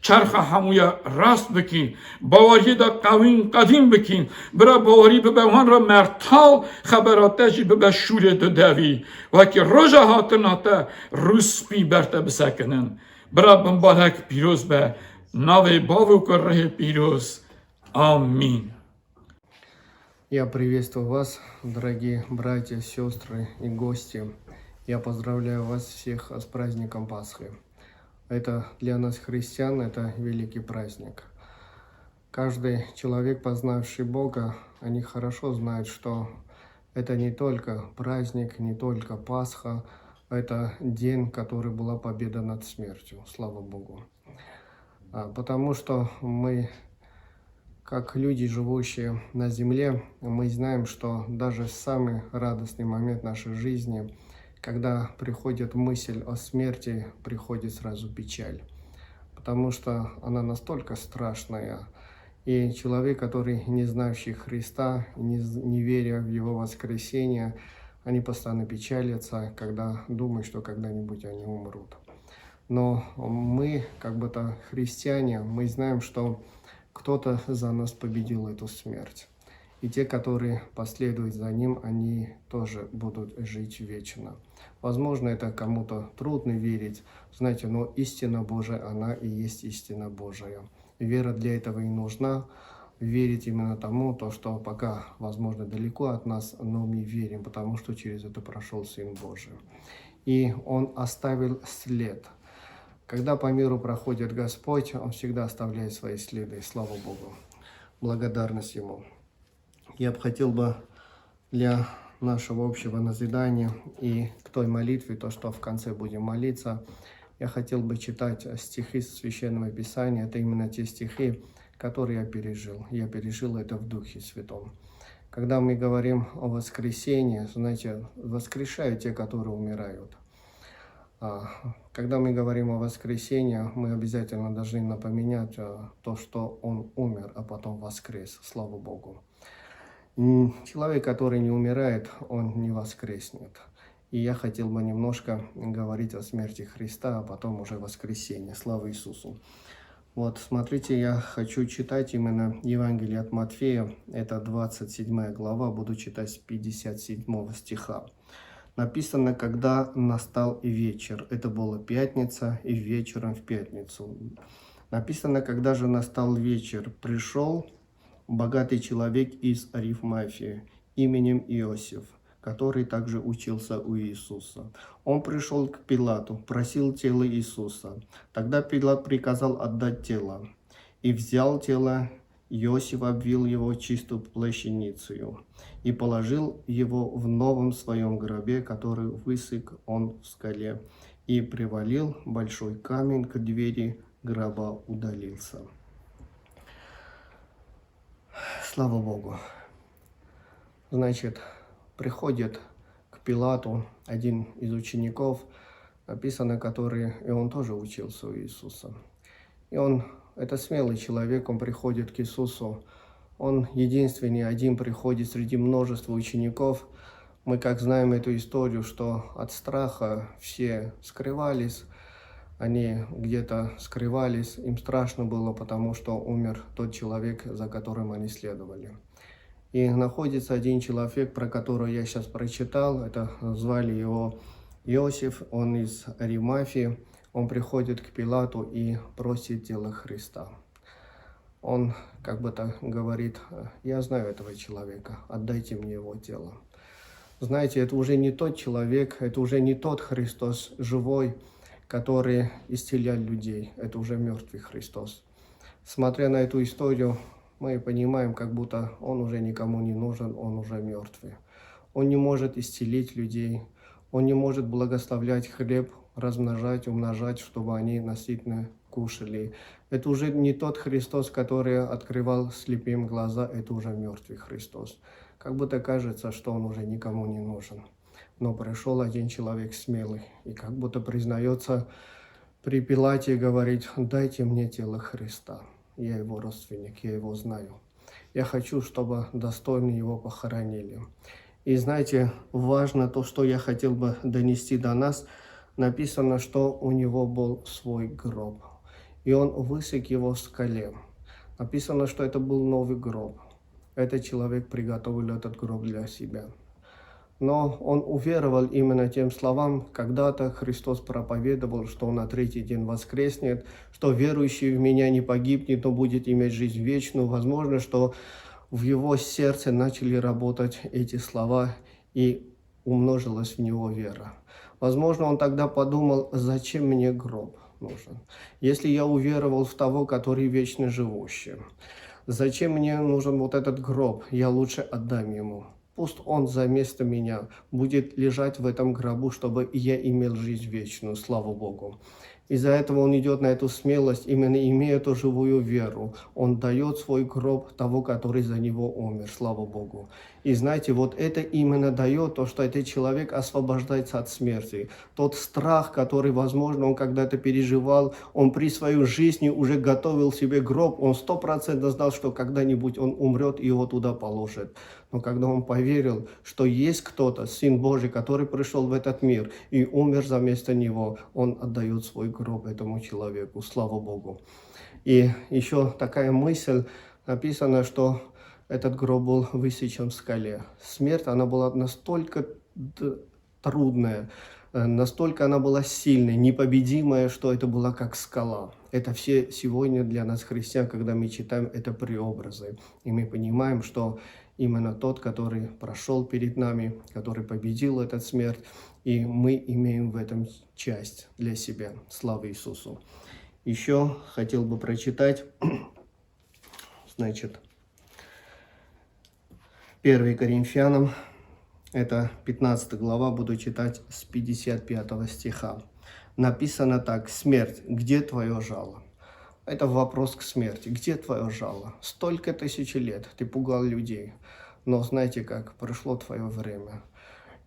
Çerxa hemûya rast bikî. Baweriyê de qewîn qedîm bikî. Bira bawerî bibe wan re mertal, xebera te jî bibe şûrê didevî. Wekî roja hatina te rûspî ber te bisekinin. Bira bimbarek pîroz be. Navê Bav û Kurê Pîroz. Amîn. Я приветствую вас, дорогие братья, сестры и гости. Я поздравляю вас всех с праздником Пасхи. Это для нас, христиан, это великий праздник. Каждый человек, познавший Бога, они хорошо знают, что это не только праздник, не только Пасха, это день, который была победа над смертью. Слава Богу. А, потому что мы, как люди, живущие на земле, мы знаем, что даже в самый радостный момент нашей жизни, когда приходит мысль о смерти, приходит сразу печаль. Потому что она настолько страшная. И человек, который не знающий Христа, не, з- не веря в Его воскресение, они постоянно печалятся, когда думают, что когда-нибудь они умрут. Но мы, как бы-то христиане, мы знаем, что кто-то за нас победил эту смерть. И те, которые последуют за ним, они тоже будут жить вечно. Возможно, это кому-то трудно верить, знаете, но истина Божия, она и есть истина Божия. Вера для этого и нужна. Верить именно тому, то, что пока, возможно, далеко от нас, но мы верим, потому что через это прошел Сын Божий. И Он оставил след. Когда по миру проходит Господь, Он всегда оставляет свои следы. Слава Богу. Благодарность Ему. Я бы хотел бы для нашего общего назидания и к той молитве, то, что в конце будем молиться, я хотел бы читать стихи Священного Писания. Это именно те стихи, которые я пережил. Я пережил это в Духе Святом. Когда мы говорим о воскресении, знаете, воскрешают те, которые умирают. А, Когда мы говорим о воскресении, мы обязательно должны напоминать а, то, что Он умер, а потом воскрес. Слава Богу. М, Человек, который не умирает, он не воскреснет. И я хотел бы немножко говорить о смерти Христа, а потом уже воскресенье. Слава Иисусу! Вот, смотрите, я хочу читать именно Евангелие от Матфея, это двадцать седьмая глава, буду читать с пятьдесят седьмого стиха. Написано, когда настал вечер. Это была пятница, и вечером в пятницу. Написано, когда же настал вечер, пришел богатый человек из Арифмафии именем Иосиф. который также учился у Иисуса. Он пришёл к Пилату, просил тело Иисуса. Тогда Пилат приказал отдать тело. И взял тело, Иосиф обвил его чистую плащаницею и положил его в новом своём гробе, который высек он в скале, и привалил большой камень к двери гроба, удалился. Слава Богу. Значит, приходит к Пилату один из учеников, написано, который, и он тоже учился у Иисуса. И он, это смелый человек, он приходит к Иисусу. Он единственный, один приходит среди множества учеников. Мы как знаем эту историю, что от страха все скрывались, они где-то скрывались, им страшно было, потому что умер тот человек, за которым они следовали. И находится один человек, про которого я сейчас прочитал, это звали его Иосиф, он из Аримафии, он приходит к Пилату и просит тело Христа. Он как будто говорит: «Я знаю этого человека, отдайте мне его тело». Знаете, это уже не тот человек, это уже не тот Христос живой, который исцелял людей, это уже мертвый Христос. Смотря на эту историю, мы понимаем, как будто он уже никому не нужен, он уже мертвый. Он не может исцелить людей, он не может благословлять хлеб, размножать, умножать, чтобы они насытно кушали. Это уже не тот Христос, который открывал слепым глаза, это уже мертвый Христос. Как будто кажется, что он уже никому не нужен. Но пришёл один человек смелый и как будто признается при Пилате и говорит: «Дайте мне тело Христа. Я его родственник, я его знаю. Я хочу, чтобы достойно его похоронили». И знаете, важно то, что я хотел бы донести до нас. Написано, что у него был свой гроб. И он высек его в скале. Написано, что это был новый гроб. Этот человек приготовил этот гроб для себя. Но он уверовал именно тем словам, когда-то Христос проповедовал, что он на третий день воскреснет, что верующий в Меня не погибнет, но будет иметь жизнь вечную. Возможно, что в его сердце начали работать эти слова, и умножилась в него вера. Возможно, он тогда подумал: «Зачем мне гроб нужен? Если я уверовал в того, который вечно живущий, зачем мне нужен вот этот гроб? Я лучше отдам ему. Пусть он за место меня будет лежать в этом гробу, чтобы я имел жизнь вечную, слава Богу». Из-за этого он идёт на эту смелость, именно имея эту живую веру. Он даёт свой гроб того, который за него умер, слава Богу. И знаете, вот это именно даёт то, что этот человек освобождается от смерти. Тот страх, который, возможно, он когда-то переживал, он при своей жизни уже готовил себе гроб, он сто процентов знал, что когда-нибудь он умрёт, и его туда положат. Но когда он поверил, что есть кто-то, Сын Божий, который пришёл в этот мир и умер за место него, он отдаёт свой гроб этому человеку. Слава Богу. И ещё такая мысль, написано, что этот гроб был высечён в скале. Смерть, она была настолько д-, трудная, э, настолько она была сильной, непобедимая, что это была как скала. Это все сегодня для нас, христиан, когда мы читаем, это преобразы. И мы понимаем, что именно тот, который прошёл перед нами, который победил эту смерть, и мы имеем в этом часть для себя. Слава Иисусу. Ещё хотел бы прочитать, значит, первое Коринфянам, это пятнадцатая глава, буду читать с пятьдесят пятого стиха. Написано так: «Смерть, где твоё жало?» Это вопрос к смерти. Где твоё жало? Столько тысячи лет ты пугал людей. Но знаете как? Пришло твоё время.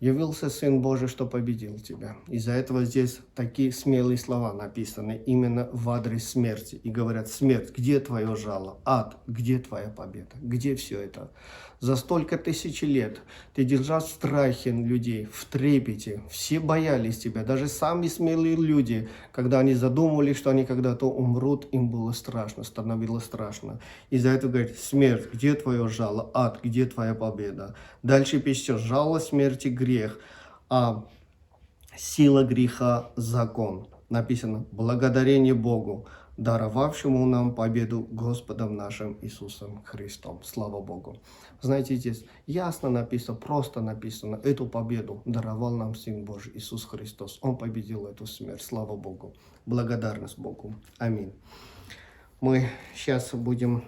Явился Сын Божий, что победил тебя. Из-за этого здесь такие смелые слова написаны именно в адрес смерти. И говорят: «Смерть, где твоё жало? Ад, где твоя победа? Где всё это?» За столько тысяч лет ты держал в страхе людей, в трепете. Все боялись тебя. Даже самые смелые люди, когда они задумывались, что они когда-то умрут, им было страшно, становилось страшно. Из-за этого говорит: «Смерть, где твоё жало? Ад, где твоя победа?» Дальше пишется: «Жало смерти — грех, а сила греха — закон». Написано: «Благодарение Богу, даровавшему нам победу Господом нашим Иисусом Христом. Слава Богу. Знаете, здесь ясно написано, просто написано, эту победу даровал нам Сын Божий Иисус Христос. Он победил эту смерть. Слава Богу. Благодарность Богу. Аминь. Мы сейчас будем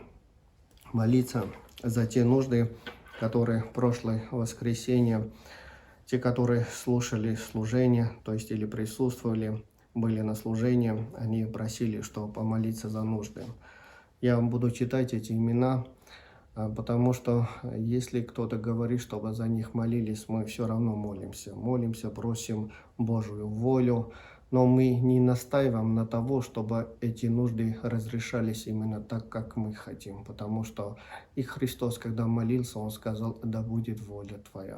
молиться за те нужды, которые прошлое воскресенье, те, которые слушали служение, то есть или присутствовали, были на служении, они просили, что помолиться за нужды. Я вам буду читать эти имена, а, потому что, э, если кто-то говорит, чтобы за них молились, мы всё равно молимся. Молимся, просим Божью волю, но мы не настаиваем на того, чтобы эти нужды разрешались именно так, как мы хотим, потому что и Христос, когда молился, Он сказал: «Да будет воля Твоя».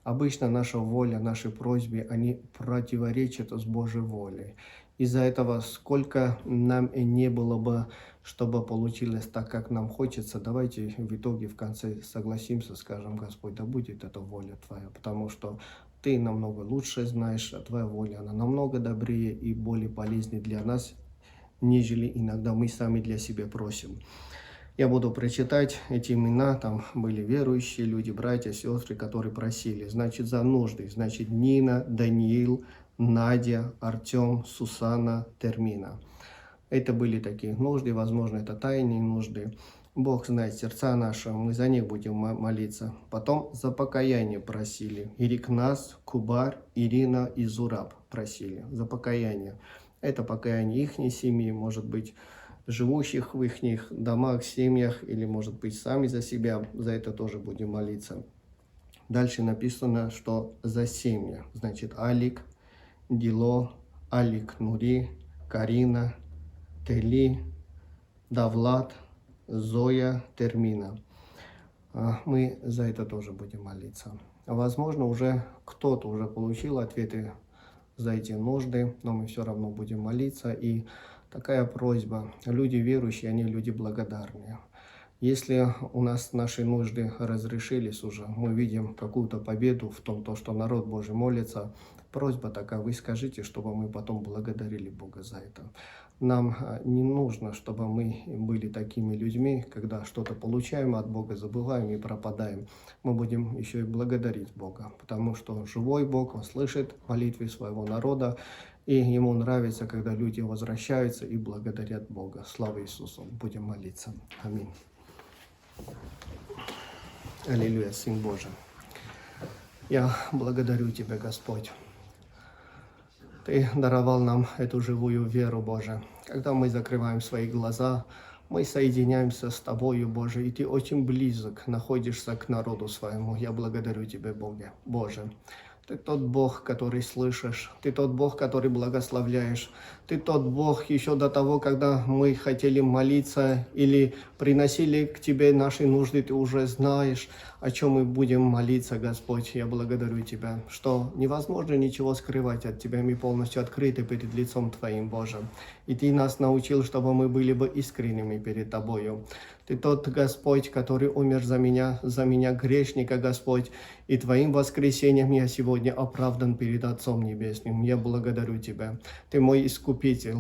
Обычно наша воля, наши просьбы, они противоречат с Божьей волей. Из-за этого, сколько нам и не было бы, чтобы получилось так, как нам хочется, давайте в итоге, в конце согласимся, скажем: «Господь, да будет эта воля Твоя», потому что Ты намного лучше знаешь, а Твоя воля, она намного добрее и более полезнее для нас, нежели иногда мы сами для себя просим. Я буду прочитать эти имена, там были верующие люди, братья, сестры, которые просили. Значит, за нужды. Значит, Нина, Даниил, Надя, Артём, Сусанна, Термина. Это были такие нужды, возможно, это тайные нужды. Бог знает сердца наши, мы за них будем мо- молиться. Потом за покаяние просили. Ирикназ, Кубар, Ирина и Зураб просили за покаяние. Это покаяние ихней семьи, может быть, живущих в ихних домах, семьях, или, может быть, сами за себя, за это тоже будем молиться. Дальше написано, что за семьи. Значит, Алик, Дило, Алик Нури, Карина, Тели, Давлат, Зоя, Термина. А, мы за это тоже будем молиться. Возможно, уже кто-то уже получил ответы за эти нужды, но мы всё равно будем молиться. И такая просьба. Люди верующие, они люди благодарные. Если у нас наши нужды разрешились уже, мы видим какую-то победу в том, то, что народ Божий молится, просьба такая: вы скажите, чтобы мы потом благодарили Бога за это. Нам, а, не нужно, чтобы мы были такими людьми, когда что-то получаем от Бога, забываем и пропадаем. Мы будем ещё и благодарить Бога, потому что живой Бог, Он слышит молитвы своего народа, и Ему нравится, когда люди возвращаются и благодарят Бога. Слава Иисусу! Будем молиться. Аминь. Аллилуйя, Сын Божий. Я благодарю Тебя, Господь. Ты даровал нам эту живую веру, Боже. Когда мы закрываем свои глаза, мы соединяемся с Тобою, Боже, и Ты очень близок находишься к народу Своему. Я благодарю Тебя, Боге, Боже. Ты тот Бог, который слышишь, Ты тот Бог, который благословляешь, Ты тот Бог, ещё до того, когда мы хотели молиться или приносили к Тебе наши нужды, Ты уже знаешь, о чём мы будем молиться, Господь. Я благодарю Тебя, что невозможно ничего скрывать от Тебя, мы полностью открыты перед лицом Твоим, Боже. И Ты нас научил, чтобы мы были бы искренними перед Тобою. Ты тот Господь, который умер за меня, за меня грешника, Господь, и Твоим воскресением я сегодня оправдан перед Отцом Небесным. Я благодарю Тебя. Ты мой Искупитель.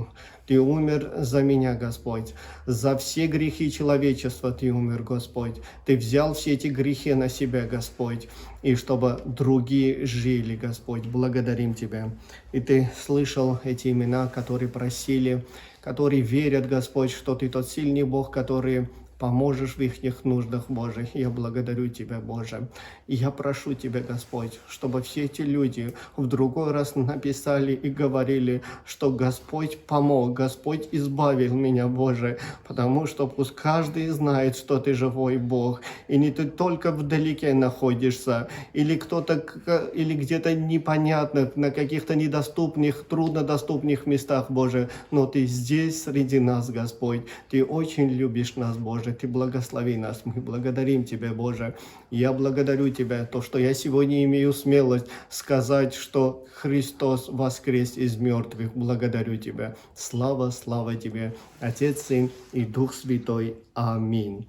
Ты умер за меня, Господь. За все грехи человечества Ты умер, Господь. Ты взял все эти грехи на Себя, Господь, и чтобы другие жили, Господь. Благодарим Тебя. И Ты слышал эти имена, которые просили, которые верят, Господь, что Ты тот сильный Бог, который поможешь в ихних нуждах, Боже. Я благодарю Тебя, Боже. И я прошу Тебя, Господь, чтобы все эти люди в другой раз написали и говорили, что Господь помог, Господь избавил меня, Боже, потому что пусть каждый знает, что Ты живой Бог, и не Ты только вдалеке находишься, или кто-то, к- или где-то непонятно, на каких-то недоступных, труднодоступных местах, Боже, но Ты здесь, среди нас, Господь. Ты очень любишь нас, Боже, Ты благослови нас. Мы благодарим Тебя, Боже. Я благодарю Тебя, то, что я сегодня имею смелость сказать, что Христос воскрес из мёртвых. Благодарю Тебя. Слава, слава Тебе, Отец, Сын и Дух Святой. Аминь.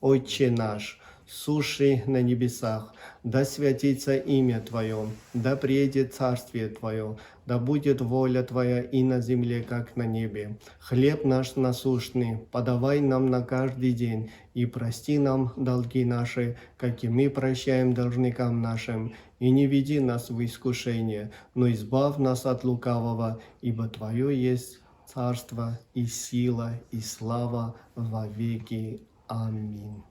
Отче наш, сущий на небесах, да святится имя Твое, да приедет Царствие Твое, Да будет воля Твоя и на земле, как на небе. Хлеб наш насущный подавай нам на каждый день, и прости нам долги наши, как и мы прощаем должникам нашим, и не веди нас в искушение, но избавь нас от лукавого, ибо Твое есть царство и сила и слава во веки. Аминь.